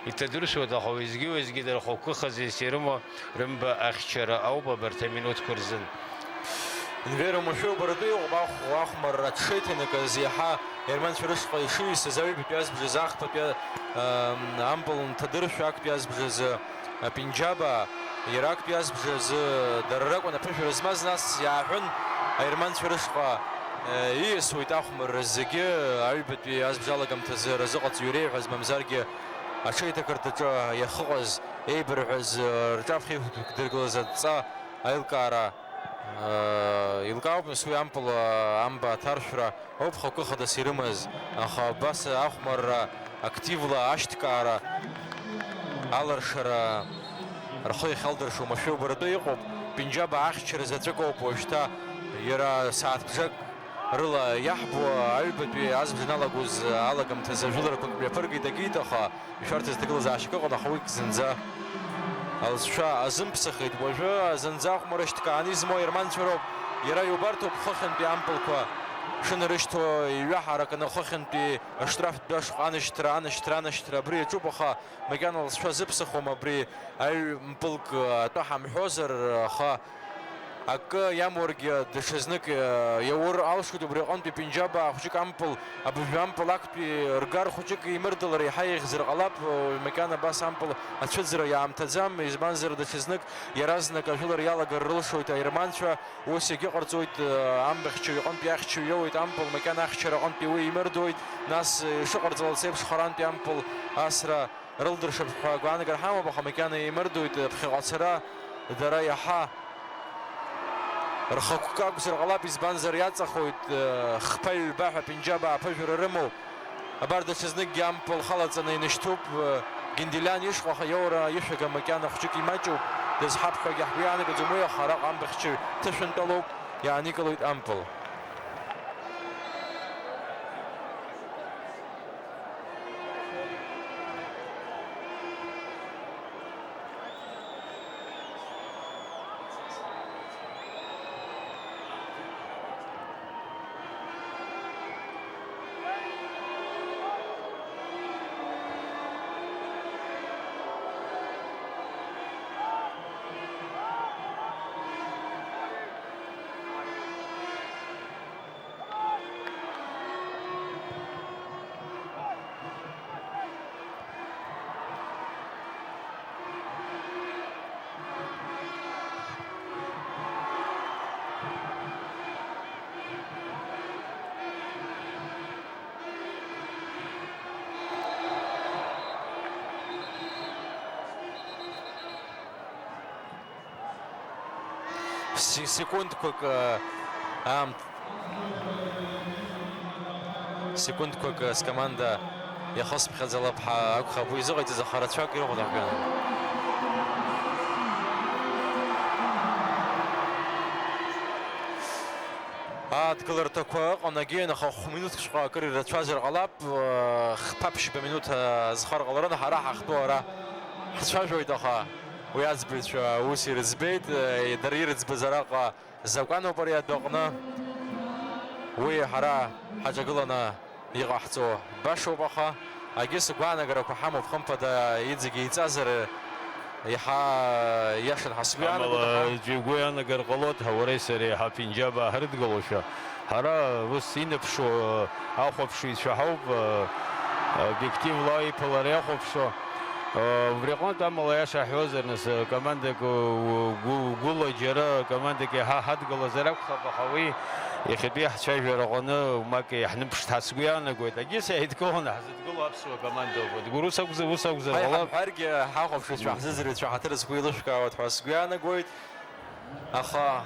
иҭадыршәуеит, аха уеизгьы-уеизгьы дара хықәкы хазы ирымоу рымба ахьчара ауп абарҭ аминуҭқәа рзын. Инвер уамашәа убаратәы иҟоуп ахә-, ахәмарра аҽшеиҭанакыз, иаҳа ерманцәа рышҟа ишыҩсыз аҩбатәи азбжазы, ахԥатәи, ам, ампыл нҭадыршәа актәи азбжазы, а, Пенџьаба, иара актәи азбжазы дара ракәын аԥышәара змаз, нас иааҳәын аерманцәа рышҟа, э, ииасуеит ахәмарра зегьы, аҩбатәи азбжа алагамҭазы разыҟаҵаҩ иреиҳәаз, мамзаргьы аҽеиҭакырҭаҿы иахыҟаз, еибырҳәаз, э, рҿаԥхьа иқәдыргылаз адҵа аилкаара Еилкаауп, нас, уи ампыл, амба аҭаршәра ауп хықәкы хадас ирымаз, аха абас ахәмарра активла ашьҭкаара, алыршара рхы иахьалдыршо машәырбаратәы иҟоуп. Пенџьаба ахьчара заҵәык ауп уажәшьҭа, иара сааҭбжак рыла иаҳбо аҩбатәи азбжа аналагоз алагамҭазы ажәыларақәак мҩаԥыргеит, акит, аха Ишәарҭаз аҭагылазаашьак ыҟан, аха уигь зынӡа алҵшәа азымԥсахит. Уажәы зынӡа ахәмарра шьҭкааны измоу аерманцәа роуп. Иара иубарҭоуп хыхьынтәи ампылқәа шынарышьҭуа, иҩаҳаракны хыхьынтәи аштрафтә дәы ашҟа анышьҭра, анышьҭра, анышьҭра абри иаҿуп, аха макьана алҵшәа азыԥсахуам абри аҩ-мпылк атәы ҳамҳәозар, аха Акы иамуаргьы, даҽазнык, э, иаур алшоит, убри аҟынтәи Пенџьабаа хәҷык ампыл, абыжә ампыл актәи ргар хәҷык еимырдалар еиҳа еиӷьзар ҟалап, э, макьана абас ампыл ацәыӡра иаамҭаӡам, избанзар, даҽазнык иаразнак ажәылара иалагар рылшоит аерманцәа, ус иагьыҟарҵоит, э, амбахьчаҩ иҟынтәи ахьчаҩ иоуеит ампыл, макьана ахьчара аҟынтәи уи еимырдоит, нас, э, ишыҟарҵалац еиԥш харантәи ампыл асра рылдыршап ҳәа агәаанагара ҳамоуп, аха макьана еимырдоит, ԥхьаҟа ацара дара иаҳа рхықәкы акәзар ҟалап, избанзар, иаҵахоит, хԥа-ҩба ҳәа Пенџьабаа аԥыжәара рымоуп. Абар даҽазныкгьы ампыл халаҵаны инышьҭуп, э, Генделиан ишҟа, аха иоура ишәага макьана хәҷык имаҷуп, дызҳаԥхьогьы ҳгәы иаанагаӡом уи, аха араҟа амбахьчаҩ ҭышәынтәалоуп, иааникылоит ампыл. Се-, секундқәак, э, аамҭ-, секундқәак, э, скоманда иахысԥхьаӡалап ҳәа акәхап уи изыҟаиҵаз, аха рацәак ирыхәда ҳәа. Адгыларҭақәа ыҟан, агьиан, аха хә-минуҭкҵәҟьа акыр ирацәазар ҟалап, э, хԥа-ԥшьба минуҭ, э, азхар ҟаларын, ҳара ҳахьтәоу ара ҳцәажәоит, аха уи аӡбаҩцәа аус ирыӡбеит, э, дара ирыӡбаз араҟа закәаноуп ари адәаҟны. Уи ҳара ҳаҿагыланы иҟаҳҵо башоуп, аха агьыс гәаанагарақәа ҳамоуп, хымԥада, иҵегь еиҵазар иаҳа иашан ҳәа сгәы иаанагоит, аха. Амала, аӡәы игәы иаанагар ҟалоит, ҳа, уареи сареи ҳа Пенџьабаа ҳрыдгылошәа. Ҳара ус инаԥшуа ахәаԥшыҩцәа ҳауп, обиективла аиԥылара иахәаԥшуа. Убри аҟнытә, амала, аиаша ҳҳәозар, нас, командак гәы-, гәыла џьара командак иаҳа ҳадгылазар акәхап, аха уи иахьатәи ҳцәажәара аҟны умак иаҳныԥшт ҳәа сгәы иаанагоит. Агьыс еидкыланы ҳзыдгыло аԥсуа командоуп. Дгәыр ус акәзар, ус акәзар ҟалап. Ҳәаргьы, ҳахәаԥшыҩцәа, ҳзыӡырҩцәа ҳаҭыр зқәу еилышәкаауеит ҳәа сгәы иаанагоит. Аха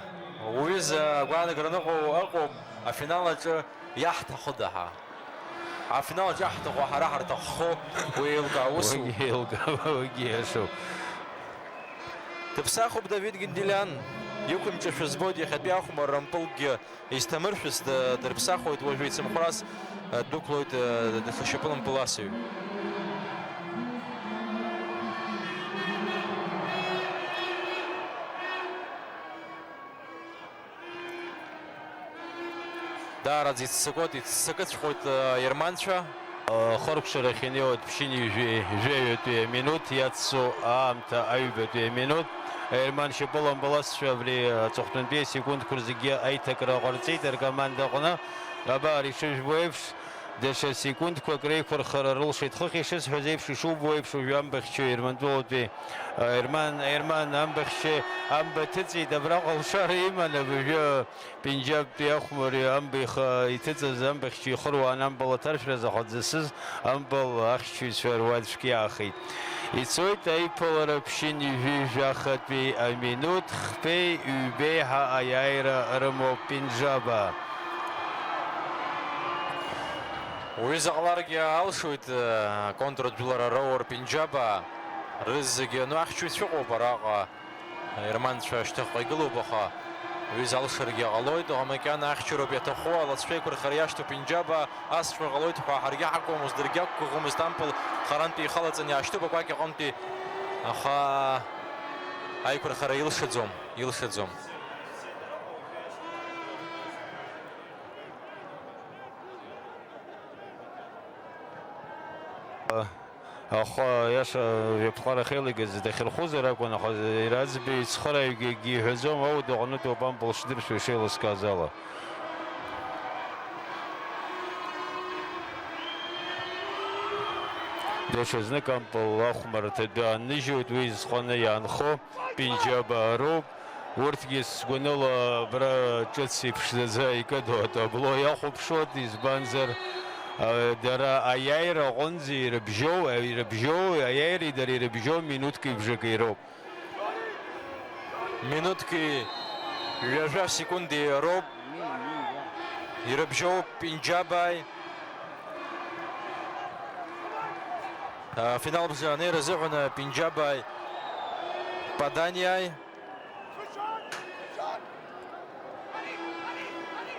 уҩыза агәаанагара ныҟоу ыҟоуп, афинал аҿы иаҳҭахыда ҳәа. Афинал аҿы иаҳҭаху ҳара ҳарҭаххо, уи еилкаау усуп. Уигьы еилкаау, уигьы иашоуп. Дыԥсахуп Давид Генделиан, иқәымҿышәа збоит иахьатәи ахәмарра мпылкгьы. Изҭамыршәыз д-, дырԥсахуеит, уажәы ицымхәрас, э, ддәықәлоит, э, даҽа шьапылампыласыҩ. Даараӡа иццакуеит, иццакыҵәҟьоит, э, аерманцәа. Ахыркәшарахь инеиуеит ԥшьынҩажәи жәаҩатәи аминуҭ иацу аамҭа аҩбатәи аминуҭ. Аерман шьапылампыласцәа абри аҵыхәтәантәи асекундқәа рзгьы аиҭакра ҟарҵеит ркомандаҟны. Абар, ишыжәбо еиԥш, даҽа секундқәак реиқәырхара рылшеит. Хыхь ишысҳәаз еиԥш, ишубо еиԥш, уажәы амбахьчаҩ Ермантәылатәи, а, Ерман, Ерман амбахьчаҩ амба ҭыҵит, абраҟа лшара иман абыржәы. Пенџьабтәи ахәмари амба ихы иҭыҵыз амбахьчаҩ ихыруаан ампыл аҭаршәразы аха дзасыз ампыл ахьчаҩцәа руаӡәк иаахеит. Ицоит аиԥылара ԥшьынҩажәи жәахатәи аминуҭ, хԥеи ҩбеи ҳәа аиааира рымоуп Пенџьаба. Уҩыза ҟаларгьы алшоит, э, аконтржәлара роур Пенџьаба, рызегьы, ну, ахьчаҩцәа ыҟоуп араҟа. Аерманцәа ашьҭахьҟа игылоуп, аха уи залшаргьы ҟалоит, аха макьана ахьчароуп иаҭаху, алацәа еиқәырхара иашьҭоуп Пенџьаба, асҵәҟьа ҟалоит ҳәа ҳаргьы ҳақәгәыӷуамызт, даргьы ақәгәыӷуамызт, ампыл харантәи ихалаҵаны иаашьҭуп акәакь аҟынтәи, аха аиқәырхара илшаӡом, илшаӡом. Аха, иаша, ҩаԥҟарахь еилигаз дахьырхозар акәын, аха иара аӡбаҩ ицхырааҩгьы акгьы иҳәаӡом, аудыҟнытәоуп ампыл шдыршәо ишеилыскааз ала. Даҽазнык ампыл ахәмарҭа адәы аанныжьуеит, уи изхәаны иаанхо Пенџьабаа роуп. Урҭгьы сгәаныла абра ҿыц иԥшӡаӡа икыду атабло иахәаԥшуеит, избанзар, а, дара аиааира аҟынӡа ирыбжьоу, а, ирыбжьоу, аиааиреи дареи ирыбжьоу минуҭки бжаки роуп. Минуҭки ҩажәа секундеи роуп ирыбжьоу Пенџьабааи. Афинал бжа анеира азыҳәан Пенџьабааи Паданиааи.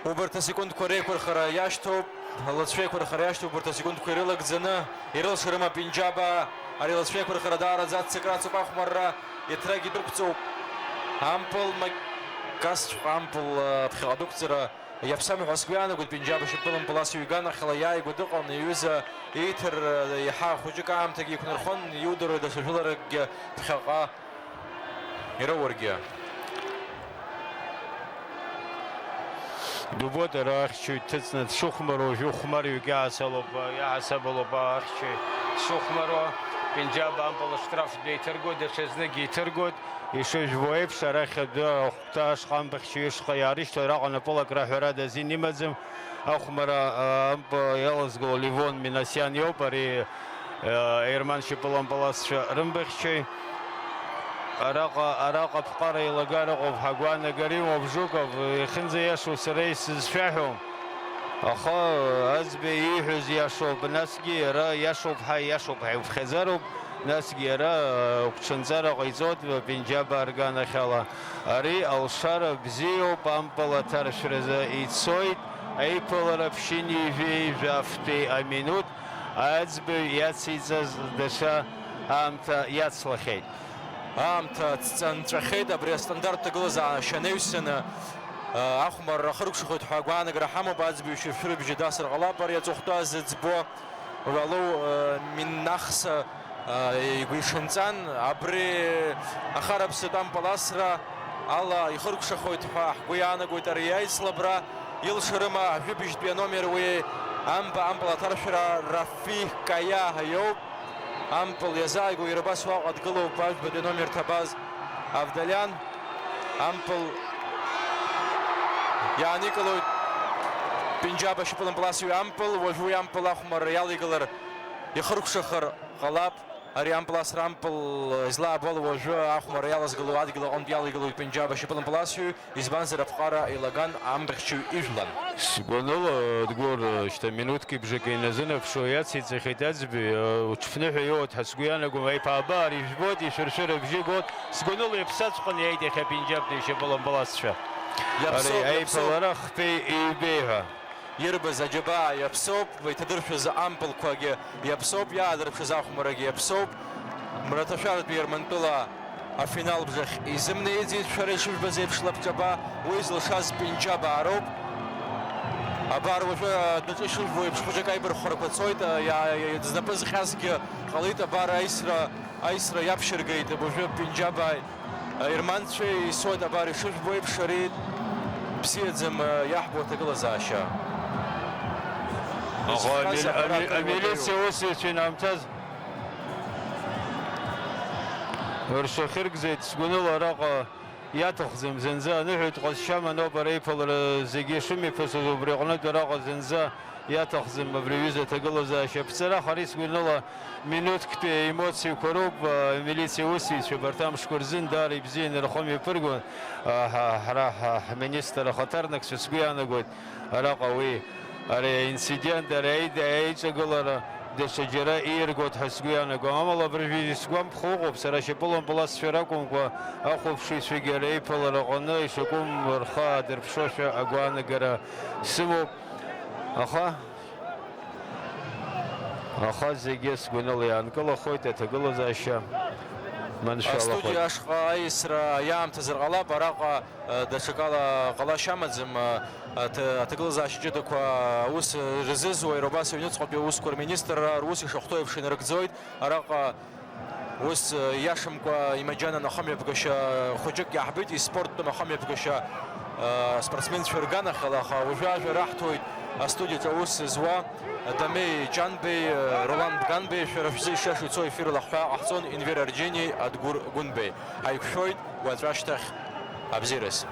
Убарҭ асекундқәа реиқәырхара иашьҭоуп, алыҵшәеиқәырхара иашьҭоуп, убарҭ асекундқәа ирылагӡаны ирылшарыма Пенџьабаа, ари алыҵшәеиқәырхара даараӡа аццакра ацуп, ахәмарра иаҭрагь идәықәҵоуп, ампыл, ма-, касҵәҟьа ампыл, а, ԥхьаҟа дәықәҵара иаԥсам ҳәа сгәы иаанагоит, Пенџьаб ашьапылампыл ас ҩганахьала иааигәа дыҟан, иҩыза ииҭар, а, еиҳа хәыҷык аамҭагьы иқәнархон, иудыруа даҽа жәыларакгьы ԥхьаҟа Ироургьы. Дубот ара ахьчаҩ дҭыҵны дшыхәмаруа, жәохә хәмарҩык иаҳасаб ауп, иаҳасаб ауп ахьчаҩ дшыхәмаруа. Пенџьаб ампыл аштраф деиҭаргоит, даҽазныкгьы иҭыргоит. Ишыжәбо еиԥш, арахь адәы ахәҭа ашҟа ампылхьчаҩ ишҟа иаарышьҭуа, араҟа напылакра ҳәарада азин имаӡам. Ахәмара, а, ампыл иалазгыло Левон Минасиан иоуп, ари, а, аерман шьапылампыласцәа рымпылхьчаҩ. Араҟа, араҟа аԥҟара еилагар ыҟоуп ҳәа агәаанагара имоуп Жуков, ихьынӡаиашоу сара исызшәаҳәом. Аха Аӡбеи ииҳәоз иашоуп, насгьы иара иашоуп ҳәа, иашоуп ҳәа иуԥхьаӡароуп, насгьы иара, а, гәҽанҵара ҟаиҵоит Пенџьаб арганахьала. Ари алшара бзиоуп, ампыл аҭаршәразы ицоит, аиԥылара ԥшьынҩажәи жәафтәи аминуҭ аӡбаҩ иациҵаз даҽа аамҭа иацлахьеит. Аамҭа ҵҵа нҵәахьеит, абри астандарттә ҭагылазаашьа анаҩсаны, а, ахәмарра ахыркәшахоит ҳәа агәаанагара ҳамоуп, аӡбаҩ шәыршәырыбжьы дасыр ҟалап ари аҵыхәтәа зыӡбо. Уалоу, э, Миннахса, э, игәиҽанҵан, абри ахараԥсатә ампыласра ала ихыркәшахоит ҳәа ҳгәы иаанагоит ари аицлабра. Илшарыма ажәибжьтәи аномер уи ампыл, ампыл аҭаршәра Рафи Каиа иоуп. Ампыл иазааигәоу иара убас уаҟа дгылоуп ажәбатәи аномер ҭабаз Авдалиан. Ампыл иааникылоит Пенџьаб ашьапылампыласҩы ампыл, уажәы уи ампыл ахәмарра иалеигалар, ихыркәшахар ҟалап. Ари ампыласра ампыл излаабо ала уажәы ахәмарра иалазгылоу адгьыл аҟынтә иалеигалоит Пенџьаб ашьапылампыласҩы, избанзар аԥҟара еилаган ампылхьчаҩ ижәлан. Сгәаныла, Дгәыр, шьҭа минуҭки бжаки иназынаԥшуа иациҵахьеит Аӡбеи, уҽԥныҳәа иоуеит ҳәа сгәы иаанагом, аиԥаабаа рыжәбоит, ишәыршәыра бжьы гоит, сгәаныла иаԥсаҵәҟьаны иааит иахьа Пенџьабтәи ашьапылампыласцәа. Иаԥсоуп, ари иаԥсоуп. Аиԥылара хԥеи ҩбеи ҳәа. Ирбаз аџьабаа иаԥсоуп, иҭадыршәыз ампылқәагьы иаԥсоуп, иаадырԥшыз ахәмарагьы иаԥсоуп. Мраҭашәаратәи Ермантәыла афинал бжахь изымнеиӡеит, шәара ишыжәбаз еиԥш, лабҿаба, уи зылшаз Пенџьабаа роуп. Абар уажәы адәаҿы ишыжәбо еиԥш, хәыҷык аибархәарақәа цоит, иа-, иа-, знапы зҟьазгьы ҟалеит, абар аисра, аисра иаԥшьыргеит уажәы Пенџьабааи аерманцәеи, исоит, абар ишыжәбо еиԥш, ари бзиаӡам, иаҳбо аҭагылазаашьа. Аха изхаз ами-, аппарат ами-, уадаҩуп. Амилициа усзуҩцәа инамҭаз рҽахьыргӡеит, сгәаныла араҟа иаҭахӡам зынӡа, аныҳәатә ҟазшьа аманоуп, ареиԥылара зегьы шымҩаԥысыз убри аҟнытә араҟа зынӡа иаҭахӡам абри аҩыза аҭагылазаашьа. Аԥҵара хара исгәаныла минуҭктәи аемоциақәа роуп, а, амилициа усзуҩцәа абарҭ амшқәа рзын даара ибзианы рхы мҩаԥыргон, а, ҳа, ҳара, ҳа, ҳминистр ахаҭарнакцәа сгәы иаанагоит араҟа уи, ари аинцидент, ари аид-, аиҿагылара даҽаџьара ииргоит ҳәа сгәы иаанагом. Амала абыржәы исгәамԥхо ыҟоуп, сара ашьапылампыласцәа ракәымкәа, ахәаԥшыҩцәагьы ари аиԥылара аҟны ишакәым рхы аадырԥшошәа агәаанагара сымоуп. Аха, аха зегьы сгәаныла иаанкылахоит, аҭагылазаашьа маншәалахоит. Астудиа ашҟа аисра иаамҭазар ҟалап, араҟа, э, даҽакала ҟалашьа амаӡам, э, аҭ-, аҭагылазаашьа ҷыдақәа аус рзызуа, иара убас аҩныҵҟатәи аусқәа рминистрра рус ишахәҭоу еиԥш инарыгӡоит, араҟа Ус, э, иашамкәа имаџьанан ахымҩаԥгашьа хәыҷык иаҳбеит, испорттәым ахымҩаԥгашьа, э, спортсменцәа рганахьала, аха уажәы ажәа раҳҭоит астудиаҿы аус зуа Дамеи Ҷанбеи, э, Ролан Бганбеи, шәара шәзы ишиашоу ицо ефир лахҳәа ҟаҳҵон Енвер Арџьениеи Адгәыр Гәынбеи. Ҳаиқәшәоит уаҵәы ашьҭахь. Абзиараз.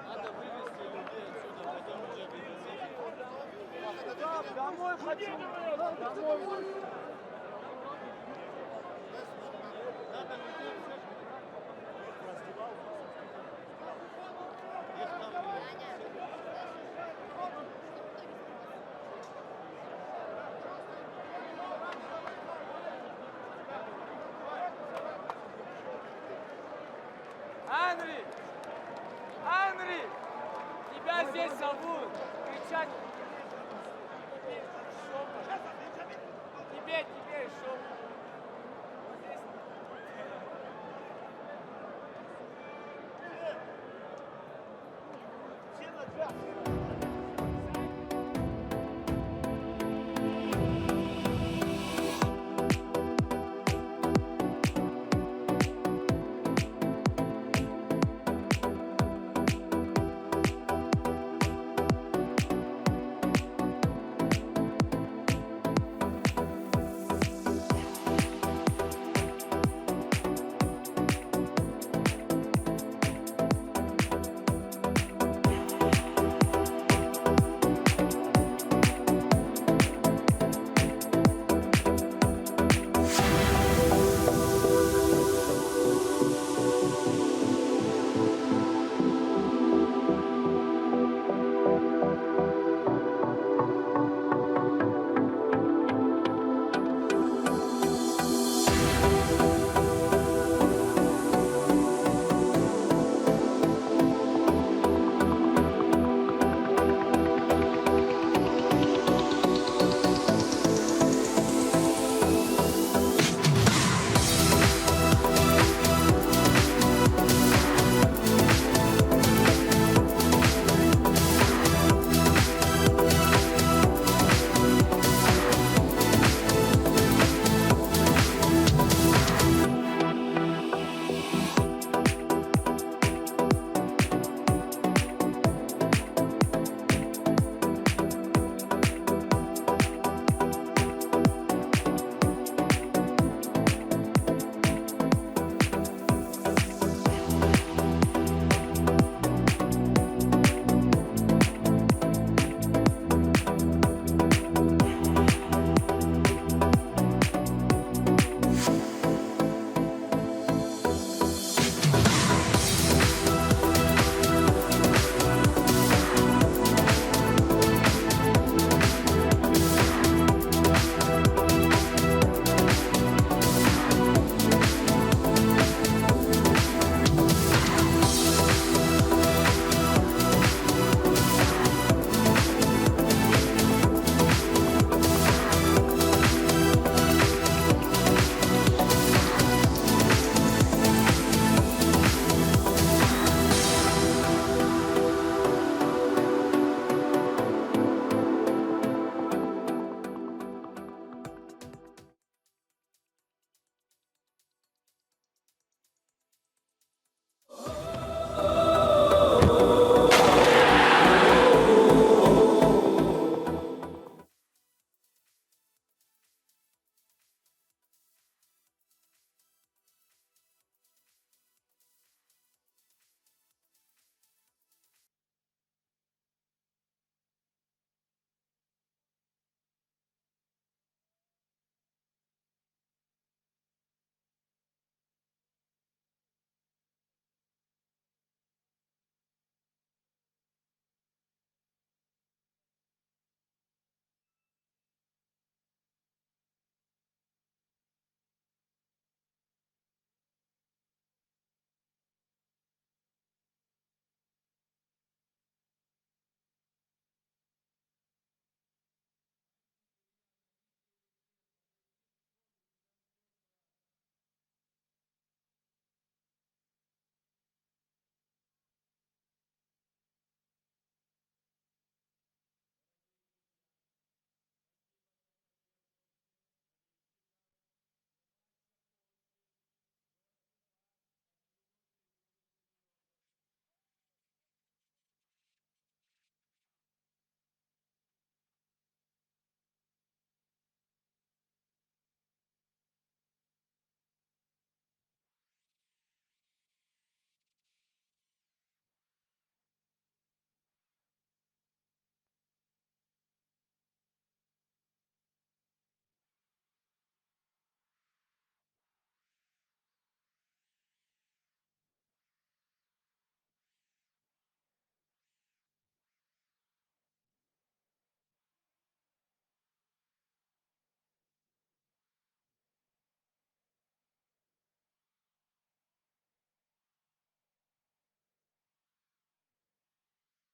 Надо вывести людей отсюда, пойдем уже вывезем. Домой хочу, домой. Надо людей всех. Анри! Анри! Тебя здесь зовут! Кричать!